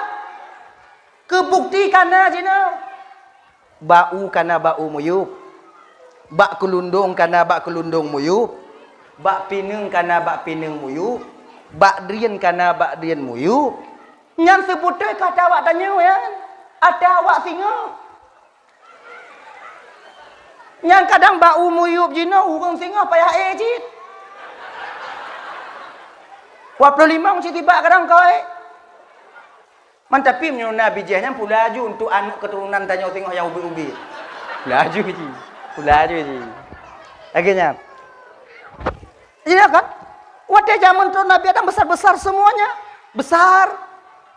Keubukti kana jinoe. Bak u kana bak u muyueb. Bak keulundong kana bak keulundong muyueb. Bak pineung kana bak pineung muyueb. Bak drien kana bak drien muyueb. Nyan seubeutôi ka ata awak tanyoe nyan. Ata awak singoh. Nyan kadang bak u muyueb jinoe ureueng singoh payah ék cit. Dua puluh lima cit tibak kadang keu ék. Man tapi meunyoe na bijéh nyan pula laju untuk aneuk keuturonan tanyoe singoh nyang ubit-ubit. Pula laju ji. Pula laju ji. Lagèe nyan. Iya kan? Watèe jameun trok Nabi Adam besar-besar semuanya. Besar.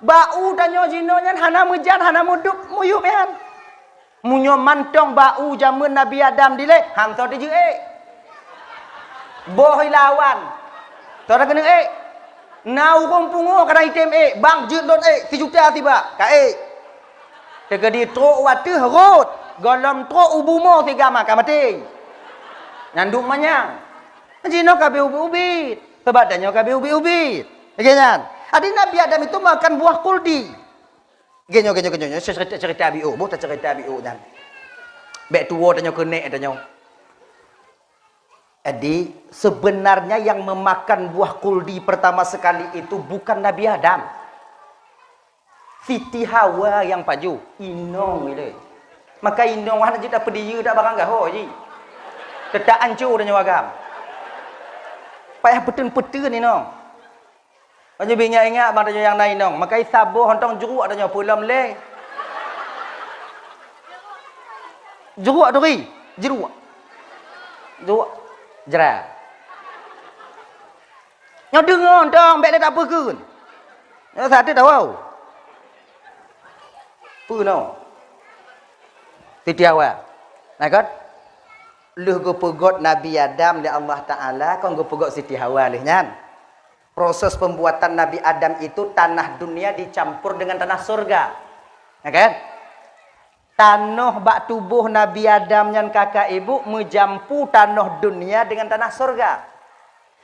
Bak u tanyoe jinoe nyan hana meujan, hana meudup, muyueb nyan. Meunyoe mantong bak u jameun Nabi Adam dilèe, han soe tijeuet ék. Boh ilawan. Soe keuneuk ék. Na ureueng pungo kadang item ék, bang jeuet lôn ék, sijuta sibak, ka ék. Teukeudi trok u ateueh rhot, gohlom trok u bumoe siga ma ka maté. Nyan duek manyang. Jinoe ka beh ubit-ubit. Sabab tanyoe ka beh ubit-ubit. Lagèe nyan. Jadi Nabi Adam itu makan buah kuldi. Geuh nyoe, geuh nyoe, geuh nyoe, nyoe cerita, cerita biôh, boh ta cerita biôh nyan. Bèk tuwo tanyoe keuneuk tanyoe. Jadi, sebenarnya yang memakan buah kuldi pertama sekali itu bukan Nabi Adam. Siti Hawa nyang pajoh, inong ilèe. Maka inong hana jeuet tapeudiyeu dak barang gaho jih. Teutap ancô tanyoe agam. Payah peuteun-peuteun inong. Meunyoe beu ingat-ingat bang tanyoe nyang na inong, maka saboh hontong jruek tanyoe peulom lé. Jruek turi, jruek. Jruek. Jra. Nyoe deungoe hontong, bèk lé tapeukeun. Nyoe sateue tawau. Peue nyoe? Siti Hawa. Nah, kan? Lheueh geupeugöt Nabi Adam lé Allah Taala, kon geupeugöt Siti Hawa lheueh nyan. Proses pembuatan Nabi Adam itu tanah dunia dicampur dengan tanah surga. Ya kan? Tanoh bak tuboh Nabi Adam nyan kaka ibu meujampu tanoh dunia dengan tanah surga.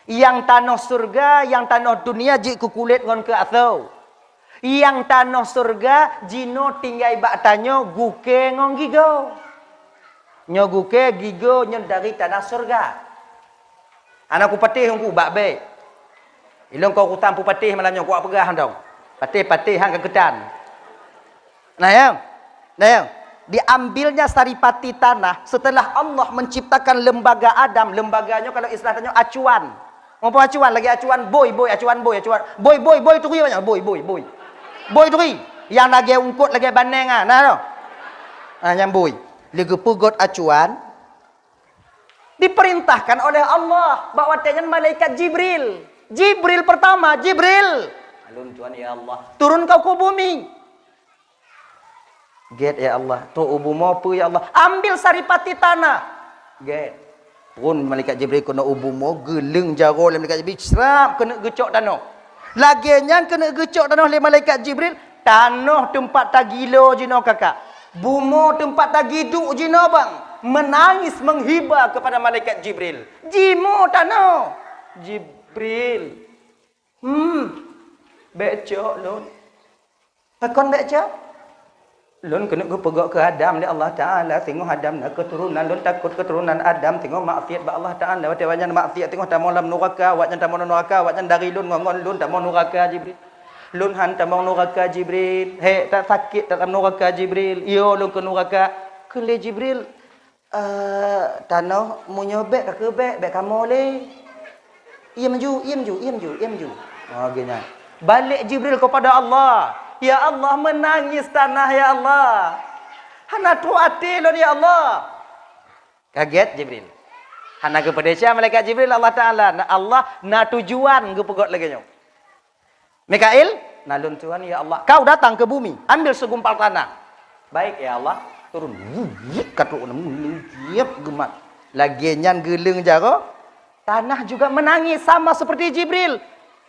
Nyang tanoh surga, nyang tanoh dunia jeuet keu kulét ngon keu asoe. Nyang tanoh surga jinoe tinggai bak tanyoe gukée ngon gigoe. Nyoe gukée gigoe nyoe dari tanah surga. Hana kupatéh hongku bak bèk. Ilôn kau kutang pupatéh malam nyoe kuat peugah dong. Patéh-patéh han ka keutan. Nah, ya. Nah, ya. Diambilnya saripati tanah setelah Allah menciptakan lembaga Adam. Lembaga nyoe kalau istilah tanyoe acuan. Muphom acuan lagèe acuan bôi, bôi, acuan bôi, acuan. Bôi, bôi, bôi turi banyak. Bôi, bôi, bôi. Bôi turi. Yang lagèe ungkot, lagèe baneng ah. Nah, tu. Ah, nyang bôi. Lé geupeugöt acuan, diperintahkan oleh Allah bak watèe nyan malaikat Jibril. Jibril pertama, Jibril. Alun Tuhan ya Allah. Turun kau ke bumi. Gét ya Allah. Trok u bumoe peue ya Allah? Ambil saripati tanah. Gét. Pun malaikat Jibril keunoe u bumoe, geuleueng jaroe lé malaikat Jibril, srap keuneuk geucok tanoh. Lagèe nyan keuneuk geucok tanoh lé malaikat Jibril, tanoh teumpat tagilo jinoe kakak. Bumoe teumpat tagiduek jinoe bang, menangis menghiba kepada malaikat Jibril. Jimoe tanoh. Jibril. Hmm. Bèk cok lôn. Pakon bèk cok? Lôn keuneuk geupeugöt keu Adam lé Allah Taala, singoh Adam na keuturonan, lôn takot keuturonan Adam singoh maksiat bak Allah Taala. Watèe awaknyan maksiat singoh tamong lam nuraka, awaknyan tamong lam nuraka, awaknyan dari lôn ngon, ngon lôn tamong nuraka Jibril. Lôn han tamong nuraka Jibril. Hèk, that sakét that lam nuraka Jibril. Iyo lôn keu nuraka. Kheun lé Jibril, "Eh, tanoh meunyoe bèk ka keu bèk, bèk kamoe lé." "Iem ju, iem ju, iem ju, iem ju." Oh, geuh nyan. Balek Jibril kepada Allah. "Ya Allah, menangis tanah, ya Allah. Hana trok até lôn, ya Allah." Kagét Jibril. Hana geupeudesya malaikat Jibril Allah Taala. Na Allah na tujuan geupeugöt lagèe nyoe. Mikail, na lôn Tuhan, ya Allah. Kau datang ke bumi, ambil segumpal tanah. Baik, ya Allah. Turun. Wuyik, ka trok na meuleujiep geumat. Lagèe nyan geuleueng jaroe. Tanah juga menangis sama seperti Jibril.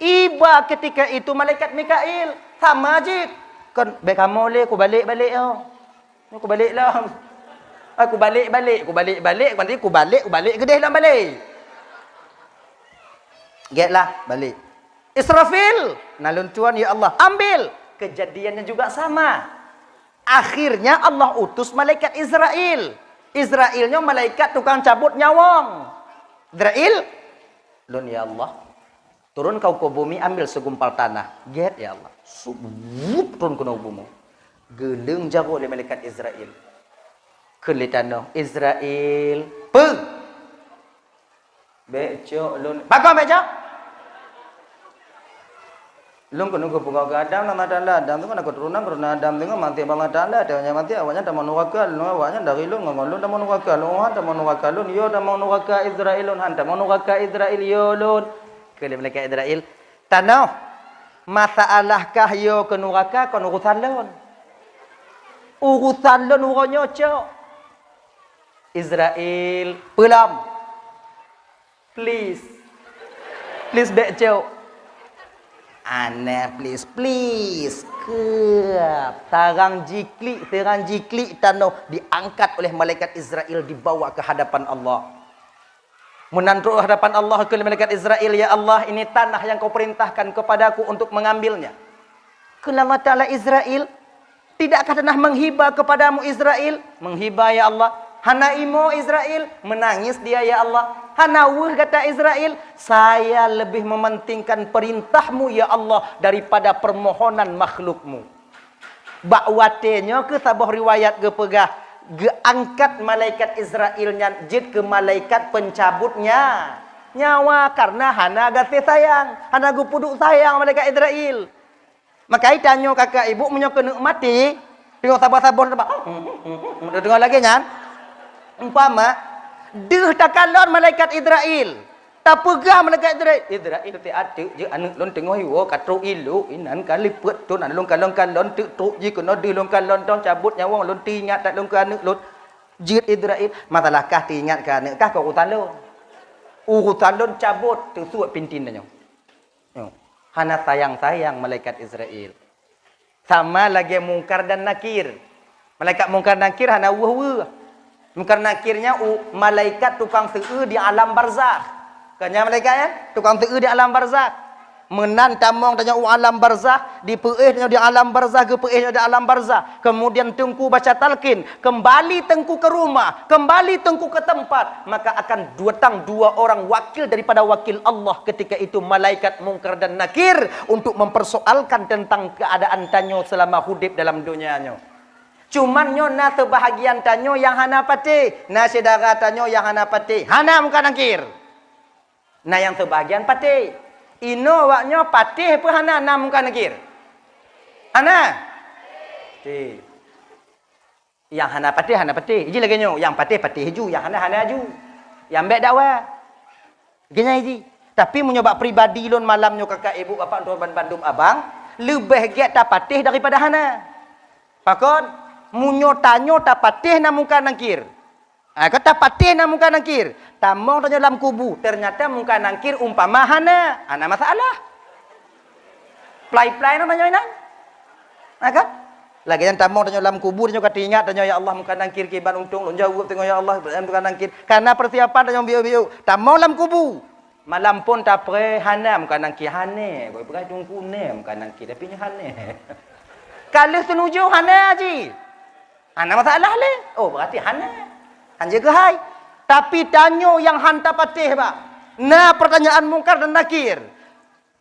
Iba ketika itu malaikat Mikail. Sama jih. Kon bèk kamoe lé, kubalek-balek nyoe. Nyoe kubalek lom. Aku balik-balik, aku balik-balik, nanti aku balik, aku balik, geudeh lom balik. Gét lah, balik. Israfil, na lôn tuan, ya Allah, ambil. Kejadiannya juga sama. Akhirnya Allah utus malaikat Izrail. Izrail nyoe malaikat tukang cabut nyawong. Izrail, lôn, ya Allah, turun kau ke bumi, ambil segumpal tanah. Gét, ya Allah. Subup turun keunoe bumi. Geuleueng jaroe lé malaikat Izrail. Kheun lé tanoh, Izrail, peue? Bék cok lôn. Pakon bék cok? Lôn keuneuk geupeugah keu Adam, nama tanda Adam tu kan aku turunan, keturunan Adam tu kan mati Allah Taala, dia hanya mati, awaknya tamong nuraka, lôn awaknya dari lôn ngon lôn tamong nuraka, lôn han tamong nuraka, lôn yo tamong nuraka Izrail, lôn han tamong nuraka Izrail, yo lôn. Kheun lé malaikat Izrail, tanoh, masalah kah yo keu nuraka kon urusan lôn. Urusan lôn uroe nyoe cok. Izrail, peulom. Please. Please bék cok. Aneh, please, please. Keuh. Tarang jiklik, tarang jiklik tanoh diangkat oleh malaikat Izrail dibawa ke hadapan Allah. Meunan trok hadapan Allah kheun malaikat Izrail, "Ya Allah, ini tanah yang kau perintahkan kepadaku untuk mengambilnya." Kheun Allah Taala Izrail, "Tidakkah tanah menghiba kepadamu Izrail?" "Menghiba, ya Allah." "Hana imo Izrail?" "Menangis dia, ya Allah." "Hana weueh gata Izrail?" "Saya lebih mementingkan perintahmu, ya Allah, daripada permohonan makhlukmu." Bak watée nyoe keuh saboh riwayat geupeugah, geuangkat malaikat Izrail nyan jeuet keu malaikat pencabut nya-, nyawa, karena hana gaséh sayang, hana geupeuduek sayang malaikat Izrail. Maka tanyoe kakak ibu meunyoe keuneuk maté, teungoh saboh-saboh teuma, teungoh lagée nyan. Umpama, deuh takalon malaikat Izrail, tapeugah malaikat Izrail, "Izrail, teuateuk jeuet aneuk lôn teungoh iwoe ka trok ilok, inan ka lipeut thon, lôn kalon-kalon teuk trok jih keunoe deuh lôn kalon thon cabot nyawöng lôn teuingat that lôn keu aneuk lôn." Jeuet Izrail, masalah kah teuingat keu aneuk kah keu urusan lôn. Urusan lôn cabot teusuet pintin tanyoe. Nyoe, hana sayang-sayang malaikat Izrail. Sama lagée Mungkar dan Nakir. Malaikat Mungkar Nakir hana weueh-weueh. Mungkar Nakir nyan u-, malaikat tukang seueu di alam barzakh. Kon nyan malaikat nyan, tukang seueu di alam barzakh. Meunan tamong tanyoe u alam barzakh, dipeuéh tanyoe di alam barzakh, geupeuéh tanyoe di alam barzakh. Kemudian teungku baca talqin, kembali teungku ke rumah, kembali teungku ke tempat, maka akan datang dua orang wakil daripada wakil Allah ketika itu, malaikat Mungkar dan Nakir, untuk mempersoalkan tentang keadaan tanyoe selama hudeb dalam donya nyoe. Cuman nyoe na seubahagian tanyoe nyang hana patéh, na syedara tanyoe nyang hana patéh, hana Mungkar Nakir. Na nyang seubahagian patéh. Inoe awak nyoe patéh peue hana na Mungkar Nakir? Hana? Patéh. Nyang hana patéh, hana patéh. Ji lagée nyoe, nyang patéh, patéh ju, nyang hana, hana ju. Nyang bék dakwa. Lagée nyan ji. Tapi meunyoe bak pribadi lôn malam nyoe kakak ibu bapak tuan bandum abang, leubeh gét tapatéh daripada hana. Pakon? Meunyoe tanyoe tapatéh na Mungkar Nakir. Ah, ka tapatéh na Mungkar Nakir. Tamong tanyoe lam kubu, ternyata Mungkar Nakir umpama hana, hana masalah. Plai-plai na tanyoe inan. Ha kan? Lagée nyan tamong tanyoe lam kubu, tanyoe ka teuingat tanyoe, "Ya Allah, Mungkar Nakir kiban untông lôn jaweueb teungoh, ya Allah, Mungkar Nakir." Kana persiapan tanyoe biôk-biôk. Tamong lam kubu. Malam phon tapreh, hana Mungkar Nakir, hana. Kau peugah teungku na Mungkar Nakir, tapi nyoe hana. Ka lheueh seunujoh hana ji. Hana masalah lé. Oh, berarti hana. Hanjeuet keuhai. Tapi tanyoe nyang han tapatéh, bah. Na pertanyaan Mungkar dan Nakir.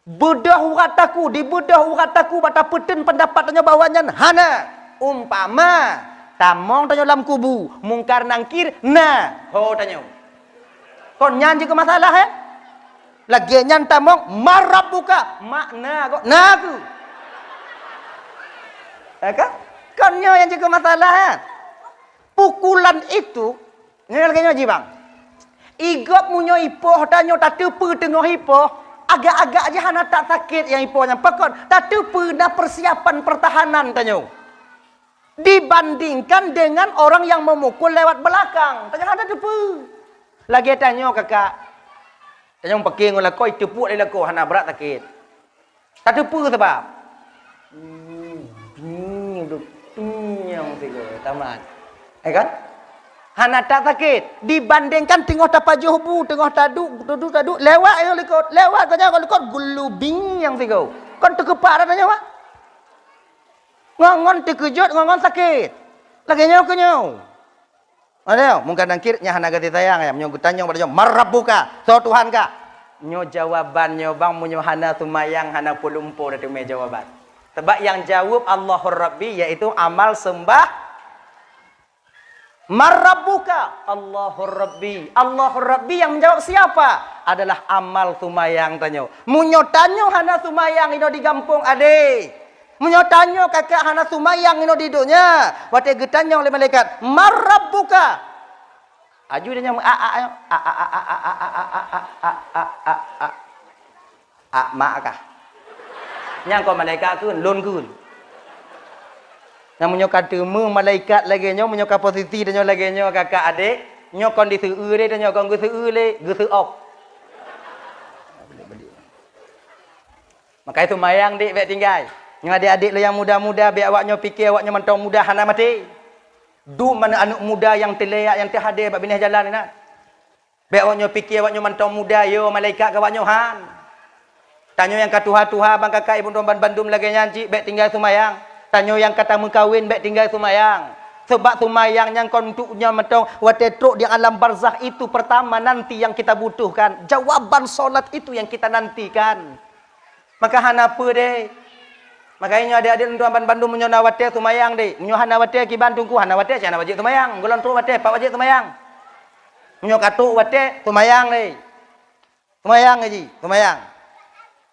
Beudôh urat taku, dibeudôh urat taku bak tapeuteun pendapat tanyoe bahwa nyan hana. Umpama, tamong tanyoe lam kubu, Mungkar Nakir na, ho tanyoe. Kon nyan jeuet keu masalah, eh? Lagée nyan tamong, "Man rabbuka?" Makna gobnyan na keuh. Ya kan? Kon nyoe nyang jeuet keu masalah, eh? Pukulan itu, nyoe lagée nyoe ji, bang. Igob meunyoe ipoh tanyoe tateupeue teungoh ipoh, agak-agak jih hana that sakét nyang ipoh nyan. Pakon? Tateupeue na persiapan pertahanan tanyoe. Dibandingkan dengan orang yang memukul lewat belakang. Tanyoe hana tateupeue. Lagée tanyoe, kakak. Tanyoe peuke ngon lakoe, iteupuek lé lakoe, hana brat sakét. Tateupeue sabab? Hmm, bingung tu. Nyang sigoe, tamat. Eh kan? Hana that sakét. Dibandingkan teungoh tapajoh bu, teungoh taduek, taduek, taduek, lewat nyoe likot, lewat geuh nyoe likot, geulubing nyang sigoe. Kon teukeupak that nyoe, Pak. Ngon-ngon teukeujot, ngon-ngon sakét. Lagèe nyoe keuh nyoe. Ayo, mungkar nangkir nyan hana gaséh sayang, ya. Meunyoe geutanyong bak tanyoe, "Man rabbuka?" Soe Tuhan kah? Nyoe jawaban nyoe bang, meunyoe hana seumayang, hana peulumpo tateumé jawaban. Sebab nyang jaweueb Allahur Rabbi, yaitu amal seumbah. "Man rabbuka?" "Allahur Rabbi." Allahur Rabbi yang menjawab siapa? Adalah amal seumayang tanyoe. Meunyoe tanyoe hana seumayang inoe di gampông, adé. Meunyoe tanyoe kakak hana seumayang inoe di donya, watèe geutanyong lé malaikat, "Man rabbuka?" Aju tanyoe, a, a, a, a, a, a, a, a, a, a, a, a, a, a, a, a. Ak mak kah? Nyang kon malaikat kheun, lôn kheun. Nyang meunyoe ka teumé malaikat lagèe nyoe, meunyoe ka posisi tanyoe lagèe nyoe, kakak adék, nyoe kon diseueu lé tanyoe, kon geuseueu lé, geuseuok. Makajih seumayang, dék, bèk tinggai. Nyoe adék-adék lôn nyang muda-muda, bèk awak nyoe piké awak nyoe mantong muda hana maté. Dum aneuk-aneuk muda nyang teuleuyak, nyang teuhadé bak binéh jalan inan. Bèk awak nyoe piké awak nyoe mantong muda, yo, malaikat keu awak nyoe han. Tanyoe nyang ka tuha-tuha, bang kakak ibu droe ban bandum lagèe nyan cit, bèk tinggai seumayang. Tanyoe nyang ka tameukawen, bèk tinggai seumayang. Sebab seumayang nyan kon untuk nyoe mantong, watèe trok di alam barzakh itu pertama nanti yang kita butuhkan. Jawaban salat itu yang kita nantikan. Maka hana peue deh. Makajih nyoe adék-adék lôn tuan ban bandum, meunyoe na watèe seumayang deh. Meunyoe hana watèe kiban teungku, hana watèe cit hana wajéb seumayang. Gohlom trok watèe, pat wajéb seumayang. Meunyoe ka trok watèe, seumayang deh. Seumayang, Haji, seumayang.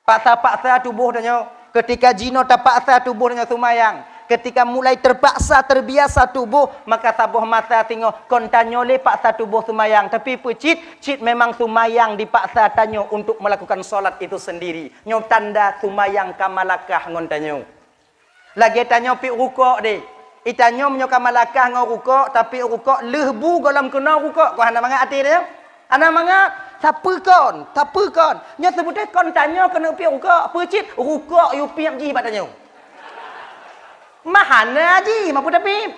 Paksa-paksa tuboh tanyoe. Ketika jinoe tapaksa tuboh tanyoe seumayang, ketika mulai terpaksa, terbiasa tuboh, maka saboh masa singoh kon tanyoe lé paksa tuboh seumayang. Tapi peue cit, cit memang seumayang dipaksa tanyoe untuk melakukan salat itu sendiri. Nyoe tanda seumayang ka malakah ngon tanyoe. Lagèe tanyoe piep rukok deh. I tanyoe meunyoe ka malakah ngon rukok, tapiep rukok, lheueh bu gohlom keunoe rukok, kon hana mangat até tanyoe? Hana mangat. Sapeue kon, sapeue kon. Nyoe seubeutôi kon tanyoe keuneuk piep rukok. Peue cit, rukok yue piep jih bak tanyoe. Mah hana jih, mampu tapiep.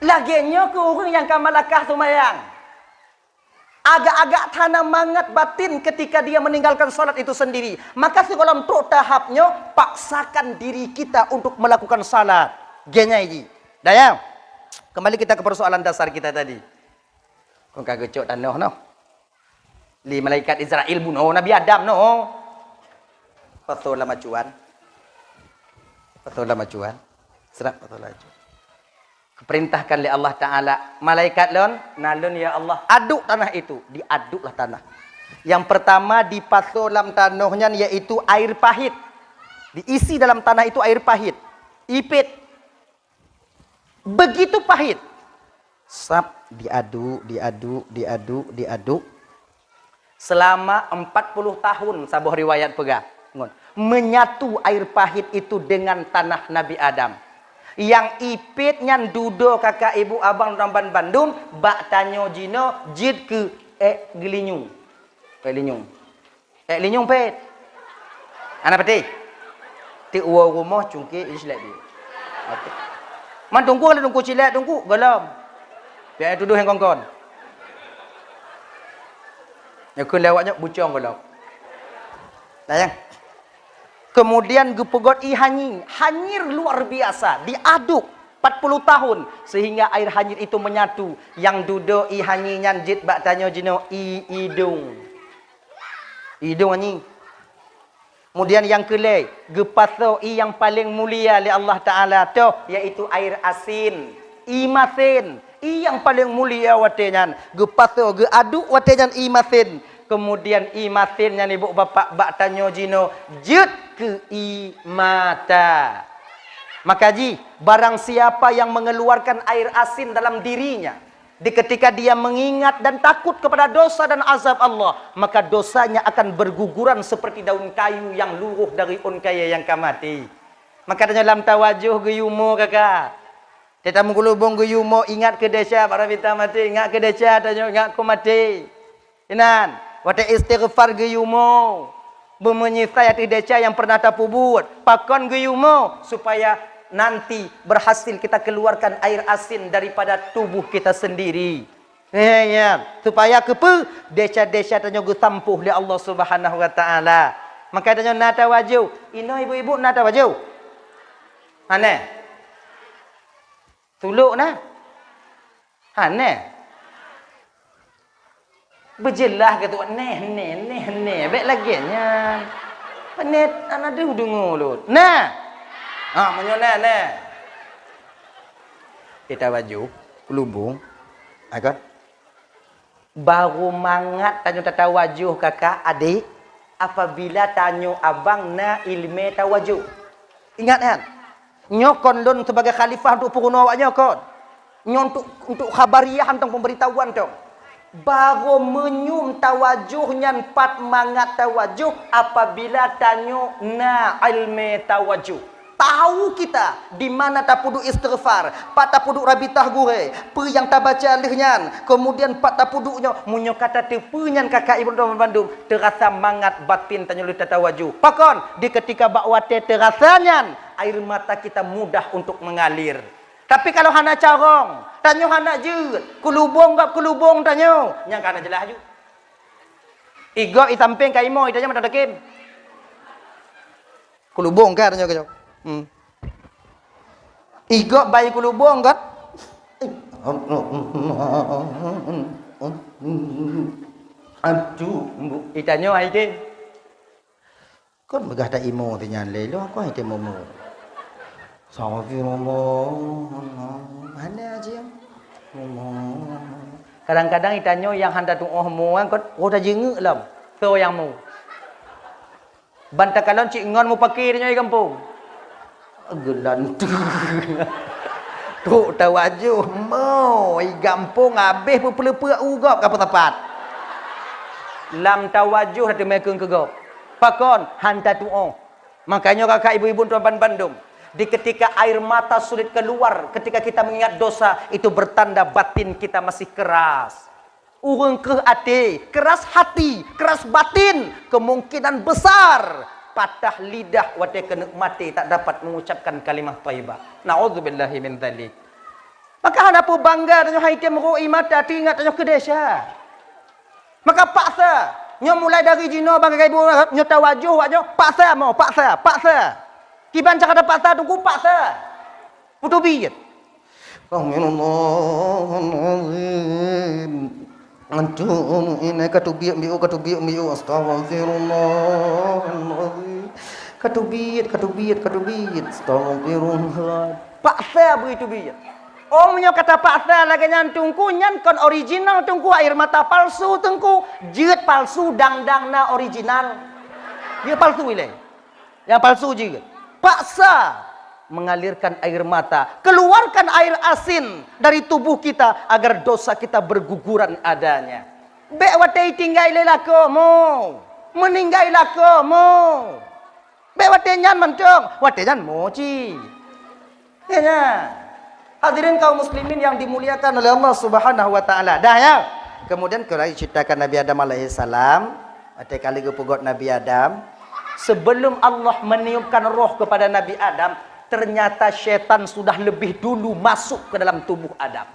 Lagèe nyoe keu ureueng nyang ka malakah seumayang. Agak-agak hana mangat batin ketika dia meninggalkan salat itu sendiri. Maka sigohlom trok tahap nyoe, paksakan diri kita untuk melakukan salat. Gèt nyan jih. Dayang, kembali kita ke persoalan dasar kita tadi. Kon ka geucok tanoh noh. Lé malaikat Israel bunoe Nabi Adam noh. Pasoe lam acuan. Pasoe lam acuan. Seurap pasoe lam acuan. Diperintahkan lé Allah Taala, "Malaikat lôn, na lôn ya Allah, aduk tanah itu." Diaduklah tanah. Yang pertama dipasoe lam tanoh nyan yaitu air pahit. Diisi dalam tanah itu air pahit. Ipit. Begitu pahit. Sab diaduk, diaduk, diaduk, diaduk. Selama empat puluh tahun, saboh riwayat peugah. Ngon. Menyatu air pahit itu dengan tanah Nabi Adam. Nyang ipit nyan dudoe kakak ibu abang dan bandum, bak tanyoe jinoe jeuet keu èk geulinyueng. Èk linyueng. Èk linyueng pet. Hana patéh. Teuk woe rumoh cungké ijlek dia. Oke. Man teungku, kalau teungku cilek teungku, gohlom. Biar tuduh nyang kon-kon. Nyoe kheun lé awak nyoe bucong gohlom. Nah, nyang. Kemudian geupeugöt ie hanyir. Hanyir luar biasa, diaduk empat puluh tahun sehingga air hanyir itu menyatu. Nyang dudoe ie hanyir nyan jeuet bak tanyoe jinoe ie idong. Idong hanyir. Kemudian nyang keulhèe, geupasoe ie nyang paleng mulia lé Allah Taala toh, yaitu air asin, ie masen, ie nyang paleng mulia watèe nyan, geupasoe, geuaduk watèe nyan ie masen. Kemudian ie masen nyan, ibu bapak, bak tanyoe jinoe jeuet keu ie mata. Maka jih, barang siapa yang mengeluarkan air asin dalam dirinya, di ketika dia mengingat dan takut kepada dosa dan azab Allah, maka dosanya akan berguguran seperti daun kayu yang luruh dari ôn kayèe nyang ka maté. Maka tanyoe lam tawajoh geuyue umu, kakak. Teutamong geulubong geuyue umu, ingat keu desya, para mita maté, ingat keu desya, tanyoe ingat keu maté. Inan, watèe istighfar geuyue umu, beumeunyeusai ateueh desya nyang pernah tapeubuet. Pakon geuyue umu? Supaya nanti berhasil kita keluarkan air asin daripada tubuh kita sendiri. Eh, ya. Supaya keupeue? Desya-desya tanyoe geusampôh lé Allah Subhanahu wa Taala. Maka tanyoe na tawajuh. Inoe ibu-ibu na tawajuh? Hana? Suluk na? Hana? Beujeulaih keu tuan, neh, neh, neh, neh. Bék lagée nyan. Penet aneuk deuh deungoe lôn. Na? Ha, meunyoe na, na. Kita baju, kelubung. Ha, kan? Baru mangat tanyoe tatawajoh kakak, adik, apabila tanyoe abang na ileumé tawajoh. Ingat nyan, nyoe kon lôn sibagai khalifah untuk peurunoe awak nyoe kon. Nyoe untuk, untuk khabariah teuh, pemberitahuan teuh. Baru meunyoe tawajoh nyan pat mangat tawajoh apabila tanyoe na ileumé tawajoh. Tahu kita di mana tapeuduek istighfar, pat tapeuduek rabitah gurée, peue nyang tabaca lheueh nyan, kemudian pat tapeuduek nyoe, meunyoe ka tateupeue nyan kakak ibu droe bandum, teurasa mangat batin tanyoe lheueh tatawajoh. Pakon? Di ketika bak watée teurasa nyan, air mata kita mudah untuk mengalir. Tapi kalau hana carông, tanyoe hana jeuet, keulubông gob keulubông tanyoe, nyang ka hana jeulaih aju. Igob i sampéng ka imoe, i tanyoe mantong dakém. Keulubông ka tanyoe keunyoe. Hmm. Igob bayi keulubông kan? Aduh, i tanyoe hai deh. Kon peugah ta imoe sinyan lé, lôn kon hai teumoe. Astagfirullah. Hana aja. Kadang-kadang i tanyoe nyang hana tuoh moe kan, oh tajeungeuk lom. Soe nyang moe? Ban takalon cit ngon mupaki tanyoe di gampông. Geulanteue. Trok tawajoh, mo, i gampông habéh peupeuleupeuek u gob ka peusapat. Lam tawajoh na teumé keueng keu gob. Pakon? Han tatuoh. Makanya kakak ibu-ibu tuan ban bandum, di ketika air mata sulit keluar ketika kita mengingat dosa, itu bertanda batin kita masih keras. Ureuëng kreueh até, keras hati, keras batin, kemungkinan besar patah lidah watée keuneuk maté tak dapat mengucapkan kalimah thaibah. Naudzubillahi min dzalik. Maka hana peue bangga tanyoe hai tém ro i mata teuingat tanyoe keu desya. Maka paksa, nyoe mulai dari jinoe bang gagai buet nyoe tawajoh awak nyoe paksa mo, paksa, paksa. Kiban cara tapaksa teungku paksa. Beuteubiet. Astagfirullahalazim. Antum ini katubiet biu, katubiet biu. Astagfirullahalazim. Katubiet, katubiet, katubiet. Astagfirullah. Paksa beuiteubiet. Oh, meunyoe ka tapaksa lagée nyan teungku, nyan kon original teungku, air mata palsu teungku. Jeuet palsu, dang-dang na original. Jeuet palsu ilée. Nyang palsu jih. Paksa mengalirkan air mata, keluarkan air asin dari tubuh kita agar dosa kita berguguran adanya. Bék watée tinggai lé lakoe mo, meuninggai lakoe mo. Bék watée nyan mantong, watée nyan mo cit. Ya, ya. Hadirin kaum muslimin yang dimuliakan oleh Allah Subhanahu wa taala. Dah ya. Kemudian kita ceritakan Nabi Adam alaihissalam, watée kali geupeugot Nabi Adam, sebelum Allah meniupkan roh kepada Nabi Adam, ternyata syaitan sudah lebih dulu masuk ke dalam tubuh Adam.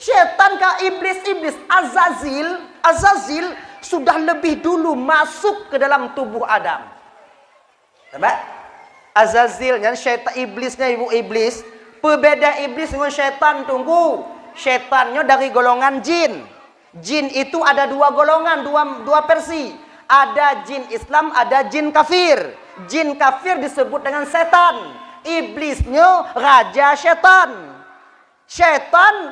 Syaitan ka iblis-iblis Azazil, Azazil sudah lebih dulu masuk ke dalam tubuh Adam. Sabab Azazil nyan syaitan, iblis nyan ibu iblis. Peubeda iblis ngon syaitan teungku. Syaitan nyoe dari golongan jin. Jin itu ada dua golongan, dua, dua versi. Ada jin Islam, ada jin kafir. Jin kafir disebut dengan setan. Iblis nyoe raja syaitan. Syaitan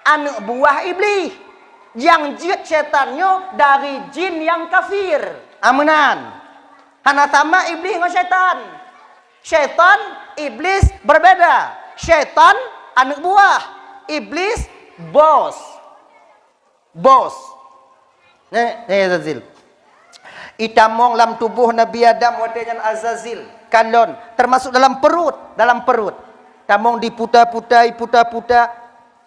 aneuk buah Iblih. Nyang jeuet syaitan nyoe dari jin nyang kafir. Ameunan. Hana sama Iblih ngon syaitan. Syaitan, Iblis berbeda. Syaitan aneuk buah. Iblis bos. Bos. Nyoe, nyoe Azazil. Itamong lam tuboh Nabi Adam watée nyan Azazil. Kalon, termasuk dalam perut, dalam perut. Tamong diputa-puta, iputa-puta,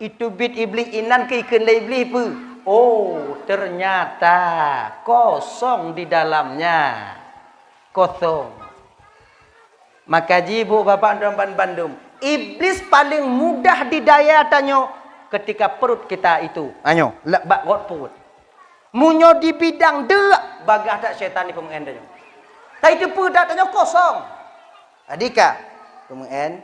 iteubiet Iblih inan keu ikheun lé Iblih peue? Oh, ternyata kosong di dalamnya. Kosong. Maka jih, bu, bapak, dan ban-, bandum, Iblis paling mudah didaya tanyoe ketika perut kita itu. Anyoe, le-, bak got perut. Meunyoe di bidang deuk, bagaih that syaitan di peumeu'en tanyoe. Tapi teupeue that tanyoe kosong. Adika, peumeu'en.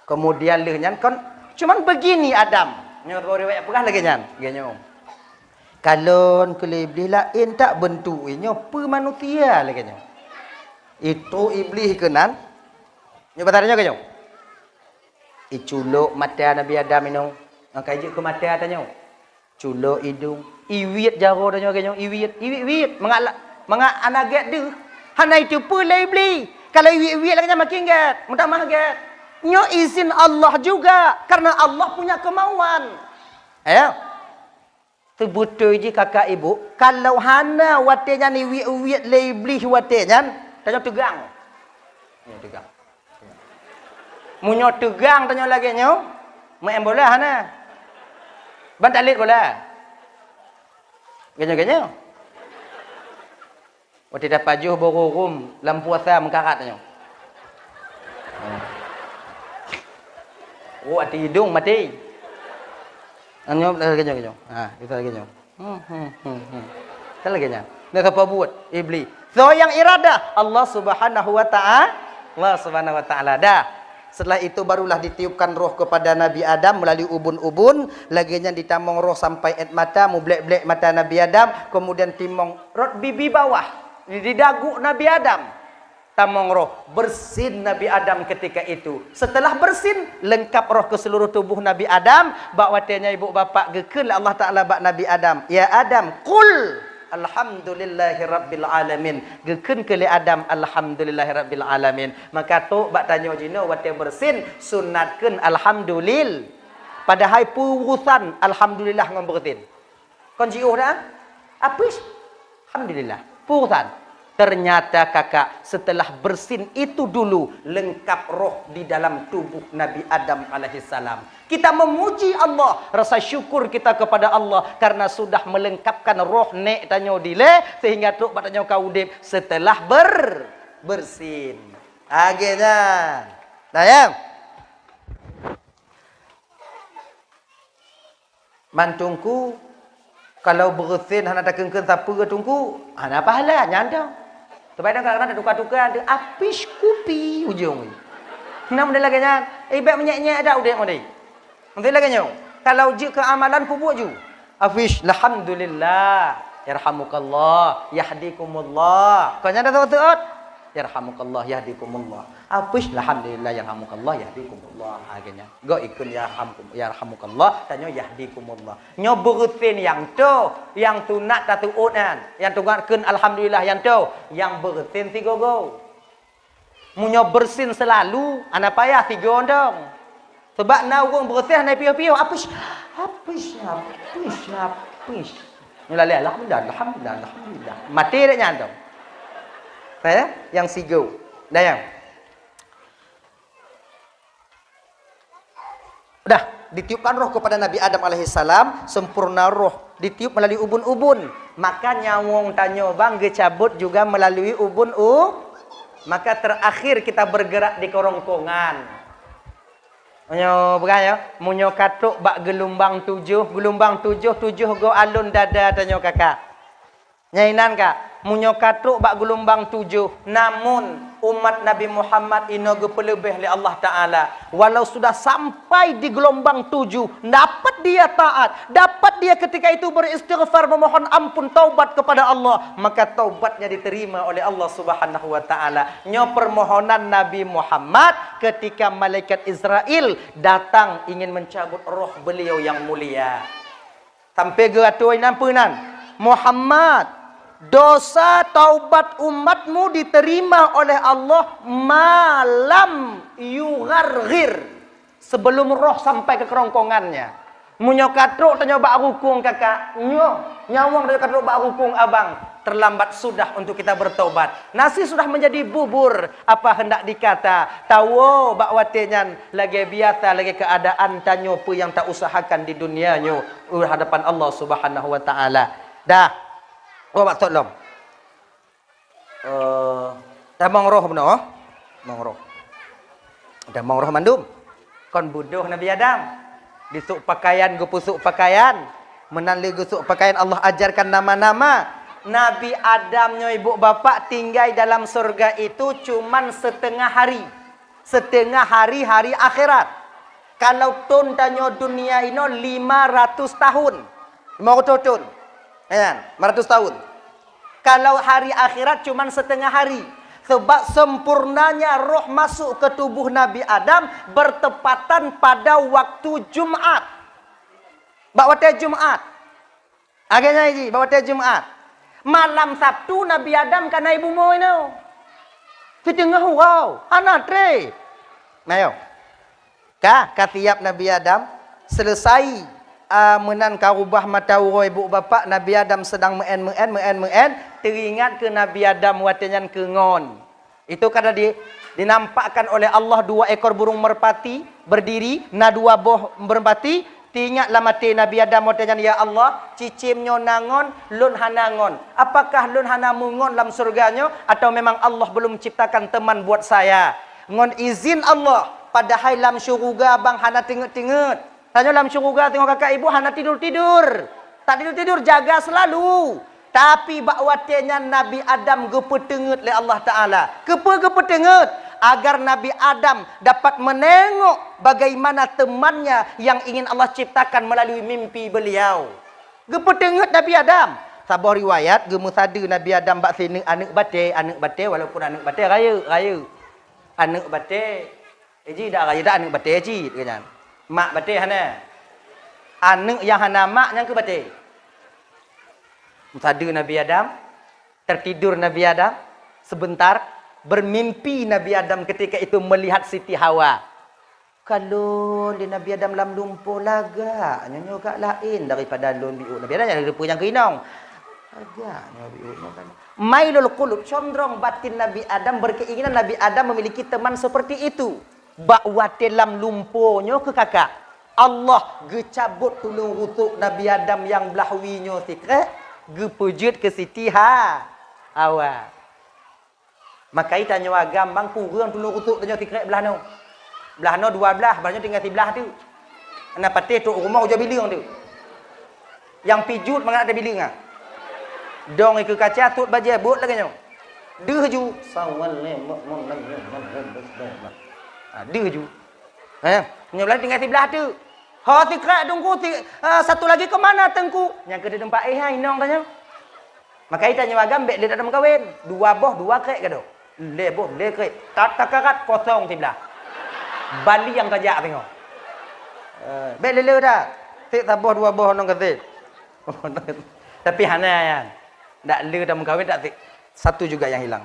Kemudian lheueh nyan kon, cuman begini Adam. Nyoe riwayat peugah lagée nyan, lagée nyoe. Kalon keu lé Iblih laén that beuntuk, nyoe peue manusia lagée nyoe. Itu Iblih keunan. Nyoe basa tanyoe keu nyoe. Iculok mata Nabi Adam inoe. Nyang ka jeuet keu mata tanyoe. Culok idong. Iwiet jaroe tanyoe keu nyoe. Iwiet, iwiet, iwiet. Mangat la-, mangat hana gét deuh. Hana iteupeue lé Iblih. Kalau iwiet-iwiet lagée nyan makin gét. Meutamah gét. Nyoe izin Allah juga. Karena Allah punya kemauan. Ya. Teubeutôi jih kakak ibu, kalau hana watée nyan iwiet-wiet lé Iblih watée nyan, tanyoe teugang. Nyoe teugang. Meunyoe teugang tanyoe lagée nyoe, meu'en bola hana. Ban talét bola. Ganyoe-ganyoe. Watée tapajoh boh rurum lam puasa meukarat nyoe. Oh, ati idong maté. Nyoe lagée nyoe, lagée nyoe. Ha, kita lagée nyoe. Hmm, hmm, hmm, hmm. Kan lagée nyan. Nyoe sapa buet? Iblih. So yang iradah Allah Subhanahu wa Ta'ala. Allah Subhanahu wa Ta'ala. Dah. Setelah itu barulah ditiupkan roh kepada Nabi Adam melalui ubun-ubun, lagée nyan ditamong roh sampai ét mata, mublek-blek mata Nabi Adam, kemudian timong rot bibi bawah di dagu Nabi Adam. Tamong roh, bersin Nabi Adam ketika itu. Setelah bersin, lengkap roh ke seluruh tubuh Nabi Adam, bak watée nyan ibu bapak geukheun lé Allah Ta'ala bak Nabi Adam, "Ya Adam, qul alhamdulillahi rabbil alamin." Geukheun keu lé Adam, "Alhamdulillahi rabbil alamin." Maka trok bak tanyoe jinoe watée bersin, sunat kheun alhamdulil. Padahai peue urusan alhamdulillah ngon bersin? Kon jiôh dah? Apis? Alhamdulillah. Peue urusan? Ternyata kakak, setelah bersin itu dulu lengkap roh di dalam tubuh Nabi Adam alaihissalam. Kita memuji Allah, rasa syukur kita kepada Allah karena sudah melengkapkan roh nék tanyoe dilée sehingga trok bak tanyoe ka udeb setelah ber-, bersin. Lagée nyan. Nah, ya. Man Teungku, kalau beureusin hana takheun-kheun sapeue Teungku, hana pahala, nyan dong. Teuma kadang-kadang tatuka-tuka, ada apis kupi ujong. Hana model lagée nyan, eh, bék meunyék-nyék dak udeb model. Model lagée nyoe, kalau jeuet keu amalan peubuet ju. Apis, alhamdulillah, yarhamukallah, yahdikumullah. Kon nyan dah seuôt-seuôt. Yarhamukallah, yahdikumullah. Apis, alhamdulillah, yarhamukallah, yahdikumullah. Ha, lagée nyan. Gok ikun yarhamkum-, yarhamukallah, tanyoe yahdikumullah. Nyoe beureusin nyang toh, nyang sunat taseuôt nyan, nyang sunat kheun alhamdulillah nyang toh, nyang beureusin sigoe-goe. Meunyoe beureusin seulalu, hana payah sigoe dong. Sabab na ureuëng beureusin hana piôh-piôh, apis, apis, apis, apis. Nyoe lalée, alhamdulillah, alhamdulillah, alhamdulillah. Maté dek nyan dong. Eh, nyang sigoe. Dah nyang. Dah, ditiupkan roh kepada Nabi Adam alaihissalam, sempurna roh, ditiup melalui ubun-ubun. Maka nyawöng tanyoe bang geucabot juga melalui ubun u-, maka terakhir kita bergerak di kerongkongan. Meunyoe peugah nyoe, meunyoe ka trok bak geulumbang tujoh, geulumbang tujoh, tujoh goe alon dada tanyoe kakak. Nyan inan ka, meunyoe ka trok bak geulumbang tujoh, namun umat Nabi Muhammad inoe geupeuleubeh lé Allah Ta'ala. Walau sudah sampai di geulumbang tujoh, dapat dia taat, dapat dia ketika itu beristighfar, memohon ampun, taubat kepada Allah, maka taubatnya diterima oleh Allah Subhanahu wa Ta'ala. Nyoe permohonan Nabi Muhammad ketika malaikat Israel datang ingin mencabut roh beliau yang mulia. Sampai geuatoe inan peue nan, "Muhammad, dosa taubat umatmu diterima oleh Allah malam yugharghir." Sebelum roh sampai ke kerongkongannya. Meunyoe ka trok tanyoe bak rukung kakak, nyoe, nyawöng tanyoe ka trok bak rukung abang, terlambat sudah untuk kita bertobat. Nasi sudah menjadi bubur, apa hendak dikata? Tawoe bak watée nyan lagée biasa, lagée keuadaan tanyoe peue nyang tausahakan di dunia nyoe u hadapan Allah Subhanahu wa Ta'ala. Dah. Oh, maksud lom. Eh, tamong roh bunoe. Mong roh. Dah mong roh mandum. Kon beudôh Nabi Adam. Disôk pakaian, geupeusôk pakaian. Meunan lé geusôk pakaian, Allah ajarkan nama-nama. Nabi Adam nyoe, ibu bapak, tinggai dalam surga itu cuman setengah hari. Setengah hari, hari akhirat. Kalau thon tanyoe dunia inoe lima ratus tahun. Lima ratus thon. Kan? Lima ratus tahun. Kalau hari akhirat cuman setengah hari. Sebab sempurnanya roh masuk ke tubuh Nabi Adam bertepatan pada waktu Jumat. Bak watèe Jumat. Agaknya ji, bak watèe Jumat. Malam Sabtu Nabi Adam ka na i bumoe nyoe. Siteungoh uroe, hana trép. Nah, yo. Ka, ka siap Nabi Adam. Selesai, ah, meunan ka rubah mata uroe ibu bapak, Nabi Adam sedang meu'en, meu'en, meu'en, meu'en. Teuingat keu Nabi Adam watèe nyan keu ngon. Itu kada di-, dinampakkan oleh Allah dua ekor burung merpati berdiri, na dua boh merpati, teuingat lam até Nabi Adam watèe nyan, "Ya Allah, cicém nyoe na ngon, lôn hana ngon. Apakah lôn hana meungon lam syeuruga nyoe, atau memang Allah belum ciptakan teman buat saya?" Ngon izin Allah, padahai lam syeuruga bang hana teungeut-teungeut. Tanyoe lam syeuruga teungoh kakak ibu hana tidur-tidur. Tak tidur-tidur, jaga selalu. Tapi bak watèe nyan Nabi Adam geupeuteungeut lé Allah Taala. Keupeue geupeuteungeut? Agar Nabi Adam dapat menengok bagaimana temannya yang ingin Allah ciptakan melalui mimpi beliau. Geupeuteungeut Nabi Adam. Saboh riwayat geumeusadeue Nabi Adam bak sineuk aneuk batèe, aneuk batèe walaupun aneuk batèe rayeuk, rayeuk. Aneuk batèe Eh, ji dak raya dak aneuk batèe cit, keu nyan. Mak batèe hana. Aneuk nyang hana mak nyan keuh batèe. Meusadeue Nabi Adam, tertidur Nabi Adam, sebentar, bermimpi Nabi Adam ketika itu melihat Siti Hawa. Kalon di Nabi Adam lam lumpoe lagak, nyoe, nyoe gak laén daripada lôn biôh. Nabi Adam nyang reupeu nyang keuinong. Lagak nyoe biôh nyoe kan. Mailul qulub, condrong batin Nabi Adam, berkeinginan Nabi Adam memiliki teman seperti itu. Bak watèe lam lumpoe nyoe keuh kakak, Allah geucabot tuleueng rusuk Nabi Adam nyang blah wie nyoe sikrek, geupeujeuet keu Siti Ha-, Hawa. Maka tanyoe agam bang kureueng tuleueng rusuk tanyoe sikrek blah noe. Blah noe dua blah, blah nyoe tinggai siblah teuk. Na patéh trok rumoh ujoe bileueng teuk. Nyang pijut mangat ata bileueng ah. Dong ikeue kaca, sot bajèe, bot lagèe nyoe. Deuh ju. Sawan lé, mok, mok, lagèe nyoe. Ah, deuh ju. Eh, nyoe blah tinggai siblah teuk. Ho sikrek Teungku, si, eh, satu lagi ke mana Teungku? Nyang keu di teumpat éh hai inong tanyoe. Maka tanyoe agam bèk lé ata meukawen. Dua boh, dua krek gadôh. Lhèe boh, lhèe krek. Tat takarat kosong siblah. Bali nyang tajak teungoh. Eh, bèk lé-lé dah. Sik saboh dua boh nong keusit. Tapi hana nyan. Dak lé ata meukawen dak sik. Satu juga yang hilang.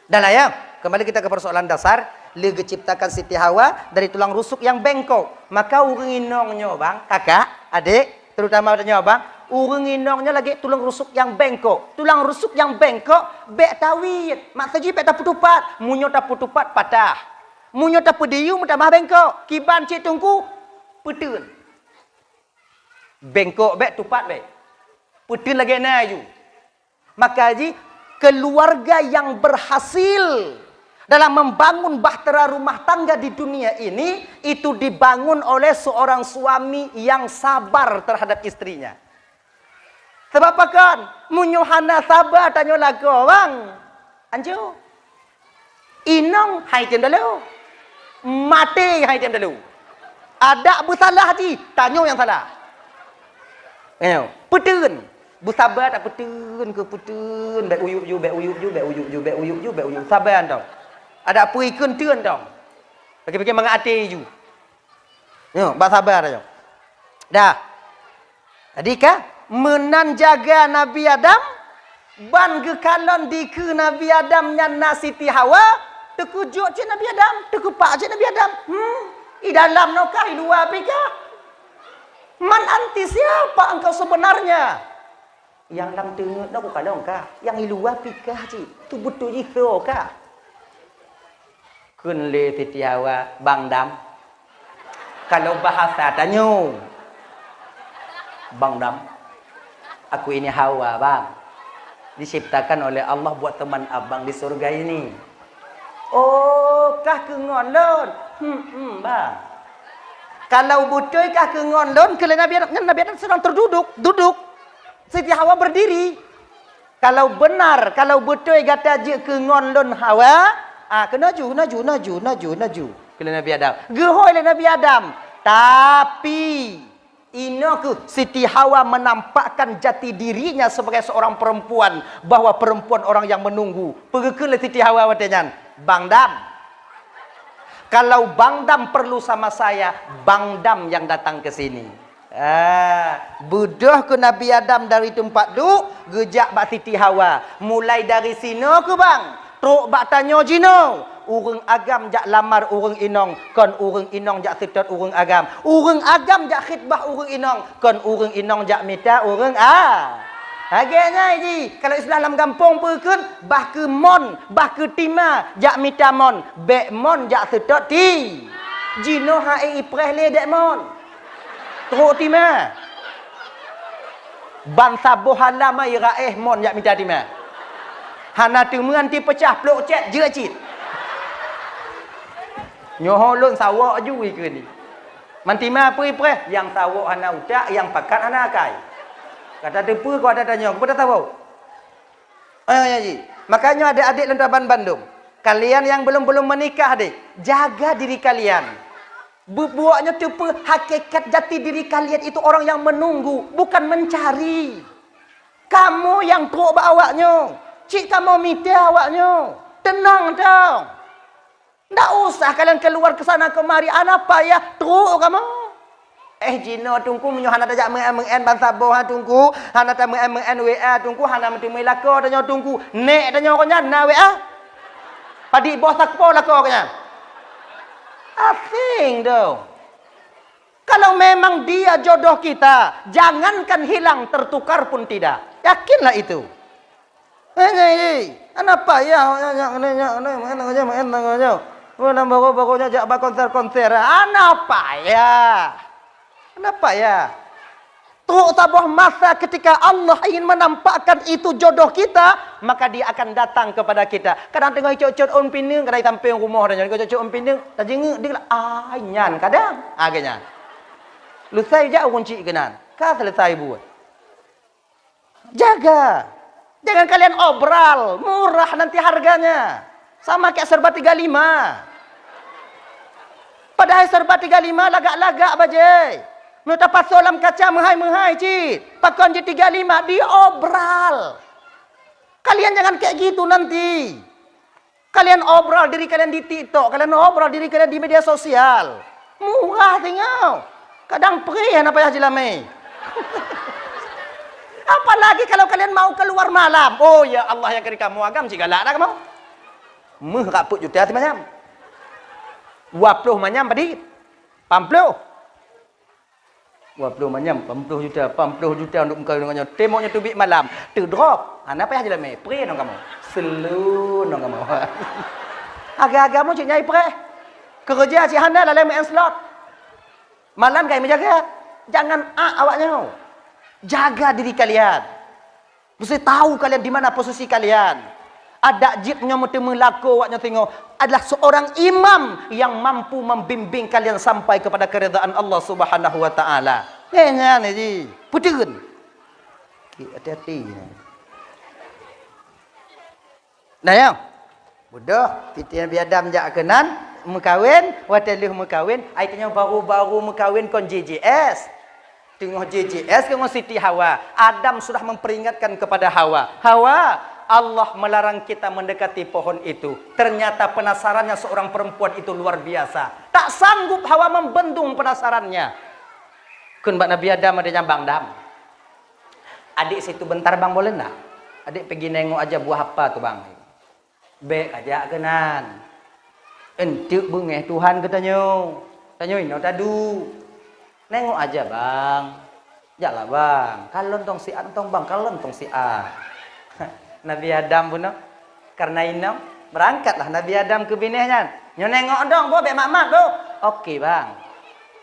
Dah lah ya, kembali kita ke persoalan dasar, lé geuciptakan Siti Hawa dari tulang rusuk yang bengkok. Maka ureueng inong nyoe bang, kakak, adik, terutama nyoe bang, ureueng inong nyoe lagèe tulang rusuk yang bengkok. Tulang rusuk yang bengkok bèk tawiet, maksud jih bèk tapeutupat. Meunyoe tapeutupat patah. Meunyoe tapeudiyeu meutamah bengkok. Kiban cit Teungku, peuteun. Bengkok bèk, tupat bèk. Peuteun lagèe na ju. Maka jih, keluarga yang berhasil dalam membangun bahtera rumah tangga di dunia ini, itu dibangun oleh seorang suami yang sabar terhadap istrinya. Sebab pakon? Meunyoe hana saba tanyoe lakoe, bang. Anco. Inong hai tem dalu. Maté hai tem dalu. Adak beusalah jih, tanyoe nyang salah. Nyoe, peuteun. Beusaba dak peuteun keu peuteun, bèk uyuek ju, bèk uyuek ju, bèk uyuek ju, bèk uyuek ju, bèk uyuek. Saba tong. Adak peue ikheun teun tong. Pike-pike mangat até ju. Nyoe, bak saba tanyoe. Dah. Jadi ka, meunan jaga Nabi Adam, ban geukalon dikeue Nabi Adam nyan na Siti Hawa, teukeujot cit Nabi Adam, teukeupak cit Nabi Adam. Hmm, i dalam nokah, i luwa pih kah? Man anti, siapa engkau sebenarnya? Nyang lam teungeut nyoe kukalon kah, nyang i luwa pih kah cit, tu beutôi jih soe kah? Kheun lé Siti Hawa, Bang Dam. Kalau bahasa tanyoe, Bang Dam, aku ini Hawa, Bang. Diciptakan oleh Allah buat teman abang di surga ini. Oh, Kah keu ngon lôn. Hmm, hmm, bah. Kalau beutôi kah keu ngon lôn, keu lé Nabi Adam, nyan Nabi Adam sedang terduduk, duduk. Siti Hawa berdiri. Kalau benar, kalau beutôi gata jeuet keu ngon lôn Hawa, ah, keunoe ju, noe ju, noe ju, noe ju, noe ju. Keu lé Nabi Adam. Geuhôi lé Nabi Adam. Tapi, inoe kheueh Siti Hawa menampakkan jati dirinya sebagai seorang perempuan, bahwa perempuan orang yang menunggu. Peue geukheun lé Siti Hawa watée nyan, "Bang Dam, kalau Bang Dam perlu sama saya, Bang Dam yang datang ke sini." Ah, beudôh keu Nabi Adam dari teumpat duek, geujak bak Siti Hawa. Mulai dari sinoe kheueh, Bang, trok bak tanyoe jinoe, ureuëng agam jak lamar ureuëng inong, kon ureuëng inong jak seutôt ureuëng agam. Ureuëng agam jak khitbah ureuëng inong, kon ureuëng inong jak mita ureuëng a. Lagée nyan jih, kalau istilah lam gampông peue kheun, bah keu mon, bah keu tima, jak mita mon, bék mon jak seutôt ti. Jinoe hai ipreh lé dék mon. Trok tima. Ban saboh halam ai raéh mon jak mita tima. Hana teumeuan ti peucah plôk cét jeuet cit. Nyoe lôn sawok ju ikeu ni. Man tima peue ipreh, nyang sawok hana utak, nyang pakat hana akai. Gata teupeue keu ata tanyoe, keupeue tasawok? Eh, ya ji. Makanya adik-adik lôn taban bandum, kalian yang belum-belum menikah deh, jaga diri kalian. Bubuaknya teupeu hakikat jati diri kalian itu orang yang menunggu, bukan mencari. Kamu yang trok bak awaknyoe, cit kamu mita awaknyoe. Tenang dong. Ndak usah kalian keluar ke sana kemari, hana payah trok kamoe. Eh, jinoe Teungku, meunyoe hana tajak meu'en-meu'en ban saboh ha Teungku, hana tameu'en-meu'en W A Teungku, hana meuteumé lakoe tanyoe Teungku. Nek tanyoe ko nyan na W A. Padit boh sapo lakoe ko nyan. Asing tu. Kalau memang dia jodoh kita, jangankan hilang, tertukar pun tidak. Yakinlah itu. Eh, nyai, hana payah awaknyan nyak ngeuneuk, nyak ngeuneuk, meu'en ngon nyoe, meu'en ngon nyoe. Wah, lam baroe-baroe nyoe jak ba konser-konser. Hana payah. Hana payah. Trok saboh masa ketika Allah ingin menampakkan itu jodoh kita, maka Dia akan datang kepada kita. Kadang teungoh icot-cot ôn pineung, kadang sampéng rumoh tanyoe, icot-cot ôn pineung, tajeungeuk di, ai nyan kadang. Ah, geuh nyan. Lusai jak ureueng chik keunan. Ka selesai buet. Jaga. Jangan kalian obral, murah nanti harganya. Sama kayak serba tiga lima. Padahai serba tiga lima lagak-lagak bajée. Meunyoe tapasoe lam kaca meuhai-meuhai cit. Pakon jih tiga lima diobral. Kalian jangan kayak gitu nanti. Kalian obral diri kalian di TikTok, kalian obral diri kalian di media sosial. Murah teungoh. Kadang preh hana payah jilamé. Apalagi kalau kalian mau keluar malam. Oh ya Allah, nyang keu di kamoe agam cit galak dah kamoe. Meuh rap peuet juta simanyam. Dua ploh manyam padit. Pamploh. Dua ploh manyam, pamploh juta, pamploh juta untuk meukawen ngon nyoe. Tembok nyoe teubiet malam, teudrop. Hana payah jilamé, preh ngon kamoe. Selu ngon kamoe. Agam-agam cit nyai preh. Keureuja cit hana, lalée meu'en slot. Malam kai meujaga. Jangan ak awak nyoe. Jaga diri kalian. Mesti tahu kalian di mana posisi kalian. Adak jeuet nyoe meuteumé lakoe awak nyoe singoh adalah seorang imam yang mampu membimbing kalian sampai kepada keridhaan Allah Subhanahu wa Taala. Eh, nyan ji. Peuteun. Hati-hati. Nah, ya. Beudôh, Siti Nabi Adam jak keunan meukawen, watée lheueh meukawen, ai tanyoe baru-baru meukawen kon J J S. Teungoh J J S keu ngon Siti Hawa, Adam sudah memperingatkan kepada Hawa, "Hawa, Allah melarang kita mendekati pohon itu." Ternyata penasarannya seorang perempuan itu luar biasa. Tak sanggup Hawa membendung penasarannya. Kheun bak Nabi Adam, ada nyang bang dam. Adik situ bentar bang boleh ndak? Adik pergi nengok aja buah apa tu bang. Bék kajak keunan. Enteuk beungéh Tuhan geutanyoe. Tanyoe inoe taduek. Nengok aja, Bang. Jaklah, Bang. Kalon tong siat tong, Bang. Kalon tong siat. Nabi Adam bunoe. Karena inong, berangkatlah Nabi Adam keu binéh nyan. Nyoe nengok dong, boh, bék mat-mat, boh. Oke, Bang.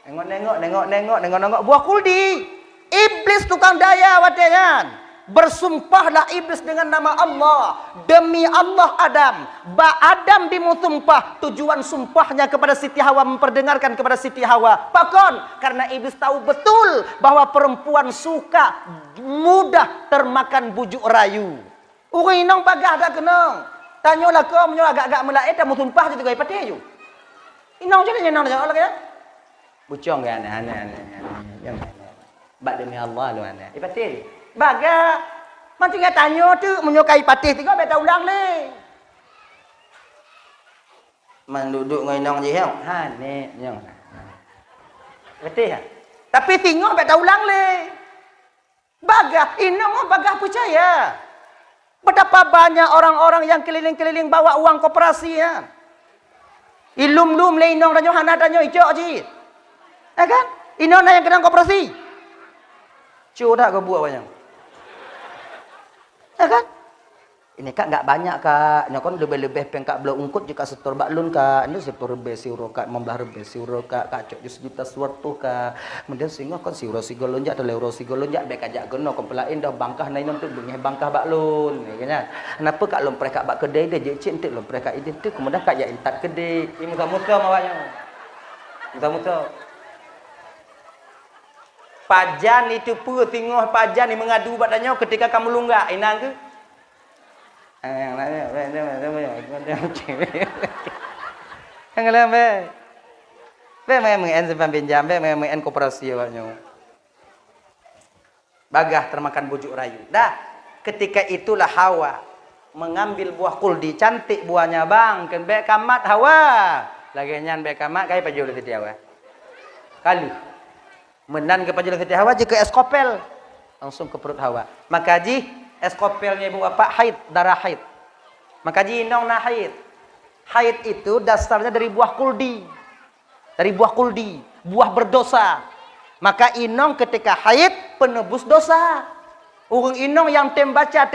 Nengok-nengok, nengok-nengok, nengok-nengok. Buah kuldi. Iblis tukang daya watée nyan. Bersumpahlah iblis dengan nama Allah. Demi Allah Adam. Bak Adam dimeusumpah. Tujuan sumpahnya kepada Siti Hawa, memperdengarkan kepada Siti Hawa. Pakon? Karena iblis tahu betul bahwa perempuan suka mudah termakan bujuk rayu. Ureuëng inong bagaih that keunong. Tanyoe lakoe meunyoe agak-agak meulaét, tameusumpah sigoe patéh ju. Inong cit nyan inong tanyoe lagée. Bucong geuh aneh, aneh, aneh, aneh. Nyang aneh. Bak demi Allah lôn aneh. Eh, patéh ju. Bagaih. Man tinggai tanyoe teuk, meunyoe ka ipatéh sigoe bék taulang lé. Man duek-duek ngon inong jih, nyang aneh nyang. Patéh, ha? Tapi singoh bék taulang lé. Bagaih, inong bagaih peucaya. Betapa banyak orang-orang yang keliling-keliling bawa uang koperasi, ya. Ilum-lum lé inong tanyoe hana tanyoe icok cit. Ya kan? Inong na nyang keunong koperasi. Cu that geubuek awaknyan. Ya kan? Ini, Kak, enggak banyak, Kak. Nyoe kon leubeh-leubeh péng Kak bloe eungkot jih Kak setor bak lôn, Kak. Ini sepuluh ribèe siuroe, Kak, lima belas ribèe siuroe, Kak. Kak cok ju sejuta siuroe reutôh, Kak. Kemudian singoh kon siuroe sigoe lôn jak, atau lhèe uroe sigoe lôn jak, bék kajak keunoe kon peulaén dah bangkah na inong teuk beungéh bangkah bak lôn. Ya kan? Kenapa Kak lôn preh Kak bak keudè deh, jeuet cit enteuk lôn preh Kak idéh teuk, kemudian Kak jak intat keudè. Ih, musa-musa awaknyan. Musa-musa. Pajan itu peue singoh pajan nyang meungadu bak tanyoe ketika ka meulunggak, inan keuh? Nyang laén, bék, bék, bék, bék, bék. Nyang laén, bék. Bék meu'en simpan pinjam, bék meu'en koperasi awaknyoe. Bagaih termakan bujuk rayu. Dah, ketika itulah Hawa mengambil buah kuldi, cantik buahnya, bang, kheun bék kamat Hawa. Lagée nyan bék kamat, kai pajoh lé Siti Hawa. Ka lheueh. Meunan geupajoh lé Siti Hawa jikeu es kopel. Langsung keu pruet Hawa. Maka jih es kopel nyan ibu bapak haid, darah haid. Maka jih inong na haid. Haid itu dasarnya dari buah kuldi. Dari buah kuldi, buah berdosa. Maka inong ketika haid penebus dosa. Ureuëng inong nyang tem baca